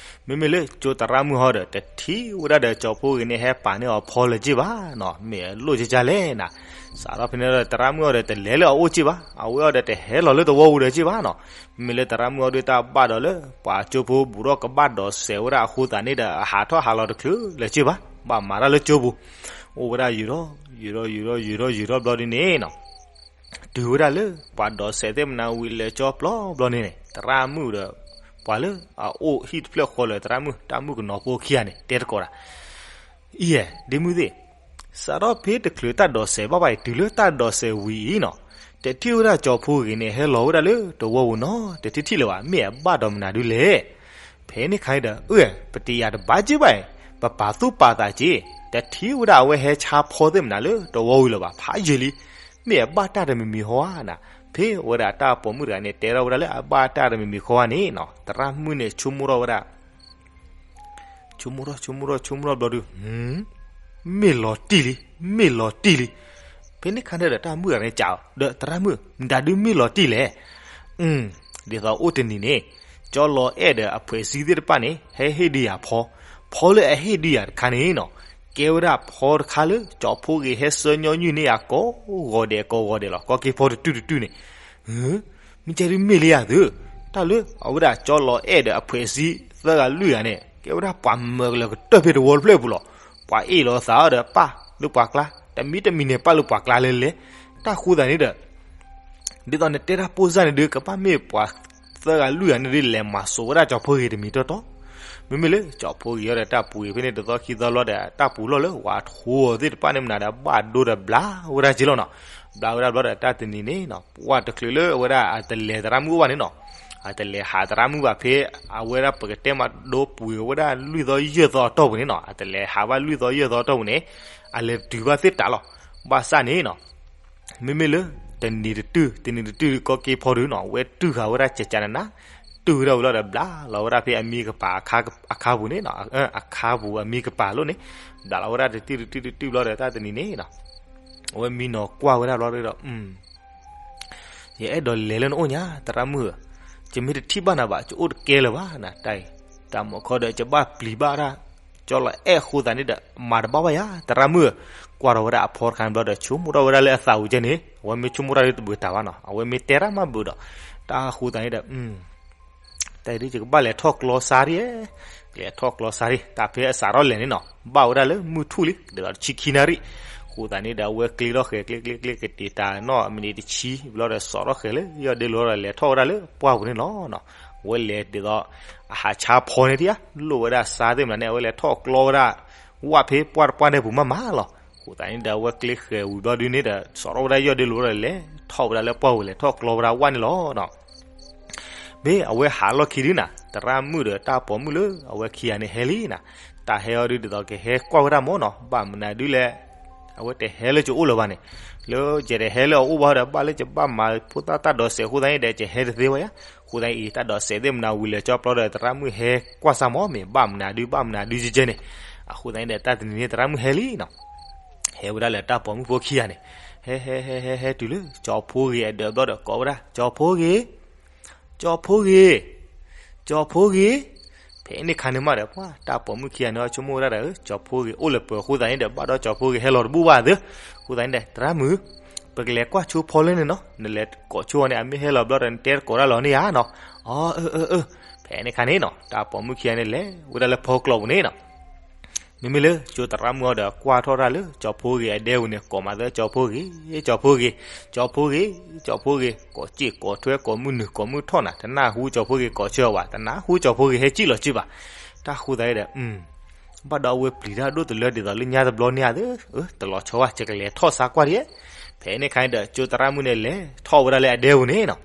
မ့မ့ၢ်လၢကၠိသရၣ်မုၣ်ဟီဒီး တထံၣ်ဝဲဒၣ်ဒီးကၠီၤဖိဂ့ၤန့ၣ်ဟဲပာ်န့ၢ်အီၤဖီလၢၤက့ဘၣ်နီၤ, မ့ၢ်အလိၣ်ကကလဲၣ်နၤ, စးထီၣ်ဖဲန့ၣ်ဒီး သရၣ်မုၣ်ဟီဒီးတလဲၤလၢအအိၣ်က့ဘၣ်, အဝဲအီၤဒီးတဟဲလီၤလၢတဝီပူၤဒီးက့ဘၣ်နီၤ, မ့မ့ၢ်လၢသရၣ်မုၣ်အီၤဒုးတၢ်ဘၣ်ဒီးလၢ ပှၤကၠိဖိဘူးထီၣ်ကဘၣ်ဒိးစဲးဝဲဒၣ်အဃိသတးန့ၣ်ဒီး အဟးထီၣ်ဟးလီၤတချုးလၢၤက့ဘၣ်, ဘၣ်မၤတၢ်လၢကၠိပူၤ, အိၣ်ဝဲဒၣ်ယံာ်ထီၣ် ယံာ်ထီၣ်ယံာ်ထီၣ်ယံာ်ထီၣ်ယံာ်ထီၣ်ဘျီဒ်န့ၣ်နီၤ တုၤဝဲဒၣ်လၢ ပှၤဒိးစဲးသ့ၣ်မနၤဝံၤလဲၤကၠီပျီဘျီန့ၣ်န့ၣ် သရၣ်မုၣ်ဒီး ပှၤလၢအအိၣ်ဟံၣ်တဖျၢၣ်ဃီလၢၤ သရၣ်မုၣ်တၢ်မုၣ်ကနီၤဖိခံဂၤန့ၣ် တဲတကိးတၢ်, အံၤ ဒ့မုၣ်သ့ၣ်, စးထီၣ်ဖဲတချုးတၢ်ဒိးစဲးဘၣ်ဘၣ်အံၤ တုၤလၢတၢ်ဒိးစဲးဝံၤအံၤနီၤ, တထံၣ်ဝဲဒၣ်ကၠီၤဖိဂ့ၤန့ၣ် ဟဲလီၤဝဲဒၣ်လၢတဝီပူၤနီၤ တထံၣ်ထံၣ်လၢၤဘၣ် မ့ၢ်အဘၣ်ဒီးမနုၤဒုလဲၣ် ဖဲန့ၣ်ခါဒီး အၢ ပတယာ်တဘၣ်က့ဘၣ်အံၤ ပပာ်သူၣ်ပာ်သးက့ တထံၣ်ဝဲဒၣ်အဝဲဟဲဆါဖီသ့ၣ်မနုၤလၢတဝီဝံၤလၢၤဘၣ် ဖးယံာ်လံ, မ့ၢ်အဘၣ်တၢ်တမံၤမံၤဟီဧါနၤ, ဖဲဝဲဒၣ်တၢ်ပိာ်မုၣ်တဂၤန့ၣ် တဲထီၣ်ဝဲဒၣ်လၢအဘၣ်တၢ်တမံၤမံၤဃီဧါန့ၣ်နီၤ သရၣ်မုၣ်န့ၣ်ဆိကမိၣ်ထီၣ်ဝဲဒၣ် ဆိကမိၣ်ထီၣ် ဆိကမိၣ်ထီၣ် ဆိကမိၣ်ထီၣ်ဘျီဒုး, မ့ၢ်လီၤတံၢ်လံ, မ့ၢ်လီၤတံၢ်လံ. ဖဲန့ၣ်ခါန့ၣ်ဒီး တၢ်မုၣ်တဂၤန့ၣ်စံးဒီး သရၣ်မုၣ် မတၤဒုးမ့ၢ်လီၤတံၢ်လဲၣ်. ဒ်သိးအိၣ်တနံၤန့ၣ် ကၠီလီၤအဲၣ်ဒီးအဖှဲးစံသ့ၣ်တဖၣ်န့ၣ် ဟဲဟ့ၣ်ဒုးယၤဖီ, ဖီလၢအဟ့ၣ်ဒုးယၤတခါန့ၣ်နီၤ ကဲဝဲဒၣ်ဖီတခါလၢ ကၠီဖိဂ့ၤဟဲဆှၢညီနုၢ်န့ၢ်ယၤကိးဂီၤဒဲးကိးဂီၤဒဲးလီၤ. ကီက့ၤဖီတတုၢ်တတုၢ်န့ၣ် မ့ၢ်ကဲဒုးမ့ၢ်လံယၤသု, တၢ်လၢအဝဲဒၣ်ကၠီလီၤအဲၣ်ဒီးအဖှဲးစံသၢဂၤလွံၢ်ဂၤန့ၣ် ကဲဝဲဒၣ်ပှၤမၢကလၢာ်ကတၢၢ်ဖဲတဝီတဖျၢၣ်အပူၤလီၤ. ပှၤအ့ၣ်လိာ်သးအီၤဒီးပာ်လၢပှၤကျါ, တမံၤတမံၤန့ၣ်ပာ်လၢပှၤကျါလဲၤလဲၤ. တၢ်ဃိသတးန့ၣ်ဒီး ဒ်သိးနတဲတၢ်ပိၢ်စၢ်န့ၣ်ဒုး ကဘၣ်မ့ၢ်ပှၤသၢဂၤလွံၢ်ဂၤန့ၣ်ဒုး လဲၤမၤစိာ်ဝဲဒၣ်ကၠီဖိဂ့ၤတမံၤတီတီ. မ့မ့ၢ်လၢကၠီဖိဂ့ၤအီၤဒီးတၢ်ပူၤဂ့ၤဖဲန့ၣ် တသီခံသီဘျီဒီး တၢ်ပူၤလီၢ်လၢဝၤထိအီၤသ့ၣ်တဖၣ်န့ၣ်မနုၤဒီး ဘၣ်ဒိဒီးဘျါဝဲဒၣ်က့လီၤနီၤ. ဘျါဝဲဒၣ်ဘျီဒီး တၢ်တနံၤန့ၣ်နီၤ ပှၢ်တချုးလၢအဝဲဒၣ်အတလဲၤသရၣ်မုၣ်အိၣ်ဘၣ်န့ၣ်နီၤ, အတလဲၤဟးသရၣ်မုၣ်ဘၣ် ဖဲအဝဲဒၣ်ပကတဲမးဒိပူၤဂ့ၤဝဲဒၣ်လွံၢ်သီယဲၢ်သီအတီၢ်ပူၤန့ၣ်နီၤ, အတလဲၤဟးဘၣ်လွံၢ်သီယဲၢ်သီအတီၢ်ပူၤန့ၣ် အလဲၤတုၤဘၣ်သ့ၣ်တၢ်လီၤ. ဘၣ်ဆၣ်န့ၣ်နီၤ မ့မ့ၢ်လၢ တနံၤတတုၢ် တနံၤတတုၢ်ကီက့ၤဖီဒုးနီၤ ဝဲတုၤဃာ်ဝဲဒၣ်ကကနနၤ, တုၤဝဲဒၣ်ဝံၤလီၤဒီး ဘျးလီၤဝဲဒၣ်ဖဲအမံကပၤအခါပူၤန့ၣ်နီၤ, အခါပူၤအမံကပၤလိၣ်န့ၣ် ဘျးလီၤဝဲဒၣ်တတုၢ်တတုၢ်တတုၢ်ဘျီဒီး တၢ်တနံၤန့ၣ်နီၤ အဝဲမံနီၤကွၢ်ဝဲဒၣ်ဘျီဒီး ယအဲၣ်ဒိးလဲၤလၢနအိၣ်ညါ သရၣ်မုၣ်ဧၢ, ယမ့ၢ်တထံၣ်ဘၣ်နၤဘၣ် ယအိၣ်တကဲလၢၤဘၣ်နၤ တၢ်အံၤ, တၢ်မုၢ်ခီဒီး ယဘၣ်ပျံၤဘၣ်တၢ် ကၠီလီၤအဲၣ်အဃိသတးန့ၣ်ဒီး မၤတဘၣ်ဘၣ်ယၤ သရၣ်မုၣ်ဧၢ, ကွၢ်ထီၣ်ဝဲဒၣ်အဖီတခါန့ၣ်ဘျီဒီး ဆိကမိၣ်ထီၣ်ဝဲဒၣ်လၢအသးဝံၤကဲန့ၣ် အဝဲမ့ၢ်ဆိကမိၣ်တၢ်ဒ်တဘၣ်တၢ်ဘၣ်နီၤ အဝဲမ့ၢ်တဲတၢ်မးဘၣ်ဒီး တၢ်အဃိသတးန့ၣ်ဒီး တၢ်အံၤဒ်ယကဘၣ်လဲၤထီၣ်ကျီစါဒ်, လဲၤထီၣ်ကျီစါဒ် တၢ်ဖဲအစးထီၣ်လဲၤန့ၣ်နီၤ ဘၣ်ဝဲဒၣ်လၢမုၢ်ထူၣ်လံ ဒ်သိးတဆံခံနၣ်ရံၣ်, အဃိသတးန့ၣ်ဒီး အဝဲကျ့ထီၣ်ဃဲၤ ကျ့ကျ့ကျ့ ကတ့ၤတၢ်နီၣ်မံးနံးတဆံ ဘျီဒီး စိာ်ထီၣ်ဃဲၤလၢယီၢ်ဒ့လိၤဒီး လဲၤထီၣ်ဝဲဒၣ်လၢပှၢ်ပူၤန့ၣ်လီၤ. အဝဲလဲၤဒ်သိး အဟးဆါဖီန့ၣ်ဒံးဧါ လိၣ်ဝဲဒၣ်စါသ့ၣ်မနုၤန့ၣ် အဝဲလဲၤထီၣ်ကျီဝဲဒၣ် ဝၣ်ဖဲပှၢ်တပှၢ်န့ၣ်ပူၤမးမးလီၤ. အဃိသတးန့ၣ်ဒီး အဝဲကျ့ဃဲၤဝံၤဘျီဒုန့ၣ်ဒီး စိာ်ထီၣ်ဝဲဒၣ်ယီၢ်ဒ့လိၤဒီး လဲၤထီၣ်ဝဲဒၣ်လၢပှၢ်ပူၤ လဲၤထီၣ်ကျီဝဲဒၣ်ဝၣ်န့ၣ်လီၤ. မ့ၢ်အဝဲဟးလီၢ်ခံဒုနၤ သရၣ်မုၣ်ဒီးတၢ်ပိာ်မုၣ်လၢအဝဲခံဂၤန့ၣ်ဟဲလံနၤ, တၢ်ဟဲအီၤဒုဒ်သိးကဟဲကွၢ်ဝဲဒၣ်မၢ်နီၤ ဘၣ်မနုၤဒုလဲၣ်, အဝဲတဟဲလၢယအိၣ်လၢၤဘၣ်န့ၣ်, လၢယတဟဲလၢအအိၣ်ဘၣ်ဒီး ဘၣ်လၢယဘၣ်မၤဖိသၣ်တၢ်ဒိးစဲးအဃိသတးန့ၣ်ဒီး ယဟဲတသ့ဘၣ်ယၤ, အဃိသတးအံၤ တၢ်ဒိးစဲးသ့ၣ်မနုၤဝံၤလၢာ်ကၠီပျီဒီး သရၣ်မုၣ်ဟဲကွၢ်စၢ်မၢ် မ့ၢ်ဘၣ်မနုၤဒု ဘၣ်မနုၤဒုယဲကဲန့ၣ်, အဃိသတးန့ၣ်ဒီး တၢ်တနံၤန့ၣ် သရၣ်မုၣ်ဟဲလံနီၤ ဟဲဝဲဒၣ်လၢတၢ်ပိာ်မုၣ်ဖိခံဂၤန့ၣ်, ဟဲဟဲဟဲဟဲဟဲတုၤလၢ ကၠီဖိဂ့ၤအဒၢးဘျီဒီးကိးဝဲဒၣ် ကၠီဖိဂ့ၤ, ကၠီဖိဂ့ၤ, ကၠီဖိဂ့ၤ, ဖဲန့ၣ်ခါန့ၣ်မးဒီး ပှၤတၢ်ပိာ်မုၣ်ခံဂၤန့ၣ် ဆိကမိၣ်ဝဲဒၣ်ဒီး ကၠီဖိဂ့ၤအိၣ်လၢပှဲၤအဃိသတးန့ၣ်ဒီး ဘၣ်ဒီးကၠီဖိဂ့ၤဟဲလီၤတဘူၣ်ဘၣ်သု, အဃိသတးန့ၣ်ဒီး သရၣ်မုၣ်, ပကလဲၤကွၢ်ဆိဖီလၢန့ၣ်နီၤ, နလဲၤကိးဆိန့ၣ် အမ့ၢ်ဟဲလီၤဘျီဒီး နတဲတကိးတၢ်လီၤန့ၣ်ဧါနီၤ, အၢ အၢ အၢ အၢ, ဖဲန့ၣ်ခါန့ၣ်နီၤ တၢ်ပိာ်မုၣ်ခံဂၤန့ၣ်လဲၤဝဲဒၣ်လၢဖီကျိာ်ပူၤန့ၣ်နီၤ မ့မ့ၢ်လၢကၠိသရၣ်မုၣ်အီၤဒီး ကွၢ်ထီၣ်တၢ်လၢကၠီဖိဂ့ၤအဒဲပူၤန့ၣ် ကိးမးသၢ ကၠီဖိဂ့ၤ, ကၠီဖိဂ့ၤ, ကၠီဖိဂ့ၤ, ကၠီဖိဂ့ၤ, ကိးစ့ၢ်ကိးထွဲ ကိးမုၢ်နုာ် ကိးမုၢ်ထီၣ်နၤ, တနၢ်ဟူကၠီဖိဂ့ၤကိးဆၢအီၤဘၣ်, တနၢ်ဟူကၠီဖိဂ့ၤဟဲစံၣ်လီၤစုဘၣ်, တၢ်ဃိသတးဒီး ဘၣ်ဒီးအဝဲပျံၤတၢ်ဒိၣ်တလၢဒ်သိးလၢညါတဘျီန့ၣ်ဧါသ့, တလီၤဆီဘၣ် ယကလဲၤထီၣ်စါကွၢ်ဒံး, ဖဲန့ၣ်ခါန့ၣ်ဒီး ကၠိသရၣ်မုၣ်န့ၣ်လဲၤထီၣ်ဝဲဒၣ်လၢအဒဲပူၤန့ၣ်နီၤ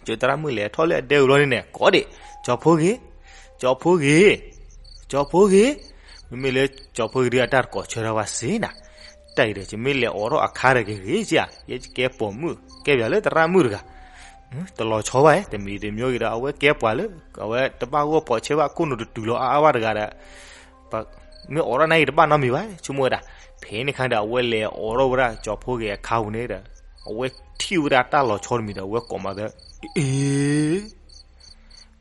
ကၠိသရၣ်မုၣ်လဲၤထီၣ်လၢအဒဲပူၤလီၤန့ၣ်န့ၣ် ကိးဒံး, ကၠီဖိဂ့ၤ, ကၠီဖိဂ့ၤ, ကၠီဖိဂ့ၤ, မ့မ့ၢ်လၢကၠီဖိဂ့ၤဒုးအတၢ်တကိးဆၢထီၣ်ဘၣ်စ့ၢ်နၤ, တၢ်အံၤဒီး ယမ့ၢ်လဲၤအိးထီၣ်အခါဒီးကဂ့ၤကဧါ, ယကဲပိာ်မုၣ် ကဲပှၤလၢသရၣ်မုၣ်တဂၤ တလီၤဆီဘၣ် တမံၤတမံၤဂ့ၤဒီး အဝဲကဲပှၤလၢ အဝဲတဘၣ်ဂီၢ်ပိာ်ဆၢဘၣ် ခိၣ်နူာ်တတုၤလီၤအါအါဘၣ်တဂၤဒီး မ့ၢ်အိးထီၣ်နၢ်ဂ့ၤတဘၣ်နီတမံၤဘၣ် ဆိကမိၣ်ဝဲဒၣ်, ဖဲန့ၣ်ခါဒီး အဝဲလဲၤအိးထီၣ်ဝဲဒၣ်ကၠီဖိဂ့ၤအခါပူၤန့ၣ်ဒီး အဝဲထံၣ်ဝဲဒၣ်တၢ်လီၤဆီတမံၤဒီး အဝဲကိးမးသၢ, အ့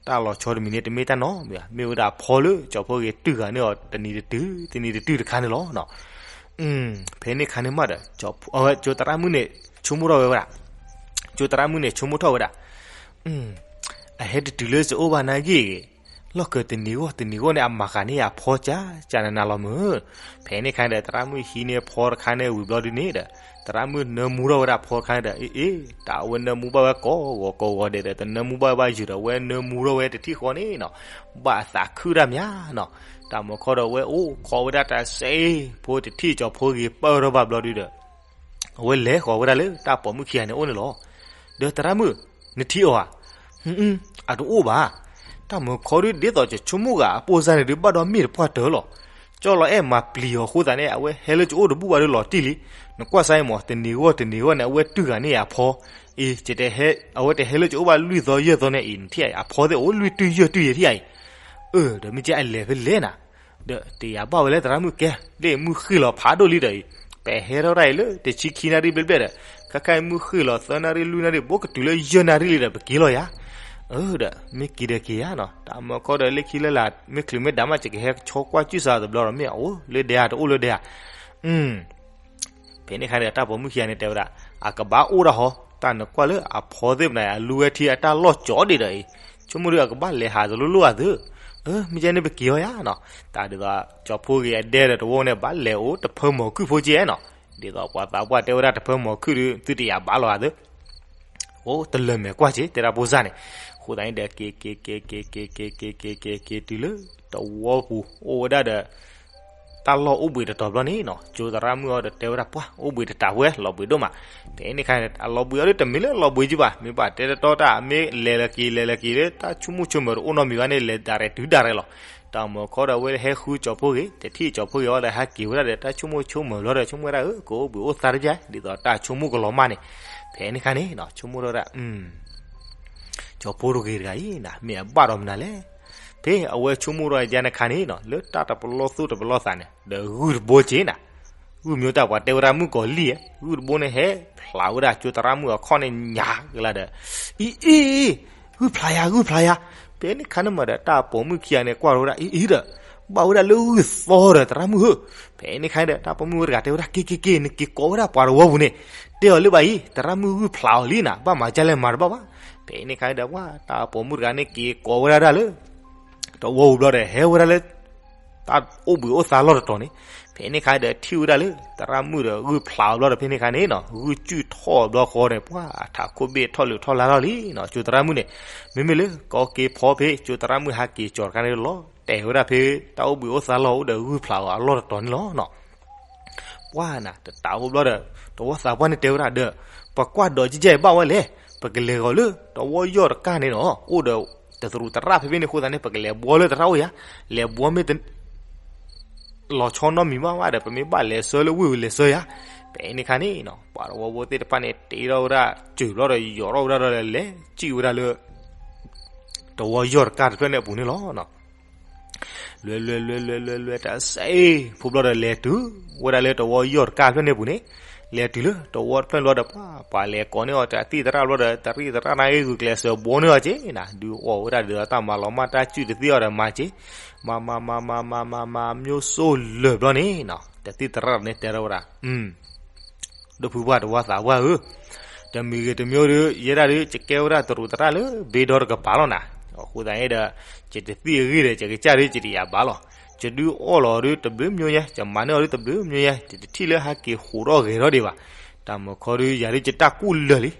တၢ်လီၤဆီတမံၤန့ၣ် တမ့ၢ်တၢ်နီတမံၤဘၣ် မ့ၢ်ဝဲဒၣ်ဖီလၢကၠီဖိဂ့ၤတုၤဃာ်န့ၢ်အီၤ တနံၤတတုၤ တနံၤတတုၤတခါန့ၣ်လီၤ. ဖဲန့ၣ်ခါန့ၣ်မးဒီး ကၠီဖိ အဝဲကၠိသရၣ်မုၣ်န့ၣ် ဆိကမိၣ်ထီၣ်ဝဲဝဲဒၣ်, ကၠိသရၣ်မုၣ်န့ၣ် ဆိကမိၣ်ထီၣ်ဝဲဒၣ် အဟဲတတုၤလၢယအိၣ်ဘၣ်နၢ်ဂ့ၤဂ့ၤ, လီၢ်ခၢၣ်တနံၤဂီၢ်တနံၤဂီၢ်န့ၣ် အမၤဃာ်န့ၢ်ယၤဖီကၠၢ်ကၠၢ်နးနးလီၤမုၢ်. ဖဲန့ၣ်ခါဒီး သရၣ်မုၣ်ဟံးန့ၢ်ဖီတခါန့ၣ်ဝံၤဘျီဒုန့ၣ်ဒီး သရၣ်မုၣ်နၢမူထီၣ်ဝဲဒၣ်ဖီတခါန့ၣ်ဒီး အ့ အ့ တၢ်အဝဲနၢမူဘၣ်ဝဲကိးဂီၤကိးဂီၤဒဲးဒီး တနၢမူဘၣ်ဝဲဘၣ်ယုာ်ဒီး အဝဲနၢမူထီၣ်ဝဲတထံၣ်ဃီန့ၣ်နီၤ, ဘၣ်အသးခုတၢ်မးနီၤ. တၢ်မုၢ်ခီဒီး အဝဲအိၣ်ခိးဝဲဒၣ်တၢ်စဲအ့ ဖိတထံၣ်ကၠီဖိဂ့ၤပၢၢ်ထီၣ်ဘၣ်ဘျီဒုဒီး အဝဲလဲၤဃီၤဝဲဒၣ်လၢတၢ်ပိာ်မုၣ်ခံဂၤန့ၣ်အိၣ်န့ၣ်လီၤ. ဒီးသရၣ်မုၣ် နထံၣ်အီၤဧါ. အတအိၣ်ဘၣ်. တၢ်မုၢ်ခီဒု ဒ်သိးယဆိကမိၣ်ဂ့ၤ အပိၢ်စၢ်န့ၣ်ဒုး ဘၣ်ဒီးမ့ၢ်တပှၢ်တၢၢ်လီၤ. ကၠီလီၤအဲၣ်မၤပျံၤအီၤအဃိသတးန့ၣ် အဝဲဟဲလၢကၠိအိၣ်တဘူၣ်ဘၣ်ဒီးလီၤတံၢ်လံ. နကွၢ်စါအံၤမး တနံၤဂီၢ်တနံၤဂီၢ်န့ၣ် အဝဲတုၤဂၤန့ၢ်ယၤဖီ, အံၤ အဝဲတဟဲလၢကၠိအိၣ်ဘၣ်လွံၢ်သီယဲၢ်သီန့ၣ် အံၤ နထံၣ်အံၤ အဖီသ့ၣ်အိၣ်လွံၢ်တုၢ်ယဲၢ်တုၢ်ယဲၢ်ထံၣ်အံၤ, အၢ ဒီးမ့ၢ်ကဲအလဲၤဖဲလဲၣ်နၤ, ဒီးတယာ်ဘၣ်ဝဲလၢသရၣ်မုၣ်ကဲ လၢမုၢ်ဃ့ၢ်လီၤဖးဒိၣ်လံဒီးအံၤ ပဟဲထီၣ်တၢ်အံၤလၢတဆံခံနၣ်ရံၣ်ဘျဲၣ်ဘျဲၣ်ဒီး ခဲခါအံၤမုၢ်ဃ့ၢ်လီၤသၢနၣ်ရံၣ်လွံၢ်နၣ်ရံၣ် ဘိကတုၤလၢယဲၢ်နၣ်ရံၣ်လံဒီး ပက့ၤလီၤယၤ, အၢ ဒီး မ့ၢ်က့ၤဒီးက့ၤယၤနီၤ, တၢ်မၤခီဒီးလၢခံလၢလာ် မ့ၢ်ချုးမ့ၢ်ဒၣ်မး ယကဟဲဆီကွၢ်ကုၢ်စါတဘျီဒီး မ့ၢ်အအိၣ်လၢဒဲဧါ တအိၣ်လၢဒဲဧါ, ဖဲန့ၣ်ခါန့ၣ် တၢ်ပိာ်မုၣ်ခံဂၤန့ၣ် တဲဝဲဒၣ် အကဘၣ်အိၣ်ဒၣ်ဟီ, တၢ်နကွၢ်လၢအဖီသ့ၣ်မနၤ အလူဝဲထံအတၢ်လီၢ်ကၠီဒံးဒီးအံၤ, ဆိကမိၣ်ဒီးအကဘၣ်လဲၤဟးတလိၣ်လိၣ်ဧါသ့, အၢ မ့ၢ်ကဲန့ၣ်ပက့ၤအီၤယၤနီၤ, တၢ်ဒ်သိး ကၠီဖိဂ့ၤအဒဲဒီးတဝီန့ၣ် ဘၣ်လဲၤအိၣ်တဖၢမီၤခုၣ်ဖိကဲနီၤ, ဒ်သိးပှၤသးပှၢ်တဲဝဲဒၣ် တဖၢမီၤခုၣ်ဒီး သုတယာ်ဘၣ်လီၤဧါသ့ အိၣ်တလၢာ်မဲာ်ကွၢ်က့ၤ တဲဒၣ်ဖိစၢ်န့ၣ်, အဃိသတးန့ၣ်ဒီး က့ၤ က့ၤ က့ၤ က့ၤ က့ၤ က့ၤ က့ၤ က့ၤ က့ၤ တုၤလၢ တဝီပူၤ အိၣ်ဝဲဒၣ်ဒီး တၢ်လီၢ်အိၣ်ဘှံးတတီၤဘျီန့ၣ်နီၤ, ကၠိသရၣ်မုၣ်အီၤဒီးတဲဝဲဒၣ် ပှၢ် အိၣ်ဘှံးတတးဝဲ လီၤဘှံးဒိၣ်မး, ဖဲန့ၣ်ခါန့ၣ် အလီၤဘှံးအီၤဒီးတမ့ၢ်လၢလီၤဘှံးကံဘၣ်, မ့ၢ်ဘၣ်တဲတတီတၢ် မ့ၢ်လဲၤလၢက့ၤလဲၤလၢက့ၤလၢ တၢ်ဆိကမိၣ်ဆိကမးတအိၣ်နီတမံၤဘၣ်န့ၣ် လဲၤဒၣ်ရဲၣ်တုၤဒၣ်ရဲၣ်လီၤ, တၢ်မၤခီဒီးအဝဲဟဲဃုကၠီဖိဂ့ၤ တထံၣ်ကၠီဖိဂ့ၤအီၤဒီး ဟဲက့ၤဝဲဒၣ်ဒီး တၢ်ဆိကမိၣ်ဆိကမးဘျီဒီး ဆိကမိၣ်ဝဲဒၣ် အၢ ကအိၣ်ဘှံးအိၣ်သါတယါ ဒ်သိးတၢ်ဆိကမိၣ်ကလီၤမၢ်န့ၣ်, ဖဲန့ၣ်ခါန့ၣ်နီၤ ဆိကမိၣ်ထီၣ်ဝဲဒၣ် ကၠီဖိတဂ့ၤတဂၤအံၤနၤ မ့ၢ်အဘၣ်ဒီးမနုၤလဲၣ်, ဖဲအဝဲဆိကမိၣ်ထီၣ်ယါန့ၣ်ခါန့ၣ်နီၤ လၢတၢ်တပလီၢ်သူၣ်တပလီၢ်သးန့ၣ် ဒီးဂုၢ်တဘိက့ၤနၤ, ဂုၢ်မ့ၢ်တၢ်ပှၤတဲဝဲဒၣ်မုၣ်ကီၤလံၢ်ဧၢ, ဂုၢ်တဘိန့ၣ်ဟဲဖျးဝဲဒၣ်ကၠိသရၣ်မုၣ်အခီၣ်န့ၣ်ညါကလါဒီး အံၤ အံၤ အံၤ ဂုၢ်ဖျးယၤ ဂုၢ်ဖျးယၤ, ဖဲန့ၣ်ခါန့ၣ်မးဒီး တၢ်ပိာ်မုၣ်ခံဂၤန့ၣ် ကွၢ်ထီၣ်ဝဲဒၣ် အံၤ အံၤဒီး ဘၣ်ဝဲဒၣ်လၢဂုၢ်သီဒီးသရၣ်မုၣ်ဧၢ, ဖဲန့ၣ်ခါဒီး တၢ်ပိာ်မုၣ်ဝဲတဂၤတဲဝဲဒၣ် က့ၤ က့ၤ က့ၤ နက့ၤကိးဝဲဒၣ်ပှၤတဝီပူၤန့ၣ်, တဲအီၤလၢဘၣ်အံၤ သရၣ်မုၣ်ဂုၢ်ဖျးအီၤလံနၤ ဘၣ်မၤဒ်လဲၣ်မၤတဘၣ်ဘၣ်, ဖဲန့ၣ်ခါဒီး ပှၤတၢ်ပိာ်မုၣ်တဂၤန့ၣ်က့ၤကိးဝဲဒၣ်ဒၣ်လၢ တဝီပူၤဘျီဒီး ဟဲဝဲဒၣ်လၢ တၢ်အိၣ်ဘှံးအိၣ်သါလီၢ်တတီၤန့ၣ်, ဖဲန့ၣ်ခါဒီးထံၣ်ဝဲဒၣ်လၢ သရၣ်မုၣ်ဒီးဂုၢ်ဖျးအီၤဘျီဒီး ဖဲန့ၣ်ခါန့ၣ်နီၤ ဂုၢ်ကုၢ်ထီၣ်ဘျီဃီန့ၣ် ပှၤအထးခိၣ်ဘ့ၣ်ထီၣ်လုာ်ထီၣ်လါထီၣ်လံနီၤ, ကၠိသရၣ်မုၣ်န့ၣ် မ့မ့ၢ်လၢကီက့ၤဖီဖဲ ကၠိသရၣ်မုၣ်ဟးက့ၤကၠီၤတခါန့ၣ်လီၤ တဲဝဲဒၣ်ဖဲ တၢ်အိၣ်ဘှံးအိၣ်သါလီၢ်အိၣ်ဒီးဂုၢ်ဖျးအီၤအလီၢ်တတီၤန့ၣ်လီၤနီၤ. ပှၤနၤ တတးအိၣ်ဘျီဒီး တဝီသးပှၢ်န့ၣ်တဲဝဲဒၣ်ဒီး ပကွၢ်ဒီးကဲကဲအံၤဘၣ်ဝဲလဲၣ်, ပကလဲၤဂီၤလၢ တဝီယီၢ်တကၢ်န့ၣ်နီၤ အိၣ်ဒီး တသရူးသရၣ်ဖဲဖဲန့ၣ်အဃိသတးန့ၣ် ပကလဲၤဘှီလၢသရၣ်အိၣ်ယၤ, လဲၤဘှီမ့ၢ်တ လီၤဆီနီတမံၤဘၣ်ဘၣ်ဒီး ပမ့ၢ်ဘၣ်လဲၤဆှၢလၢဝ့ၢ်ဝံၤလဲၤဆှၢယၤ, ဖဲန့ၣ်ခါန့ၣ်နီၤ ပှၤတဝီဖိသ့ၣ်တဖၣ်န့ၣ် တ့ထီၣ်ဝဲဒၣ်စၢၤဘျီဒီး ယီၤထီၣ်ဝဲဒၣ်ဒီးလဲၤစံၣ်ဝဲဒၣ်လၢ တဝီယီၢ်တကၢ်တဖျၢၣ်န့ၣ်အပူၤန့ၣ်လီၤ. လွဲ လွဲ လွဲ လွဲ လွဲ လွဲ တၢ်စဲအ့ ဖိဘျီဒီးလဲၤတုၤဝဲဒၣ်လၢတဝီယီၢ်တကၢ်တဖျၢၣ်န့ၣ်အပူၤန့ၣ်, လဲၤတုၤလၢတဝီတဖျၢၣ်ဘျီဒီး ပှၤ ပှၤလဲၤကိးန့ၢ်အီၤတၢ်သံၣ်သရၣ်ဘျီဒီး တၢ်သံၣ်သရၣ်န့ၣ်ဂုာ်ကျဲးစၢးဘှီန့ၢ်အီၤက့ၤနၤ ဒုးအီၣ်ဝဲဒၣ်ဒ်သိးတၢ်မၤလီၤမၢ်တၢ်စုၣ်တသ့အီၤဒီးမၤက့ၤ, မၤ မၤ မၤ မၤ မၤ မၤ မၤ မျိုးစိလၢာ်ဘျီန့ၣ်နီၤ တၢ်သံၣ်သရၣ်န့ၣ်တဲထီၣ်ဝဲဒၣ် ဒီပုၢ်ဝဲၢ်တဝီသးပှၢ်ဧၢ, တမံၤဂ့ၤတမံၤဒီး ယဲဒၣ်ဒီး ယကဲဝဲဒၣ်တရူးသရၣ်လၢဘ့ဒီတကပၤလီၤနၤ, အဃိသတးန့ၣ်ဒီး ယတသံၣ်အဂ့ၢ်ဒီး ယကစၢ်ဒီး ယတယာ်ဘၣ်လီၤ. ယဒုးအီၣ်လီၤဒီးတဘျုးမျိုးညါ, ယမၤန့ၢ်အီၤဒီးတဘျုးမျိုးညါ, ယတထံၣ်လၢဟဲက့ၤဟူးထီၣ်ဂဲၤထီၣ်ဒံးဘၣ်. တၢ်မၤခီဒီး ယၤဒီးယတၢ်ကူၣ်လၢာ်လံ.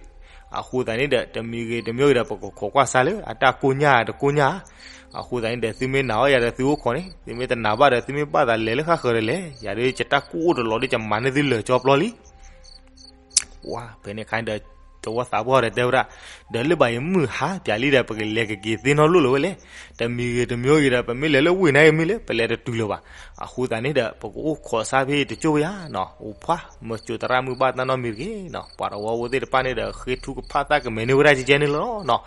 အဃိသတးန့ၣ်ဒီး တမံၤဂ့ၤတမံၤဂ့ၤဒီး ပကခိးကွၢ်စါလၢအတၢ်ကူၣ်ညါတကူၣ်ညါဧါ. အဃိသတးန့ၣ်ဒီး သုမ့ၢ်နာ်အီၤယၤဒီးသုအိၣ်ခိးန့ၣ်, သုမ့ၢ်တနာ်ဘၣ်ဒီး သုမ့ၢ်ဘၣ်သးလဲၤလၢဃၣ်ဃၢၤဒီးလဲၤ, ယၤဒီးယတၢ်ကူၣ်အိၣ်တလီၤဒီး ယမၤန့ၢ်သုလၢာ်ကၠီပျီလံ. ဝါ ဖဲန့ၣ်ခါဒီး တဝီသးပှၢ်ဒီးတဲဝဲဒၣ်, ဒီးလၢဘၣ်ယမုၢ်ဟါပၠးလံဒီး ပကလဲၤကက့ၤသ့ၣ်နီၣ်လိၣ်လၢၤဝဲလဲၣ်. တမံၤဂ့ၤတမံၤဂ့ၤဒီး ပမ့ၢ်လဲၤလၢဝ့ၢ်နါအံၤမ့ၢ်လၢ ပလဲၤတတုၤလၢၤဘၣ်. အဃိသတးန့ၣ်ဒီး ပကအိၣ်ခိးစါဖဲတကၠိၢ်ဝဲယါနီၤ, အိၣ်ဖှါ မၢကၠိသရၣ်မုၣ်ဘၣ်တၢ်နီတမံၤတဂ့ၤနီၤ. ပှၤတဝီဖိသ့ၣ်တဖၣ်န့ၣ်ဒီး ဃ့ထုကဖၣ်သၣ်ကမဲာ်န့ၢ်ဝဲဒၣ်ကဲကဲန့ၣ်လီၤနီၤ.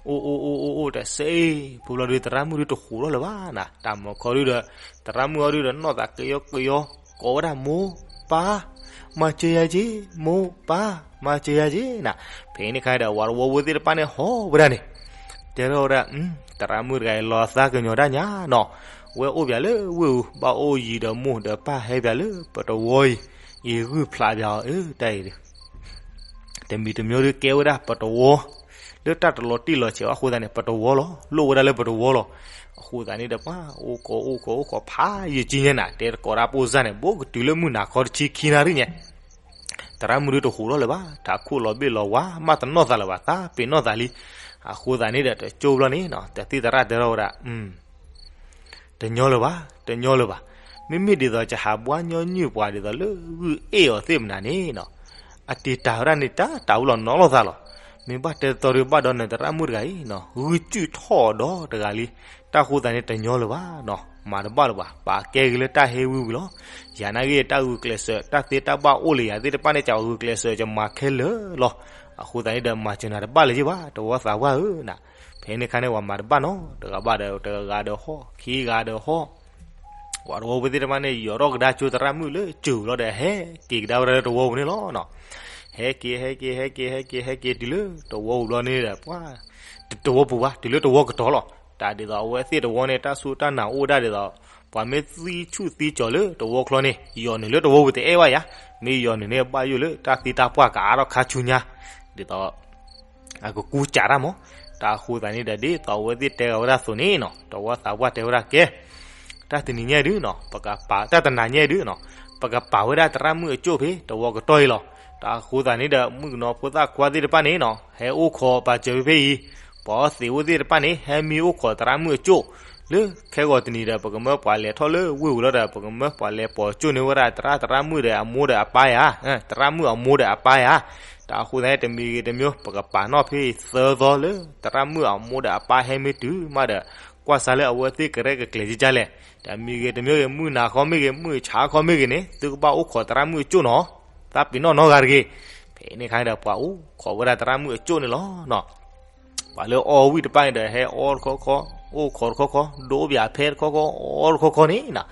အိၣ်အိၣ်အိၣ်အိၣ်အိၣ်တစဲး, ဖိဘျီဒီးသရၣ်မုၣ်ဒုးတဟူးထီၣ်လၢၤဘၣ်နၤ. တၢ်မၤခီဒုးဒီး သရၣ်မုၣ်အီၤဒုးဒီးနီၢ်သးကယီကယီ, ကိးဝဲဒၣ် မိၢ်ပၢ် မၤစၢၤယၤက့ၤ, မိၢ်ပၢ် မၤစၢၤယၤက့ၤနၤ. ဖဲန့ၣ်ခါဒီး ပှၤတဝီဖိသ့ၣ်တဖၣ်န့ၣ်ဟီၣ်ဝဲဒၣ်န့ၣ်, တဲထီၣ်ဝဲဒၣ်, သရၣ်မုၣ်တဂၤအံၤလီၤသးကညီၤတၢ်ညါနီၤ. ဝဲအိၣ်ပၠးလၢဝ့ၢ်အူ ဘၣ်အိၣ်ယံၤဒီးမိၢ်ဒီးပၢ်ဟဲပၠးလၢပတဝီအံၤ, အံၤဂုၢ်ဖျးပၠးအီၤ အၢ တၢ်အံၤ တမံၤတမံၤဒီးကဲဝဲဒၣ်ပတဝီ, လၢတၢ်တလီၤတံၢ်လီၤဆဲးဘၣ်အဃိသတးန့ၣ် ပတဝီလီၤ, လိၣ်ဝဲဒၣ်လၢပတဝီလီၤ. အဃိသတးန့ၣ်ဒီး ပှၤအိၣ်ကိးအိၣ်ကိးအိၣ်ခိးဖးယံာ်ကံညါနၤ, တဲတကိးတၢ်ပိၢ်စၢ်န့ၣ် ဘိကတုၤလၢမုၢ်နၤခီတဆံခံနၣ်ရံၣ်ညါ, သရၣ်မုၣ်ဒုးတဟူးထီၣ်လၢၤဘၣ်, ထးခိၣ်လီၤဘ့ၣ်လီၤဝါ မၤတနီၢ်သးလၢၤဘၣ်, သးပ့ၤနီၢ်သးလံ. အဃိသတးန့ၣ်ဒီး တကၠိၢ်ဘျီန့ၣ်နီၤ, တၢ်သံၣ်သရၣ်တဲထီၣ်ဝဲဒၣ် တညီလၢၤဘၣ်, တညီလၢၤဘၣ်. မ့မ့ၢ်ဒ်သိးယဟးဘှါညီနုၢ်ပှၤဒ်သိးလၢဂုၢ်အ့ၣ်အီၤသ့ၣ်မနုၤန့ၣ်နီၤ, အတံာ်တာ်ဝဲဒၣ်န့ၣ် တၢ်တၢ်ဝံၤလီၤနီၤလိာ်သးလီၤ. မ့ၢ်ဘၣ်တဲတတီၤဒီး ဘၣ်ဒီးနသရၣ်မုၣ်တဂၤအံၤနီၤ, ဂုၢ်ကုၢ်ထီၣ်ဒီးတဂၤလံ, တၢ်ဃိသးန့ၣ်တညီလၢၤဘၣ်နီၤ, မၤတဘၣ်လၢၤဘၣ်, ပာ်ကဲဂ့ၤလၢတၢ်ဟ့ဝံဝံလီၤ. ယၤနာ်က့ တၢ်ဂုာ်ကျဲးစၢး တၢ်သ့တၢ်ဘၣ်အိၣ်လၢယၤသ့ၣ်တဖၣ်န့ၣ် ကဂုာ်ကျဲးစၢး ကမၤခဲလၢာ်လီၤ. အဃိသတးန့ၣ်ဒီး မၤစၢၤနၤတဘၣ်လၢၤဘၣ် တဝီသးပှၢ်ဧၢနီၤ. ဖဲန့ၣ်အခါန့ၣ် ပှၤမၤတဘၣ်နီၤ, တဂၤဘၣ်ဒီးတဂၤဒီးဟီၣ်, ခံဂၤဒီးဟီၣ် ပှၤတဝီဖိသ့ၣ်တဖၣ်န့ၣ် ယိးထီၣ်ကဒါကၠိသရၣ်မုၣ်လၢစၢၤလီၤဒီး ဟဲက့ၤကဒါဝဲဒၣ်လၢတဝီပူၤန့ၣ်လီၤ. ဟဲက့ၤ ဟဲက့ၤ ဟဲက့ၤ ဟဲက့ၤ ဟဲက့ၤတုၤလၢတဝီပူၤဘျီန့ၣ်ဒီး ပှၤ တဝီပူၤဘၣ်, တုၤလၢတဝီကတီၤလီၤ. တၢ်ဒ်သိးအဝဲသ့ၣ်တဝီန့ၣ် တၢ်စူၢ်တၢ်နာ်အိၣ်ဒၣ်ဒ်သိး ပှၤမ့ၢ်သံဆူၣ်သံကၠီၤလၢတဝီချီန့ၣ် ယိးနုာ်လၢတဝီပူၤတအဲၣ်ဘၣ်ယၤ, မ့ၢ်ယိးနုာ်န့ၣ် ဘၣ်ယိၣ်လၢတၢ်သံတၢ်ပှၢ်ကအါထီၣ်ခါဆူညါ, ဒ်သိး အကကူစးတၢ်မး. တၢ်အဃိသတးန့ၣ်ဒီး ဒ်သိးအဝဲသ့ၣ်တဲဂၤဝဲဒၣ်အသိးန့ၣ်နီၤ, တဝီသးပှၢ်တဲဝဲဒၣ်ကဲ, တၢ်တနံၤညါဒုးနီၤ, ပကပာ် တၢ်တနၤညါဒုးနီၤ, ပကပာ်ဝဲဒၣ်သရၣ်မုၣ်အကၠိၣ်ဖဲတဝီကတီၢ်အံၤလီၤ. တၢ်အဃိသတးန့ၣ်ဒီး မုၣ်ကနီၤဖိသၣ်ခွါသ့ၣ်တဖၣ်န့ၣ်နီၤ, ဟဲအိၣ်ခိးပာ်စၢၤဖဲဖဲအံၤ, ပှၤအီသံးအိၣ်သ့ၣ်တဖၣ်န့ၣ် ဟဲမံအိၣ်ခိးသရၣ်မုၣ်အကၠိၣ် လၢခဲဂီၤတနံၤဒီး ပကမၢပှၤလဲၤထီၣ်လၢဝ့ၢ်ပူၤလီၤဒီး ပကမၢပှၤလဲၤပိာ်ကၠိၣ်န့ၢ်ဝဲဒၣ်သရၣ် သရၣ်မုၣ်ဒီးအမိၢ်ဒီးအပၢ်ယၤ, သရၣ်မုၣ်အမိၢ်ဒီးအပၢ်ယၤ. တၢ်အဃိသတးန့ၣ် တမံၤဂ့ၤတမံၤ ပကပာ်နီၣ်ဖဲသၢသီလၢ သရၣ်မုၣ်အမိၢ်ဒီးအပၢ်ဟဲမ့ၢ်တုၤမးဒီး ကွၢ်စးလၢအဝဲသ့ၣ်ကရဲၣ်ကကျဲၤကကလဲၣ်. တမံၤဂ့ၤတမံၤဂ့ၤ မုၢ်နၤခီမ့ၢ်ဂ့ၤ မုၢ်ဆါခီမ့ၢ်ဂ့ၤန့ၣ် သုကဘၣ်အိၣ်ခိးသရၣ်မုၣ်အကၠိၣ်နီၤ, သးပ့ၤနီၣ်နီတဂၤတဂ့ၤ. ဖဲန့ၣ်အခါန့ၣ်ဒီး ပှၤအိၣ်ခိးဝဲဒၣ်သရၣ်မုၣ်အကၠိၣ်န့ၣ်လီၤ. ပှၤလၢအီဝံၣ်တဖၣ်န့ၣ်ဒီး ဟဲအီတခီခီ, အိၣ်ခိးတခီခီ, ဒိပၠးဖဲတခီခီ, အီတခီခီန့ၣ်နီၤ,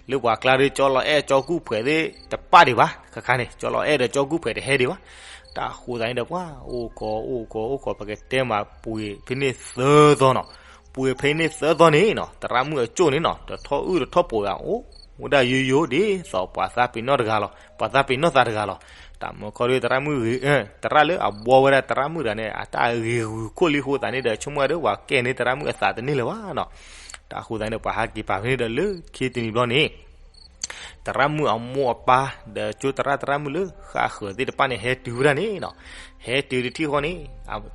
လၢပှၤကျါဒီး ကၠီလီၤအဲၣ်ကၠီကူၣ်ဖှဲးသ့ၣ်တပာ်ဒံးဘၣ်, ခဲခါန့ၣ် ကၠီလီၤအဲၣ်ဒီးကၠီကူၣ်ဖှဲးတဟဲဒံးဘၣ်. တၢ်အဃိသတးန့ၣ်ဒီး ပှၤအိၣ်ခိး အိၣ်ခိး အိၣ်ခိး ပကတဲမး ပှ့ၤဖဲန့ၣ်သၢသီနီၤ, ပှ့ၤဖဲန့ၣ်သၢသီန့ၣ်နီၤ သရၣ်မုၣ်အကၠိၣ်န့ၣ်နီၤ တထီၣ်အုၣ်တထီၣ်ပှဲၤဘၣ် အိၣ်ဝဲဒၣ်ယိယိ ဒ်သိးပှၤသးပ့ၤနီၣ်တဂၤလီၤ, ပှၤသးပ့ၤနီၣ်သးတဂၤလီၤ. တၢ်မုၢ်ခီဒီးသရၣ်မုၣ်ဂ့ၤ, သရၣ်လၢအဘှီဝဲဒၣ်သရၣ်မုၣ်တဂၤန့ၣ် အတၢ်ဂ့ၤဂုာ်ခိၣ်လံအဃိသတးန့ၣ်ဒီး ဆိကမိၣ်ဒီး ပှၤကဲန့ၢ်သရၣ်မုၣ်အသးတန့ၢ်လၢၤဘၣ်နီၤ. တၢ်အဃိသတးန့ၣ်ဒီး ပှၤဟးက့ၤပာ်ဖဲန့ၣ်ဒီး လၢခံတနံၤဘျီန့ၣ် သရၣ်မုၣ်အမိၢ်အပၢ် ဒီးကၠိသရၣ် သရၣ်မုၣ်လၢဃၣ်ဃၢၤသ့ၣ်တဖၣ်န့ၣ် ဟဲတုၤဝဲဒၣ်န့ၣ်နီၤ. ဟဲတုၤတထံၣ်ဃီန့ၣ်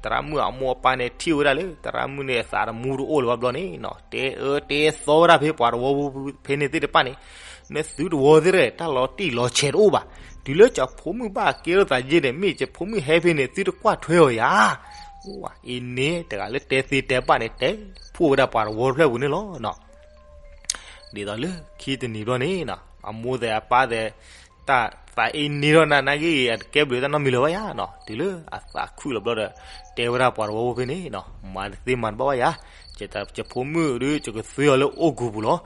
သရၣ်မုၣ်အမိၢ်အပၢ်န့ၣ် ထံၣ်ဝဲဒၣ်လၢ သရၣ်မုၣ်န့ၣ် အသးတမူတအိၣ်လၢၤဘၣ်ဘျီန့ၣ်နီၤ တဲအၢတဲသီဝဲဒၣ်ဖဲပှၤတဝီဖဲန့ၣ်သ့ၣ်တဖၣ်န့ၣ်, နသုတဝီသ့ၣ် တၢ်လီၤတံၢ်လီၤဆဲးတအိၣ်ဘၣ်. တုၤလၢကၠီၤဖိမုၣ်ဘၣ်ကဲထီၣ်သးယဲၢ်န့ၣ် မ့ၢ်ကၠီၤဖိမုၣ်ဟဲဖဲန့ၣ် သုတကွၢ်ထွဲအီၤယၤ. အံၤန့ၣ် တဂၤလၢတဲသ့တဲဘၣ်န့ၣ် တဲဖှိၣ်ဝဲဒၣ်ပှၤတဝီတဖျၢၣ်ပူၤန့ၣ်လီၤ. ဒ်သိးလၢခံတနံၤဘျီန့ၣ်နီၤ အမိၢ်သဲးအပၢ်သဲး တၢ်သးအ့န့ၢ်ထီၣ်နၤနာ်က့ အတကဲဘျုးတၢ်နီတမံၤလၢၤဘၣ်ယၤနီၤ. တုၤလၢအသးခုၣ်လီၤဘျီဒီး တဲဝဲဒၣ်ပှၤတဝီဖိဖဲန့ၣ်နီၤ မၤတသ့မၤတဘၣ်ဘၣ်ယၤ, ယတၢ် ယဖိမုၣ်ဒုး ယကသွံအီၤလၢအိၣ်ကူပူၤလီၤ.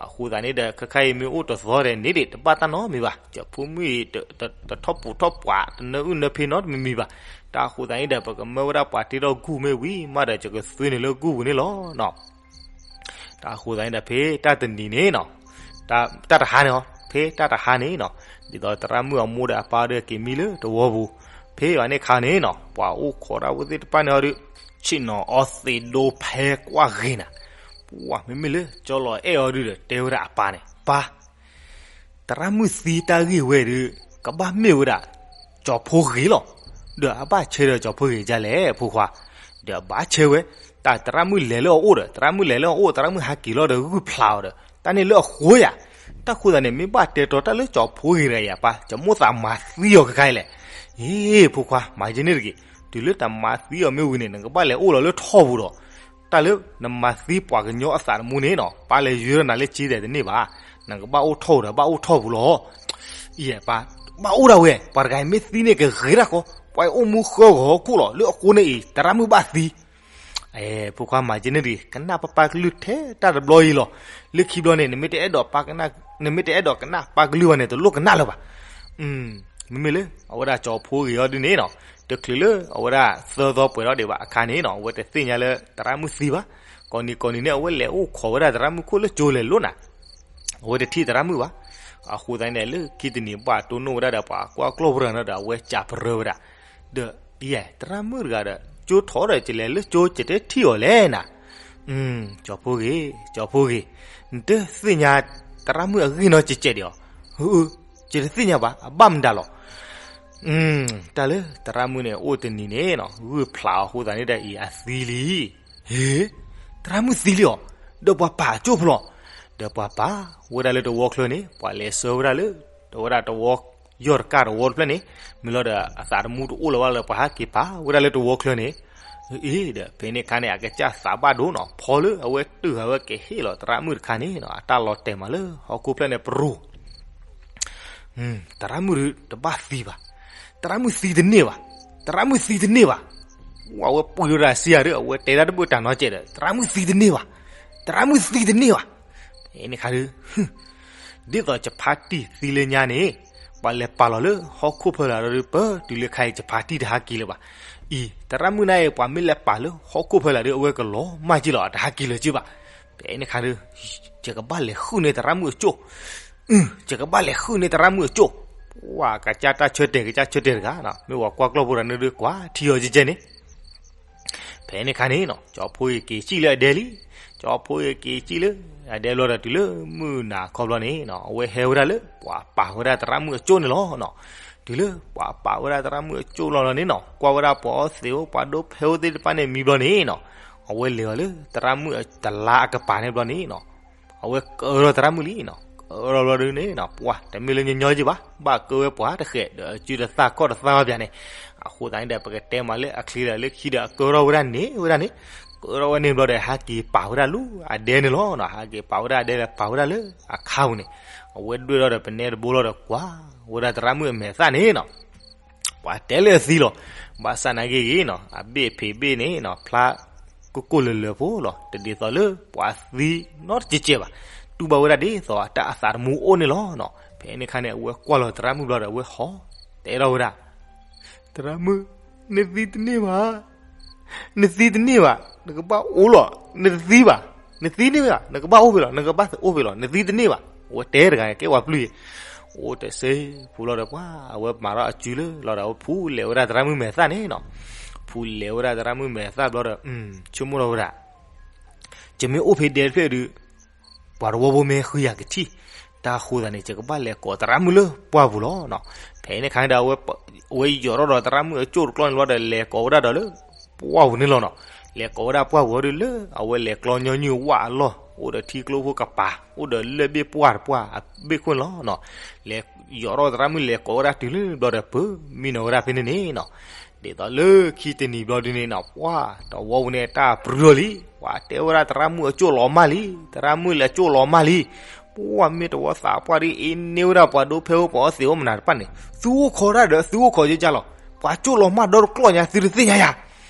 အဃိသတးန့ၣ်ဒီး ခဲခါအံၤမ့ၢ်အိၣ်တသီဒီးန့ၣ်ဒံး တဘၣ်တၢ်နီတမံၤဘၣ်. ယဖိမုၣ်အံၤ တထီၣ်ပူၤထီၣ်ပှၤ တနၢအုၣ်နၢဖံးနီတမံၤမံၤဘၣ်. တၢ်အဃိသတးန့ၣ်ဒီး ပကမၢဝဲဒၣ်ပှၤတ့ထီၣ်ကူၣ်မ့ၢ်ဝံၤမးဒီး ယကသွံန့ၣ်လၢကူၣ်ပူၤန့ၣ်လီၤနီၤ. တၢ်အဃိသတးန့ၣ်ဒီး ဖဲတၢ်တနံၤန့ၣ်နီၤ, တၢ်တဟါန့ၣ်အီၤ ဖဲတၢ်တဟါန့ၣ်နီၤ, ဒ်သိးသရၣ်မုၣ်အမိၢ်ဒီးအပၢ်ဒီးက့ၤမံလၢတဝီပူၤ, ဖဲအန့ၣ်အခါန့ၣ်နီၤ ပှၤအိၣ်ခိးတၢ်ဖိသ့ၣ်တဖၣ်န့ၣ်အီၤဒီး ဆ့ၣ်နီၤအီသံးဒိဖဲကွၢ်ဂ့ၤနၤ, ပှၤမ့မ့ၢ်လၢကၠီလီၤအဲၣ်အီၤဒုးဒီး တဲဝဲဒၣ်အပၢ်န့ၣ်, ပၢ် သရၣ်မုၣ်သံတၢ်ဂ့ၢ်ဝဲဒီး ကဘၣ်မ့ၢ်ဝဲဒၣ် ကၠီၤဖိဂ့ၤလီၤ. ဒီးအဘၣ်ဆၢဒီးကၠီၤဖိဂ့ၤဒ်လဲၣ် ဖိခွါ, ဒီးအဘၣ်ဆၢဝဲ, တၢ်သရၣ်မုၣ်လဲၤလၢအအိၣ်ဒီး သရၣ်မုၣ်လဲၤလၢအအိၣ် သရၣ်မုၣ်ဟးက့ၤလီၤဒီးဂုၢ်ဖျးအီၤဒီး တၢ်န့ၣ်လၢအဃိယၤ. တၢ်ဃိသးန့ၣ် မ့ၢ်ဘၣ်တဲတီတၢ်လၢကၠီၤဖိဂ့ၤတဂၤယၤပၢ် ယမိၣ်သးမၤသံအီၤခဲခါအံၤလဲၣ်. အ့ ဖိခွါ မၤယဲန့ၣ်တဂ့ၤ, တုၤလၢတၢ်မၤသံအီၤမ့ၢ်ဝံၤန့ၣ် နကဘၣ်လဲၤအိၣ်လီၤလၢထီၣ်ပူၤဒီး တၢ်လၢနမၤသံပှၤကညီအသးတမူန့ၣ်နီၤ ပၢ်လဲၤယၢထီၣ်နၤလၢကၠံဒီးတန့ၢ်ဘၣ်, နကဘၣ်အိၣ်ထီၣ်ပူၤဒီး ဘၣ်အိၣ်ထီၣ်ပူၤလီၤ. အံၤပၢ်, ဘၣ်အိၣ်ဒၣ်ဝဲ, ပှၤတဂၤအံၤမ့ၢ်သံန့ၣ်ကဂ့ၤတၢ်ဃီ, ပှၤအံၤအိၣ်မူဃၢဂီၤခိၣ်လီၤ လၢအဃိန့ၣ်အံၤ သရၣ်မုၣ်ဘၣ်သံ. အဲ ဖိခွါမၤယဲန့ၣ်တဂ့ၤ, ကနၣ်ပၢ်ပၢ်ကလုၢ်ထဲတၢ်တဘျီအံၤလီၤ. လၢခံဘျီန့ၣ် နမ့ၢ်တအဲၣ်ဒိးပၢ်ကနၣ်, နမ့ၢ်တအဲၣ်ဒိးကနၣ်ပၢ်ကလုၢ်ဘၣ်န့ၣ် တလိၣ်ကနၣ်လၢၤဘၣ်. မ့မ့ၢ်လၢ အဝဲဒၣ်ကၠီၤဖိဂ့ၤအီၤဒုးန့ၣ်နီၤ, တချုးလၢအဝဲဒၣ်သၢသီပှဲၤထီၣ်ဒံးဘၣ်အခါန့ၣ်နီၤ အဝဲတသ့ၣ်ညါလၢသရၣ်မုၣ်သံဘၣ်. ကိးနံၤကိးနံၤန့ၣ် အဝဲလဲၤအိၣ်ခိးဝဲဒၣ်သရၣ်မုၣ်ခိၣ်လၢကၠိလဲၤလိၤနၤ အဝဲတထံၣ်သရၣ်မုၣ်ဘၣ်. အဃိသတးန့ၣ် လၢခံတနံၤဘၣ်တိၢ်နီၣ်ဝဲဒၣ်ဒီးပှၤကွၢ်ကျီၢ်ပရၢန့ၣ်ဒီး အဝဲစံးပရၢဝဲဒၣ်, ဒီး ယဲ သရၣ်မုၣ်တဂၤဒီး ကၠိထီၣ်ဒီး ယလဲၤလၢကၠိ ယတထံၣ်အီၤလဲၣ်နၤ. ကၠီၤဖိဂ့ၤ, ကၠီၤဖိဂ့ၤ, နတသ့ၣ်ညါသရၣ်မုၣ်အဂ့ၢ်နီတစဲးဒံးဧါ. ယတသ့ၣ်ညါဘၣ်, အဘၣ်မတၤလီၤ. တၢ်လၢသရၣ်မုၣ်န့ၣ် အိၣ်တနံၤန့ၣ်နီၤ ဂုၢ်ဖျးအဃိသတးန့ၣ်ဒီး အံၤအသံလံ. ဟ့, သရၣ်မုၣ်သံလံဧါ. ဒီးပှၤပာ်အကၠိၣ်ဖဲလဲၣ်. ဒီးပှၤပာ်ဝဲဒၣ်လၢတဝီချၢန့ၣ် ပှၤလဲၤဆှၢဝဲဒၣ်လၢ အဝဲဒၣ်တဝီ ယီၢ်တကၢ်တဝီတဖျၢၣ်န့ၣ်, မ့ၢ်လီၤဒီးအသးတမူတအိၣ်လၢၤဘၣ်လၢပှၤဟဲက့ၤပာ်ဝဲဒၣ်လၢတဝီချၢန့ၣ်, အ့ဒီး ဖဲန့ၣ်ခါန့ၣ် အကစၢ်သးဘၣ်ဒိနီၤ, ဖီလၢအဝဲတုၤအဝဲကဟ့ၣ်လီၤသရၣ်မုၣ်တခါန့ၣ်နီၤ, အတၢ်လီၤတဲာ်မးလၢဟီၣ်ခိၣ်ဖျၢၣ်န့ၣ်ပရူၤ သရၣ်မုၣ်တဘၣ်သံဘၣ်, သရၣ်မုၣ်သံတန့ၢ်ဘၣ်, သရၣ်မုၣ်သံတန့ၢ်ဘၣ်. ဝဲပှ့ၤလီၤတၢ်စံးယၤဒီး အဝဲတဲဒၣ်တဘၣ်တၢ်နီတစဲးဒီး သရၣ်မုၣ်သံတန့ၢ်ဘၣ်, သရၣ်မုၣ်သံတန့ၢ်ဘၣ်. ဖဲန့ၣ်ခါဒီး ဒ်သိးယဖါတံၢ်သံလၢညါန့ၣ် ပှၤလဲၤပာ်လီၤလၢဟီၣ်ခိၣ်ဖီလာ်ဒီး ပတုၤလၢခါအံၤ ယဖါတံၢ်တဟးက့ၤလၢၤဘၣ်. အံၤ သရၣ်မုၣ်န့ၣ် ပှၤမ့ၢ်လဲၤပာ်လၢဟီၣ်ခိၣ်ဖီလာ်ဒီး အဝဲကလီၤမၢ်က့လီၤ, အတဟးက့ၤလၢၤက့ဘၣ်. ဖဲန့ၣ်ခါဒီး ယကဘၣ်လဲၤဃုန့ၢ်သရၣ်မုၣ်အကၠိၣ်, ယကဘၣ်လဲၤဃုန့ၢ်သရၣ်မုၣ်အကၠိၣ်. ပှၤကစၢ်တၢ်ဆၢတဲာ် ကစၢ်ဆၢတဲာ်တဂၤနီၤ, မ့ၢ်ပှၤကွၢ်ကျီၢ်ဖိတဂၤန့ၣ်ဒီး ကွၢ်ထံအီၤကဲကဲန့ၣ် ဖဲန့ၣ်ခါန့ၣ်နီၤ ကၠီဖီဂ့ၤက့ၤစံၣ်လၢအဒဲလံ. ကၠီဖီဂ့ၤက့ၤစံၣ်လၢ အဒဲဘျီဒီး တုၤလၢမုၢ်နၤခီဘျီန့ၣ်နီၤ အဝဲဟဲဝဲဒၣ်လၢ ပှၤပာ်ဝဲဒၣ်သရၣ်မုၣ်အကၠိၣ်န့ၣ်လီၤနီၤ. တုၤလၢပှၤပာ်ဝဲဒၣ်သရၣ်မုၣ်အကၠိၣ်လီၤလီၤန့ၣ်နီၤ ကွၢ်ဝဲဒၣ်ပှၤအီသံးအိၣ် ပှၤဒိဖဲအိၣ်သ့ၣ်တဖၣ်န့ၣ်မံဘျီန့ၣ်နီၤ အဝဲလဲၤအီၤလၢသရၣ်မုၣ်တလါအကပၤန့ၣ်ဘျီန့ၣ်နီၤ အဝဲကၢထီၣ်သရၣ်မုၣ်လံနီၤ. ကၢထီၣ်ဘျီဒုန့ၣ်နီၤ ပှၤတမ့ၢ်လၢညီညီက့ဘၣ်, ဘၣ်ကၢဝဲပှၤတဃဲးဒီး အစုတသၣ်ခီၣ်တသၣ်ဘၣ်ပၠးန့ၣ်. အဃိသတးန့ၣ်ဒီး ပကတဲမးလၢအချ့ဒီးလၢခံဒီး အကၢထီၣ်ဝဲဒၣ်န့ၣ်ဝဲဒၣ်န့ၣ်, ကၢထီၣ်ဝဲန့ၣ်ဘျီဒီး ဟးက့ၤပာ်ဝဲဒၣ်လၢအဒဲန့ၣ်လီၤနီၤ. ဟးက့ၤပာ်ဝဲဒၣ်အဒဲဒီး ပာ်ဝဲဒၣ်လၢအခါပူၤန့ၣ်, အဝဲဒွဲၣ်ထီၣ်ဒီးပနဲတဘိလီၤဒီး ကွၢ်ဝဲဒၣ်သရၣ်မုၣ်အမဲာ်သၣ်န့ၣ်နီၤ ပှၤတဲလၢအသံလီၤ. ဘၣ်ဆၣ်နာ်က့ဂ့ၤနီၤ အဘ့ၣ်ဖံးဘ့ၣ်န့ၣ်နီၤ ဖျါကိၢ်ကိၢ်လၢၤလၢၤဖိလီၤ. တဒ်သိးလၢပှၤသံနီတစဲးကဲးဘၣ်, တူၢ်ဘၣ်ဝဲဒၣ်ဒ်သိးအတၢ်အသးတမူအိၣ်န့ၣ်လီၤနီၤ. ဖဲန့ၣ်ခါန့ၣ် အဝဲကွၢ်လီၤသရၣ်မုၣ်ဘျီဒီး အဝဲဟီၣ်တဲထီၣ်ဝဲဒၣ် သရၣ်မုၣ်, နသံတန့ၢ်ဘၣ်, နသံတန့ၢ်ဘၣ်, နကဘၣ်အိၣ်လီၤ, နတသံဘၣ်, နသံန့ၢ်ဘၣ် နကဘၣ်အိၣ်ဖဲလီၤ, နကဘၣ်အိၣ်ဖဲလီၤ, နသံတန့ၢ်ဘၣ်. အဝဲတဲတဂၤကဲဝဲပျုၢ်အံၤ, အိၣ်တစဲးဖိလီၤဒီး ပှၤအဝဲမၤထီၣ်အစုလၢလီၤဒီး အဝဲဖူလဲၤဝဲဒၣ်သရၣ်မုၣ်မဲာ်သၣ်န့ၣ်နီၤ. ဖူလဲၤဝဲဒၣ်သရၣ်မုၣ်မဲာ်သၣ်ဘျီဒီး ဆိကမိၣ်ထီၣ်ဝဲဒၣ် ယမ့ၢ်အိၣ်ဖဲဒဲတဖျၢၣ်ဒီး ပှၤတဝီဖိမ့ၢ်ဃုယၤကထံၣ်, တၢ်ဃိသးန့ၣ် ယကဘၣ်လဲၤကိးသရၣ်မုၣ်လၢပှၢ်ပူၤလီၤနီၤ. ဖဲန့ၣ်ခါန့ၣ်ဒီး အဝဲယိးထီၣ်ဒီးသရၣ်မုၣ်အကၠိၣ်တကျီန့ၣ်လီၤဒီး လဲၤကိးဝဲဒၣ်ဒီးလၢပှၢ်ပူၤန့ၣ်လီၤနီၤ. လဲၤကိးဝဲဒၣ်ပှၢ်ပူၤဒီးလၢ အဝဲလဲၤကျီညီနုၢ်ဝၣ်အလီၢ် အိၣ်ဒီးထံကျိဖိကပၤ အိၣ်ဒီးလၢၢ်ဘ့ၣ်ပှၢ်တပှၢ်အဘ့ၣ်ခိၣ်န့ၣ်လီၤနီၤ. လဲၤယိးထီၣ်သရၣ်မုၣ်လဲၤကိးဝဲဒၣ်တုၤလၢဘျီဒီး ပမံနီၤဝဲဒၣ်ဖဲန့ၣ်န့ၣ်နီၤ. ဒ်သိးလၢခံတနံၤဘျီဒုန့ၣ်နီၤ ပှၤတဝီပူၤန့ၣ် တၢ်ပြူၤလီၤလံ, ပှၤတဲဝဲဒၣ်သရၣ်မုၣ်အကၠိၣ်လီၤမၢ်လံ, သရၣ်မုၣ်လၢအကၠိၣ်လီၤမၢ်လံ. ပှၤမ့ၢ်တဝီသးပှၢ်ဒ်အံၤ န့ၢ်ဝဲဒၣ်ပှၤဒိဖဲအိၣ် ပှၤအီသံးအိၣ်မနုၤတဖၣ်န့ၣ် သုအိၣ်ခိးဒၣ်ဒီးသုအိၣ်ခိးယကၢ်လီၤ. ပှၤကၠိၣ်လီၤမၢ်ဒီတကျီၢ်ညါ သုတသ့ၣ်ညါယၤ.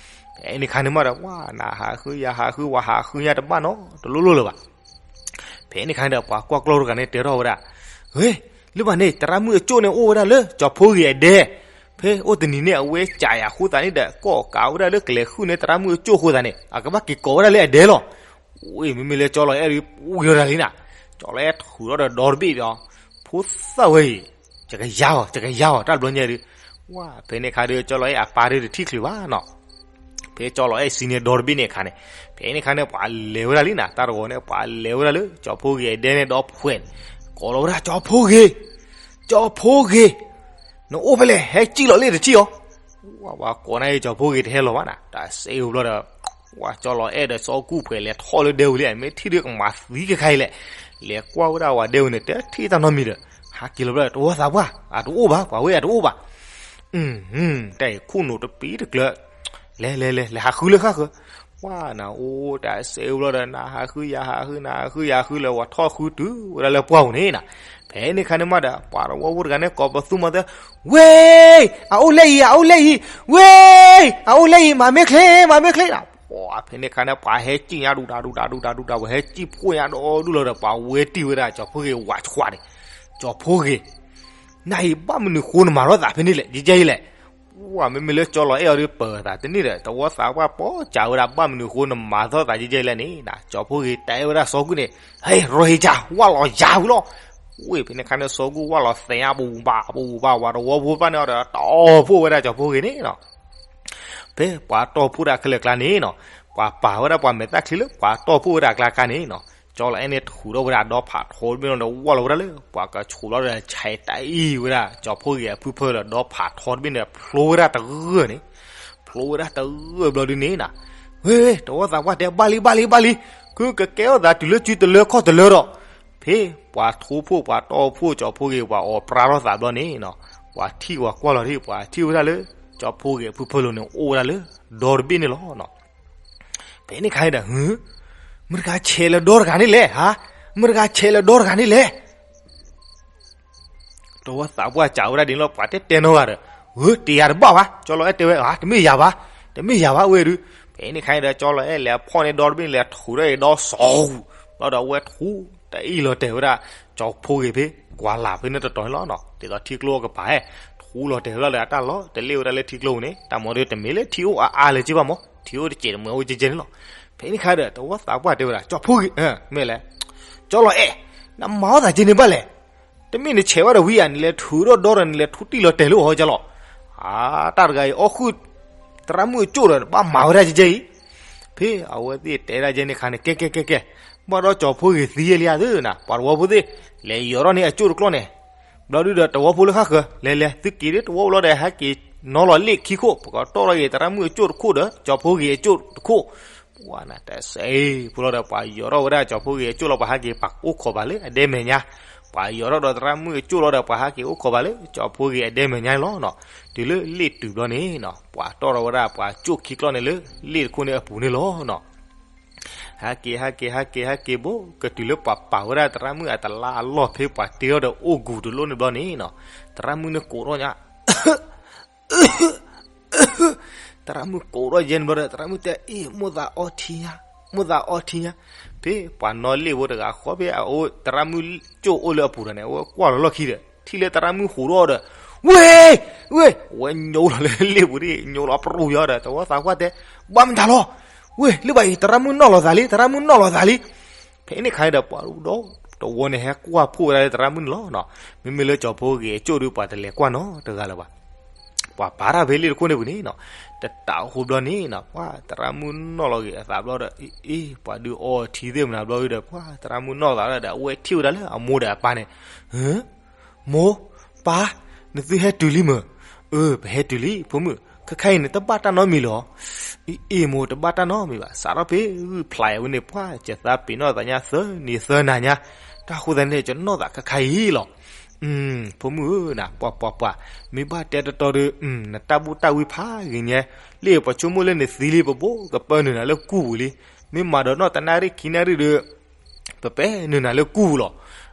ဖဲန့ၣ်ခါန့ၣ်မးဒီး ပှၤနဟးဃုယဟးဃု ဝၤဟးဃုညါတဘၣ်နီတလိၣ်လိၣ်လၢၤဘၣ်. ဖဲန့ၣ်ခါန့ၣ်ဒီး ပှၤကွၢ်ကျီၢ်တဂၤန့ၣ်တဲထီၣ်ဝဲဒၣ်, ဂ့ၤ, လၢဘၣ်န့ၣ် သရၣ်မုၣ်အကၠိၣ်န့ၣ်အိၣ်ဝဲဒၣ်လၢကၠီဖီဂ့ၤအဒဲ, ဖဲအိၣ်တနံၤန့ၣ် အဝဲကးယၤအဃိသတးန့ၣ်ဒီး ကိးကးဝဲဒၣ်လၢကလဲၤဃုန့ၢ်သရၣ်မုၣ်အကၠိၣ်အဃိသတးန့ၣ် အကဘၣ်က့ၤကိးဝဲဒၣ်လၢအဒဲလီၤ. ဝ့ၢ် မ့မ့ၢ်လၢကၠီလီၤအဲၣ်ဒီး ဝံၤလီၤတၢ်လံနၤ, ကၠီလီၤအဲၣ်ထုးထီၣ်ဒီးဒီတဘ့ၣ်ဒီး ဖိသၣ်ဝဲအံၤ, ယကယၤအီၤ ယကယၤအီၤ တၢ်တဘျီညါဒီး, ဝ့ၢ် ဖဲန့ၣ်ခါဒီး ကၠီလီၤအဲၣ်အပၢ်ဒီးတထံၣ်ချုးဘၣ်နီၤ. ဖဲကၠီလီၤအဲၣ်စံးန့ၣ်ဒီတဘ့ၣ်န့ၣ်အခါန့ၣ်, ဖဲန့ၣ်ခါန့ၣ် ပှၤလဲၤဝဲဒၣ်လံနၤ, တၢ်တဂီၤန့ၣ် ပှၤလဲၤဝဲဒၣ်လၢကၠီဖိဂ့ၤအဒဲန့ၣ်ဒီးဖှဲးန့ၣ်, ကိးလီၤဝဲဒၣ် ကၠီဖိဂ့ၤ, ကၠီဖိဂ့ၤ, နအိၣ်ဖဲလဲၣ် ဟဲစံၣ်လီၤလၢတထံၣ်အီၤ. ဝ့ၢ် ပှၤကိးနၤအံၤ ကၠီဖိဂ့ၤတဟဲလီၤဘၣ်နၤ, တၢ်စဲးအိၣ်ဘျီဒီး ဝ့ၢ် ကၠီလီၤအဲၣ်ဒီးစီၤကူၣ်ဖှဲးလဲၤထီၣ်လၢဒဲဝံၤလံ, မ့ၢ်ထံၣ်ဒုးကမၤသံခဲခါအံၤလဲၣ်. လဲၤကွၢ်ဝဲဒၣ်ဝဲဒဲဝံၤန့ၣ် တထံၣ်တၢ်နီတမံၤဒီး ဟးက့ၤလီၤဘျီ တဝီသးပှၢ် အတအိၣ်ဘၣ်, ပှၤဝဲအတအိၣ်ဘၣ်. တၢ်အံၤခိၣ်နူာ်တပံၤတကျၢၤ, လဲၤလဲၤလဲၤ လဲၤဟးဃုလၢဃၣ်ဃၢၤ. ဝ့ၢ် နအိၣ်တၢ်စဲးအိၣ်ဘျီဒီး နဟးဃုယၤဟးဃု နဟးဃုယၤဃုလၢ ဝ့ၢ် ထီၣ်ဃုတုၤဝဲဒၣ်လၢပှၢ်ပူၤန့ၣ်နၤ. ဖဲန့ၣ်ခါန့ၣ်မးဒီး ပှၤတဝီဖိတဂၤန့ၣ် ကိးပသူမၤသၢ, ဝ့ၢ် အအိၣ်လၢအံၤ အအိၣ်လၢအံၤ, ဝ့ၢ် အအိၣ်လၢအံၤ မၤမ့ၢ်ချ့ မၤမ့ၢ်ချ့နၤ. ဝ့ၢ် ဖဲန့ၣ်ခါန့ၣ် ပှၤဟဲစံၣ်ညါဒူဒူဒူဒူဒူဒူဒူ ပှၤဟဲစံၣ်ဖှိၣ်ညါဒီဒူလီၤဒီး ပှၤဝဲတံၢ်ဝဲဒၣ် ကၠီဖိဂ့ၤဝးဆှးန့ၣ်, ကၠီဖိဂ့ၤ, နအံၤ ဘၣ်မနုၤဃိနမၤထီၣ်သးဖဲန့ၣ်လဲၣ် ယဲယဲအံၤလဲၣ်. ဝ့ၢ် မ့မ့ၢ်လၢကၠီလီၤအဲၣ်အီၤဒီး ပၢၤသးတန့ၢ်ဒီး တဝီသးပှၢ်ပိာ်ကးဝဲဒၣ် ဘၣ်မနုၤဃိနမၤထီၣ်သးယဲယဲအံၤလဲၣ်န့ၣ်နၤ. ကၠီဖိဂ့ၤတဲဝဲဒၣ်စီၤကူၣ်န့ၣ်, ဟဲ ရိဟ့ကၠါ ဝၢ်လီၤယၤဝံၤလီၤ. ဝ့ၢ် ဖဲန့ၣ်ခါန့ၣ် စီၤကူၣ်ဝၢ်လီၤသဲးညါ ပူၤဘၣ်ပူၤဘၣ် ပှၤတဝီဖိတဖၣ်န့ၣ်ဒီး တီၢ်ဖှိၣ်ဝဲဒၣ်ကၠီဖိဂ့ၤန့ၣ်နၤ. ဖဲပှၤတီၢ်ဖှိၣ်ဒၣ်ခဲလၢာ်ကျါန့ၣ်နၤ, ပှၤပာ်ဝဲဒၣ်ပှၤမဲာ်သၣ်ချံလၢ ပှၤတီၢ်ဖှိၣ်ဝဲဒၣ်အကျါခါန့ၣ်နၤ, ကၠီလီၤအဲၣ်န့ၣ် ထုးထီၣ်ဝဲဒၣ်ဒီဖးထီတဘ့ၣ်န့ၣ်ဒီး ဝၢ်လီၤဝဲဒၣ်လၢ ပှၤကဆိးလီၤဒီး ဆဲးတၢ်အံၤဝဲဒၣ် ကၠီဖိဂ့ၤအဖုဖၢလီၤ ဒီဖးထီတဘ့ၣ်န့ၣ် ဖျိဝဲဒၣ်တဂၢၢ်န့ၣ်, ဖျိဝဲဒၣ်တဂၢၢ်ဘျီဒုန့ၣ်နၤ, ဝ့ၢ် တဝီသးပှၢ်တဲ ဘၣ်လံ ဘၣ်လံ ဘၣ်လံ, ခုကကဲထီၣ်သးတုၤလၢစုတလၢခီၣ်တလၢဒီး, ဖဲပှၤထိၣ်ဖှိၣ် ပှၤတီၢ်ဖှိၣ် ကၠီဖိဂ့ၤ ပှၤအီၣ်ပြါထီၣ်သးဘျီန့ၣ်နၤ, ပှၤထံၣ်ပှၤကွၢ်လီၤထံၣ် ပှၤထံၣ်ဝဲဒၣ်လၢ ကၠီဖိဂ့ၤအဖုဖၢလီၤန့ၣ် အိၣ်ဝဲဒၣ်လၢ ဒီတဘ့ၣ်န့ၣ်လီၤ. ဖဲန့ၣ်ခါအံၤဒီး မတၤတဂၤဆဲးလၢဒီတဂၤန့ၣ်လဲၣ်, မတၤတဂၤဆဲးလၢဒီတဂၤန့ၣ်လဲၣ်. တဝီသးပှၢ်စံးဝဲဒၣ်ဒ်န့ၣ်လီၤ, ပှၤတဲတဲနီတဂၤဒီး, တယၤတဘၣ်ဘၣ်, ကၠီလီၤအဲၣ်တဲဝဲ, တမ့ၢ်ယၤဘၣ်, တမ့ၢ်ယၤဘၣ်ဝဲဒုး. ဖဲန့ၣ်ခါအံၤဒီး ကၠီလီၤအဲၣ်လဲၤဖီၣ်န့ၢ်ဒီတဘ့ၣ်န့ၣ် လဲၤထူးထီၣ်အံၤဒီစီၤ, ဘျီဒီးအဝဲထူး တအ့ၣ်လီၤတဲာ်ဝဲဒၣ် ကၠီဖိဂ့ၤဖဲ ကွၢ်လၢ်ဖဲန့ၣ်တတီၤန့ၣ်လီၤ. ဒ်သိးထံကျိအကပၤဟဲ ထူးလီၤတဲာ်ဝဲလီၤဒီး အတၢ်လီၤတလ့ၣ်ဝဲဒၣ်လၢထံကျိန့ၣ်, တၢ်မၤဒီးတမ့ၢ်လၢထံအိၣ်အါအါလၢၤက့ဘၣ်မး, ထံအိၣ်တစဲးတမှဲၤအိၣ်ကဲကဲန့ၣ်လီၤ. ဖဲန့ၣ်ခါဒီး တဝီသးပှၢ်တဲဝဲဒၣ် ကၠီဖိဂ့ၤ, မ့ၢ်လဲၣ်, ကၠီလီၤအဲၣ်, နမၤအီၣ်သးကဲန့ၣ်ဘၣ်လဲၣ်. တမ့ၢ်နဆဲးဝဲဒီးဝံၤဧါ, နလဲၤထူးထီၣ်ဒီဒီး နလဲၤထူးတံၢ်လီၤတဲာ်လၢအီၤကၠီလီၤ. အါ တၢ်တဂၤအံၤ အီၣ်ဃုာ် သရၣ်မုၣ်အကၠိၣ်ဒီး နဘၣ်မၤဝဲဒၣ်ကဲကဲအံၤ. ဖဲအဝဲသ့ၣ်တဲဒၣ်ကဲန့ၣ်ခါန့ၣ် ကဲကဲကဲကဲ, ဘၣ်ဒီးကၠီဖိဂ့ၤသံလံဧါသ့ၣ်နၤ, ပှၤတဝီဖိသ့ၣ် လဲၤယီၤထီၣ်န့ၢ်အကၠိၣ်တကျီၢ်န့ၣ်, ဘျီဒုဒီးတဝီဖိလၢဃၣ်ဃၢၤ လဲၤလဲၤ သုက့ၤဒ်တဝီဖိလီၤဒီး ဟဲက့ၤနီၤလီၤလ့ၣ်ခံခိၣ်, ပကတီၢ်ထီၣ်က့ၤသရၣ်မုၣ်အကၠိၣ်တခိၣ်ဒီး ကၠီဖိဂ့ၤအကၠိၣ်တခိၣ်. ပှၤနတစဲးဖိလီၤဒီး ပှၤယီၤထီၣ်ဝဲဒၣ်ကၠီဖိဂ့ၤအကၠိၣ်လီၤ, ပှၤဟဲက့ၤပှၤအိၣ်ခိးဘၣ်လၢအဒဲမဲာ်ညါ, ပှၤယီၤထီၣ်ဒီးသရၣ်မုၣ်အကၠိၣ်လီၤဒီး ပှၤဟဲက့ၤအိၣ်ခိးဘၣ်လၢကၠီဖိဂ့ၤအဒဲမဲာ်ညါန့ၣ်လီၤ. တုၤလၢလ့ၣ်တုၤဘျီန့ၣ်နီၤ, ပှၤတီၢ်ထီၣ်ဝဲဒၣ်ပှၤကၠိၣ်ခံကျီၢ်န့ၣ်လၢ လ့ၣ်တခိၣ်န့ၣ်အပူၤန့ၣ်လီၤနီၤ. ဟဲက့ၤ ဟဲက့ၤ ဟဲက့ၤ ဟဲက့ၤဘိ ကတုၤလၢပှၤပာ်ဝဲဒၣ်သရၣ်မုၣ်အတလါအလီၢ်ဖဲပှၤတ့ထီၣ်ဒီးအိၣ်ကူၤတလိၣ်န့ၣ်ဘျီန့ၣ်နီၤ, သရၣ်မုၣ်န့ၣ်ကိးထီၣ်ညါ သရၣ်မုၣ်ကိးထီၣ်ယဲန့ၣ်ဘျီဒီး သရၣ်မုၣ်တဲအ့ၣ် မိၢ်သးအီထံညါ, မိၢ်သးအီထံညါ. ဖဲပှၤနီၣ်လ့ၣ်ဖိတဂၤဃီဖဲအအိၣ် သရၣ်မုၣ်ကၠိၣ်အိၣ်လၢအပူၤဒီးန့ၣ် အဝဲကွၢ်လီၤလီၢ်ခံဒီး ထံၣ်လၢသရၣ်မုၣ်ဟူးထီၣ်ဒီး ဝ့ၢ် ဝ့ၢ်, အဝဲညိလီၤလၢလ့ၣ်ပူၤဒၣ် ညိလီၤပြူၤယီၤဒီး တဝီသးပှၢ်တဲ ဘၣ်မတၤလီၤ, ဝ့ၢ် လၢဘၣ်အံၤ သရၣ်မုၣ်နီၣ်လီၤသးလံ သရၣ်မုၣ်နီၣ်လီၤသးလံ. ဖဲန့ၣ်ခါန့ၣ်ဒီး ပှၤဒီတဝီန့ၣ် ဟဲကွၢ်ဖှိၣ်ဝဲဒၣ်လၢသရၣ်မုၣ်န့ၣ်လီၤ. မ့မ့ၢ်လၢကၠီဖိဂ့ၤအကၠိၣ်ဒီး ပှၤတလဲၤကွၢ်နီတဂၤလၢၤဘၣ်. ပှၤပာ်တၢ်ဖဲလ့ၣ်တခိၣ်န့ၣ်ပူၤန့ၣ်နီၤ, တတးအဃိဘျီန့ၣ်နီၤ ပှၤသရၣ်မုၣ်နီၣ်လီၤက့ၤအသးဘျီဒီး အ့ၣ် ပှၤဒုးအီထံသ့ၣ်မနၤဘျီဒီး ပှၤသရၣ်မုၣ်နီၣ်သးဒီး အဝဲထံၣ်ဝဲဒၣ်လၢအမိၢ်ဒီးအပၢ်န့ၣ်, မိၢ်ပၢ် နသုဟဲတုၤလံမ့ၢ်, အၢ ပဟဲတုၤလံ ဖိမုၣ်, ခဲခါအံၤန့ၣ် တဘၣ်တၢ်နီတမံၤလီၤ. အ့ၣ် မိၢ် တဘၣ်တၢ်နီတမံၤဘၣ်, စးထီၣ်ဖဲဂုၢ်ဖျါအံၤဝဲန့ၣ် ပှၤကသးပ့ၤနီၣ်သးညါသၢနံၤသၢနၤညါ, တၢ်ဃိသတးန့ၣ် ကနီၣ်သးခဲခါအံၤလီၤ. ဖိမုၣ်ဧၢနၤ, ပှၤပှၤပှၤ, မ့ၢ်ဘၣ်တဲတတီဒီး နတၢ်ဘူၣ်တၢ်ဝံဖးဂ့ၤညါ, လၢပှၤဆိကမိၣ်လၢနသံလံ ပဘိကပၢနုာ်နၤလၢကူၢ်ပူၤလံ. မ့ၢ်မၤဒီးနီၢ်တနၣ်ရံၣ်ခံနၣ်ရံၣ်ဒီး ပပဲနုာ်နၤလၢကူၢ်ပူၤလီၤ.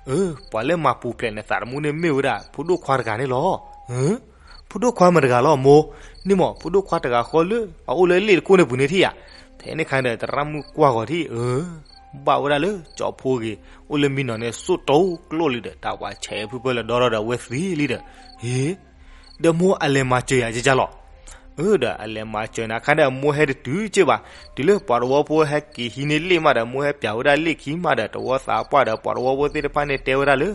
အၢ ပှၤလၢမၤပူၤဖျဲးနသးသမူန့ၣ်မ့ၢ်ဝဲဒၣ် ဖိဒိၣ်ခွါတဂၤန့ၣ်လီၤ. ဖိဒိၣ်ခွါမတၤတဂၤလီၤမိၢ်, န့ၣ်မ့ၢ် ဖိဒိၣ်ခွါတဂၤဃီလၢ အအိၣ်လၢလ့ၣ်တခိၣ်န့ၣ်ပူၤန့ၣ်ထံၣ်ဧါ. ဖဲန့ၣ်ခါဒီး သရၣ်မုၣ်ကွၢ်ဂီၤထံၣ် အၢ ဘၣ်ဝဲဒၣ်လၢကၠီဖိဂ့ၤ အိၣ်လၢမံနီၤန့ၣ် စိၣ်တိကျိၣ်လံဒီး တၢ်ပှၤဆဲးဖုဖၢလၢဒီဒီဒီး အဝဲသံလံဒီး, ဟ့ ဒီးမိၢ်အလဲၤမၤစၢၤယၤကကလီၤ. အၢ ဒီးအလဲၤမၤစၢၤနၤခါဒီး မိၢ်ဟဲတတုၤက့ဘၣ်. တုၤလၢပှၤတဝီဖိဟဲက့ၤဟံးန့ၢ်လ့ၣ်မးဒီး မိၢ်ဟဲပျးဝဲဒၣ်လ့ၣ်ခံမးဒီး တဝီသးပှၢ်ဒီးပှၤတဝီဖိသ့ၣ်တဖၣ်န့ၣ်တဲဝဲဒၣ်လၢ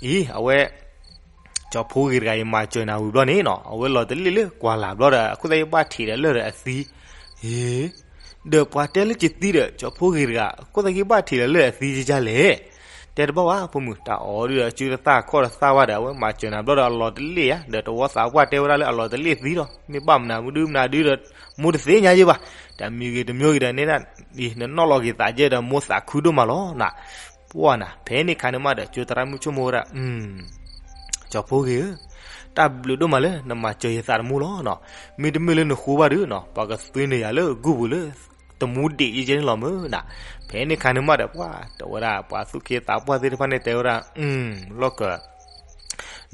အံၤ အဝဲ ကၠီဖိဂ့ၤတဂၤအံၤမၤစၢၤနၤဝံၤဘျီန့ၣ်နီၤ အဝဲလီၤတလ့ၣ်လၢကွၢ်လၢ်ဘျီဒီး အခိၣ်သတးယဘၣ်ထံးဒီးလၢာ်ဒီးအသံ, ဟ့ ဒီးပှၤတဲလၢကသံဒီး ကၠီဖိဂ့ၤတဂၤ အခိၣ်သတးယဘၣ်ထံးဒီးလၢာ်အသံကကလဲၣ်. တဲတဘၣ်ဘၣ် ဖိမုၣ် တၢ်အီၤဒုဒီး စုတသၣ်ခီၣ်တသၣ်ဘၣ်ဒီး အဝဲမၤစၢၤနၤဘျီဒီးအလီၤတလ့ၣ်ဧါ ဒီးတဝီသးပှၢ်တဲဝဲဒၣ်လၢအလီၤတလ့ၣ်သံလီၤ. မ့ၢ်ဘၣ်မနုၤမနုၤဒုဒီး မိၢ်တသ့ၣ်ညါယဲဘၣ်. တမံၤဂ့ၤတမံၤဂ့ၤဒီးန့ၣ်ဒၣ် နနီၣ်လီၤက့ၤသးယဲဒီး မိၢ်သးခုဒိၣ်မးလီၤနၤ. ပှၢ်နၤ ဖဲန့ၣ်ခါန့ၣ်မးဒီး ကၠိသရၣ်မုၣ်ဆိကမိၣ်ဝဲဒၣ် ကၠီဖိဂ့ၤဧၢ, တၢ်ဘျုးဒိၣ်မးလၢနမၤစၢၤယသးသမူလီၤနီၤ. မ့တမ့ၢ်လၢနဃိဘၣ်ဒီးနီၤ ပှၤကသွံနုာ်ယၤလၢဂုၢ်ပူၤလၢ တမူဒံးယဲကဲန့ၣ်လီၤမ့ၢ်နၤ. ဖဲန့ၣ်ခါန့ၣ်မးဒီး ပှၢ်တဲဝဲဒၣ် ပှၤသူၣ်က့သးပှၢ်သ့ၣ်တဖၣ်န့ၣ်တဲဝဲဒၣ် လီၢ်ကၢၤ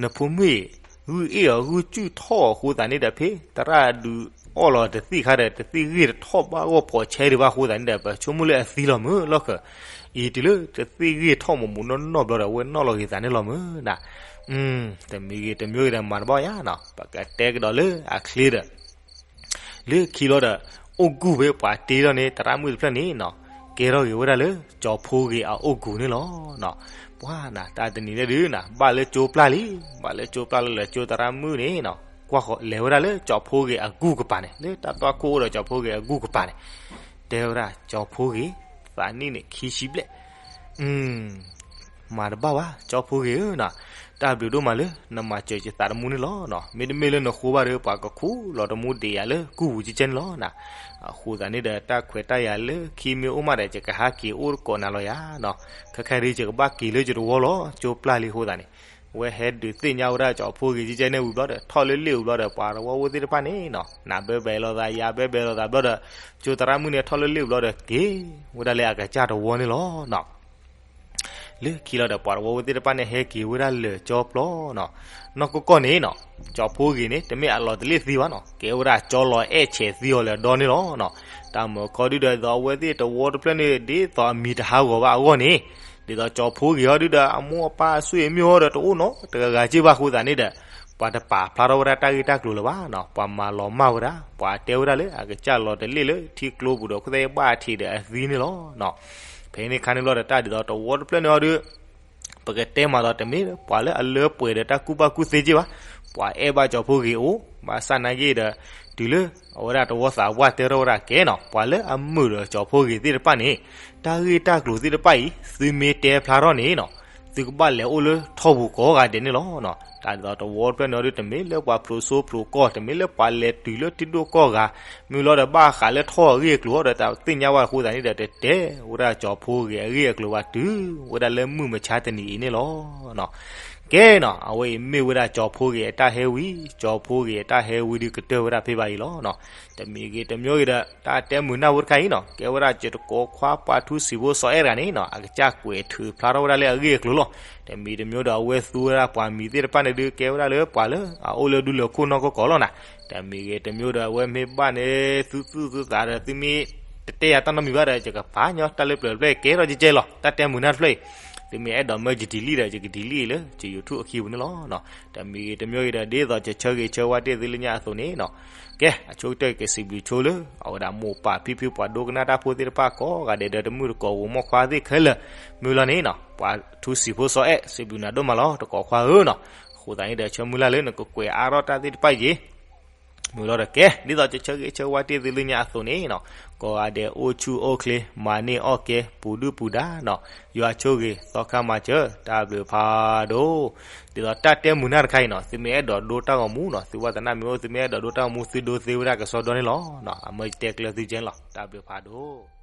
နဖိမုၣ်အံၤ ဂုၢ်အ့ၣ်အီၤဂုၢ်စူၣ်ထီၣ်အဃိသတးန့ၣ်ဒီး ဖဲသရၣ်ဒုးအီၣ်လီၤတသံၣ်ခါဒီး တသံၣ်ဂ့ၢ်တထီၣ်ဘၣ်ဂီၢ်ဖီးဆဲဒံးဘၣ်အဃိသတးန့ၣ်ဒီး ပဆိကမိၣ်လၢအသံလီၤမ့ၢ်လီၢ်ကၢၤ. အံၤတုၤလၢတသံၣ်ဂ့ၢ်ထီၣ်မူးမူးနီၢ်နီၢ်ဘျီဒီး အဝဲနီၣ်လီၤဂ့ၤသးန့ၣ်လီၤမ့ၢ်နၤ. တမံၤဂ့ၤတမံၤဂ့ၤဒီးမၤတဘၣ်ယါနီၤ ပကတဲကဒီးလၢအချ့ဒီး လၢခံလီၤဒီး အိၣ်ဂုၢ်ဖဲပှၤတ့ထီၣ်န့ၣ် သရၣ်မုၣ်တဖျၢၣ်န့ၣ်နီၤ ကဲထီၣ်ဂ့ၤဝဲဒၣ်လၢ ကၠီဖိဂ့ၤအအိၣ်ဂူၤန့ၣ်လီၤ. ပှၢ်နၤ တၢ်တနံၤန့ၣ်ဒုးနၤ ဘၣ်လၢကၠိပျၢ်လံ, ဘၣ်လၢကၠိပျၢ်လၢလၢကၠိသရၣ်မုၣ်န့ၣ်နီၤ ကွၢ်ဃီၤလဲၤဝဲဒၣ်လၢကၠီဖိဂ့ၤအဂုၢ်ကပၤန့ၣ် လၢတၢ်သွၣ်ခိၣ်အိၣ်ဒီးကၠီဖိဂ့ၤအဂုၢ်ကပၤန့ၣ် တဲဝဲဒၣ် ကၠီဖိဂ့ၤ သးနံၣ်န့ၣ်ခံဆံဘျဲၣ် မၤတဘၣ်ဘၣ် ကၠီဖိဂ့ၤဧၢနီၤ, တၢ်ဘျုးဒိၣ်မးလၢနမၤစၢၤယသးသမူန့ၣ်လီၤနီၤ, မ့တမ့ၢ်လၢနဃိဘၣ်ဒီး ပှၤကခူၣ်လီၤတမူဒံးယၤလၢကူၢ်ပူၤကဲကဲန့ၣ်လီၤနၤ. အဃိသတးန့ၣ်ဒီး တၢ်ခွဲးတၢ်ယာ်လၢခံမ့ၢ်အိၣ်မးဒီး ယကဟးက့ၤအိၣ်တကိးနၤလီၤယၤနီၤ, ခဲခဲဒုးယကဘၣ်က့ၤလၢယတဝီလီၤ ကၠိပျၢ်လံအဃိသတးန့ၣ် ဝဲဟဲဒုးသ့ၣ်ညါဝဲဒၣ်ကၠီဖှိၣ်ဂ့ၤကဲကဲန့ၣ်ဝံၤဘျီဒီး ထီၣ်လၢလ့ၣ်ဝံၤဘျီဒီး ပှၤသဝီဖိသ့ၣ်တဖၣ်န့ၣ်နီၤ နဘဲဘဲလိာ်သး ယၤဘဲဘဲလိာ်သးဘျီဒီး ကၠိသရၣ်မုၣ်န့ၣ်ထီၣ်လၢလ့ၣ်ဝံၤဘျီဒီး က့ၤဝဲဒၣ်လၢအကစၢ်တဝီန့ၣ်လီၤနီၤ. လၢခံလီၤဒီး ပှၤသဝီဖိသ့ၣ်တဖၣ်န့ၣ် ဟဲက့ၤဝဲဒၣ်လၢာ်ကၠီပျီနီၤ. နီၢ်ကီၢ်ကီၢ်န့ၣ်နီၤ ကၠီဖှိၣ်ဂ့ၤန့ၣ် တမ့ၢ်အလီၤတလ့ၣ်သံဘၣ်နီၤ ကဲဝဲဒၣ်ကၠီလီၤအဲၣ်ဆဲးသံအီၤလၢအဒီန့ၣ်လီၤနီၤ. တၢ်မၤခီဒုဒီး ဒ်သိးအဝဲသ့ၣ်တဝီတဖျၢၣ်န့ၣ် ဒ်သိးအမံၤတဟးဂီၤဘၣ်အဂီၢ်န့ၣ် ဒ်သိးကၠီဖှိၣ်ဂ့ၤဟီဒုဒီး အမိၢ်အပၢ်အဆွေအမျိုးဒီးတအိၣ်နီတဂၤဂၤက့ၢ်ဘၣ်အဃိသတးန့ၣ်ဒီး ပှၤတပာ်ဖျါထီၣ်ဝဲဒၣ်တၢ်ဂ့ၢ်တၢ်ကျိၤလၢၤဘၣ်နီၤ. ပှၤမၤလီၤမၢ်ဝဲဒၣ် ပှၤတဲဝဲဒၣ်လၢ အကစၢ်လီၤတလ့ၣ်လၢထံကျိပူၤဒီး ခိၣ်သ့ၣ်ဘၣ်ထံးဒီးအသံန့ၣ်လီၤ. ဖဲန့ၣ်ခါန့ၣ်လီၤဒီး တၢ်ဒ်သိးတဝီတဖျၢၣ်န့ၣ်ဟီဒု ပကတဲမးဒီး တမ့ၢ်ပှၤလၢအလၢပှဲၤဒီးတၢ်ကူၣ်ဘၣ်ကူၣ်သ့က့ၢ်ဘၣ်. ပှၤအဲၣ်ဘၣ်ကၠီဖှိၣ်ဂ့ၤအိၣ် ဘၣ်ဆၣ်နာ်က့ဒီး တုၤလၢအဝဲဒၣ်တဝီသးပှၢ်တဲထီၣ်ဝဲဒၣ်ကဲနီၤ ပှၤလၢအမုာ်ဒီးကၠီဖှိၣ်ဂ့ၤသ့ၣ်တဖၣ်န့ၣ် တၢ်ဂ့ၢ်တၢ်ကျိၤသ့ၣ်တဖၣ်အံၤ သုမ့ၢ်တဲဖျါထီၣ်န့ၣ်နီၤ သုကဘၣ်လဲၤအိၣ်လၢထီၣ်ပူၤကိးဂၤဒဲးန့ၣ်လီၤ. တၢ်ဒ်သိးတဝီတဖျၢၣ်န့ၣ်ဟီဒု တမ့ၢ်လၢပှၤဖျိးစိဖျိးကီၢ် တမ့ၢ်လၢပှၤလဲၤတုၤလၢထံဒိၣ်ကီၢ်ဂၤ မ့ၢ်လီၤဒီးဘၣ်ဃးလၢထီၣ်အဂ့ၢ်အကျိၤဒီး တၢ်သ့ၣ်ညါဘၣ်အဃိသတးန့ၣ်ဒီး တတဲဝဲဒၣ်ကၠီဖှိၣ်ဂ့ၤအဂ့ၢ်အကျိၤဘၣ် တုၤဝဲဒၣ်လၢမုၢ်မဆါတနံၤအံၤန့ၣ်လီၤ. ကဲနီၤ အဝဲအံၤမ့ၢ်ဝဲဒၣ်ကၠီဖှိၣ်ဂ့ၤအတၢ်ဟဲဝံၤ ကၠီဖှိၣ်ဂ့ၤအတၢ်ဟဲဝံၤဒုကတၢၢ်ဝဲဒၣ်ဖဲဘၣ်အံၤလီၤ. တမံၤဂ့ၤတမံၤဂ့ၤဒီး တၢ်တဲမုာ်နၢ်ဖိတခါအံၤနီၤ ကဲဝဲဒၣ်ကၠီတကိးခွါပှၤထူစံာ်ဖိစီၤအဲၣ်တဂၤန့ၣ်နီၤ အကစၢ်ကွဲးထုးဖျါထီၣ်ဝဲဒၣ်လၢအဂ့ၢ်အကျိၤလီၤ. တမံၤတမံၤဒီး အဝဲသူဝဲဒၣ်ပှၤမံၤသ့ၣ်တဖၣ်န့ၣ်ဒု ကဲဝဲဒၣ်လၢပှၤလၢအအိၣ်လၢဒူလၢၢ်ခိၣ်နီၢ်ကီၢ်ကီၢ်လီၤနီၤ. တမံၤဂ့ၤတမံၤဒီး အဝဲမ့ၢ်ဘၣ်န့ၣ် သုသူၣ်သုသးဒီး သုမ့ၢ်တတဲယၤတၢ်နီတမံၤဘၣ်ဒီး ယကပာ်ညီတၢ်လၢပျၢၤတဖျၢၣ်အံၤ ကဲထီၣ်ကဲကဲလီၤ. တၢ်တဲမုာ်နၢ်တဖျၢၣ်အံၤ သုမ့ၢ်အဲၣ်ဒိးမၢယdeleteလံဒီး ယကdeleteအံၤလၢယYouTubeအခံပူၤန့ၣ်လီၤ. တမံၤဂ့ၤတမံၤဂ့ၤဒီး ဒ်သိးယဆၢဂ့ၤဆၢဝါတ့ၢ်သုလၢညါအသိးန့ၣ်နီၤ ကဲ အဆိကတၢၢ်က့ၤစံးဘျုးဆိလၢ အဝဲဒၣ်မိၢ်ပၢ်ဖံဖုပှၤဒိကနၣ်တၢ်ဖိသ့ၣ်တဖၣ်ကိးဂၤဒဲးဒီး တမုၣ်တကိးဧိၤ မိၢ်ခွါသ့ၣ်ခဲလၢာ် မုၢ်လီၤန့ၣ်နီၤ ပှၤထူစံာ်ဖိစီၤအဲၣ် စံးဘျုးနၤဒိၣ်မးလီၤ တကိးခွါဧၢနီၤ. အဃိသတးန့ၣ်ဒီး ဆၢမုၢ်လၢ်လၢနကကွဲးအါထီၣ်တၢ်သ့ၣ်တဖၣ်အံၤ မုၢ်လီၤဒီးကဲ ဒ်သိးယဆၢဂ့ၤဆၢဝါတ့ၢ်သုလၢညါအသိးန့ၣ်နီၤ ကိးဂၤဒဲးအိၣ်ဆူၣ်အိၣ်ချ့ မၤန့ၢ်အီၣ်ကဲ ပူၤဒုၣ်ပူၤဒါနီၤ ယွၤဆိၣ်ဂ့ၤသီခါမၤစၢၤ တၢ်ဘျုးဖးဒိၣ်. ဒ်သိးတၢ်တဲမုာ်နၢ်တခါအံၤနီၤ သုမ့ၢ်အဲၣ်ဒိးဒိတၢ်ဂီၤမူနီၤ သုဝါသနၢ်မ့ၢ်အိၣ် သုမ့ၢ်အဲၣ်ဒိးဒိတၢ်ဂီၤမူ သုဒိသ့ဝဲဒၣ်ကစီဒီန့ၣ်လီၤ. အမၢယတဲကျၢၤသုကဲလီၤ တၢ်ဘျုးဖးဒိၣ်.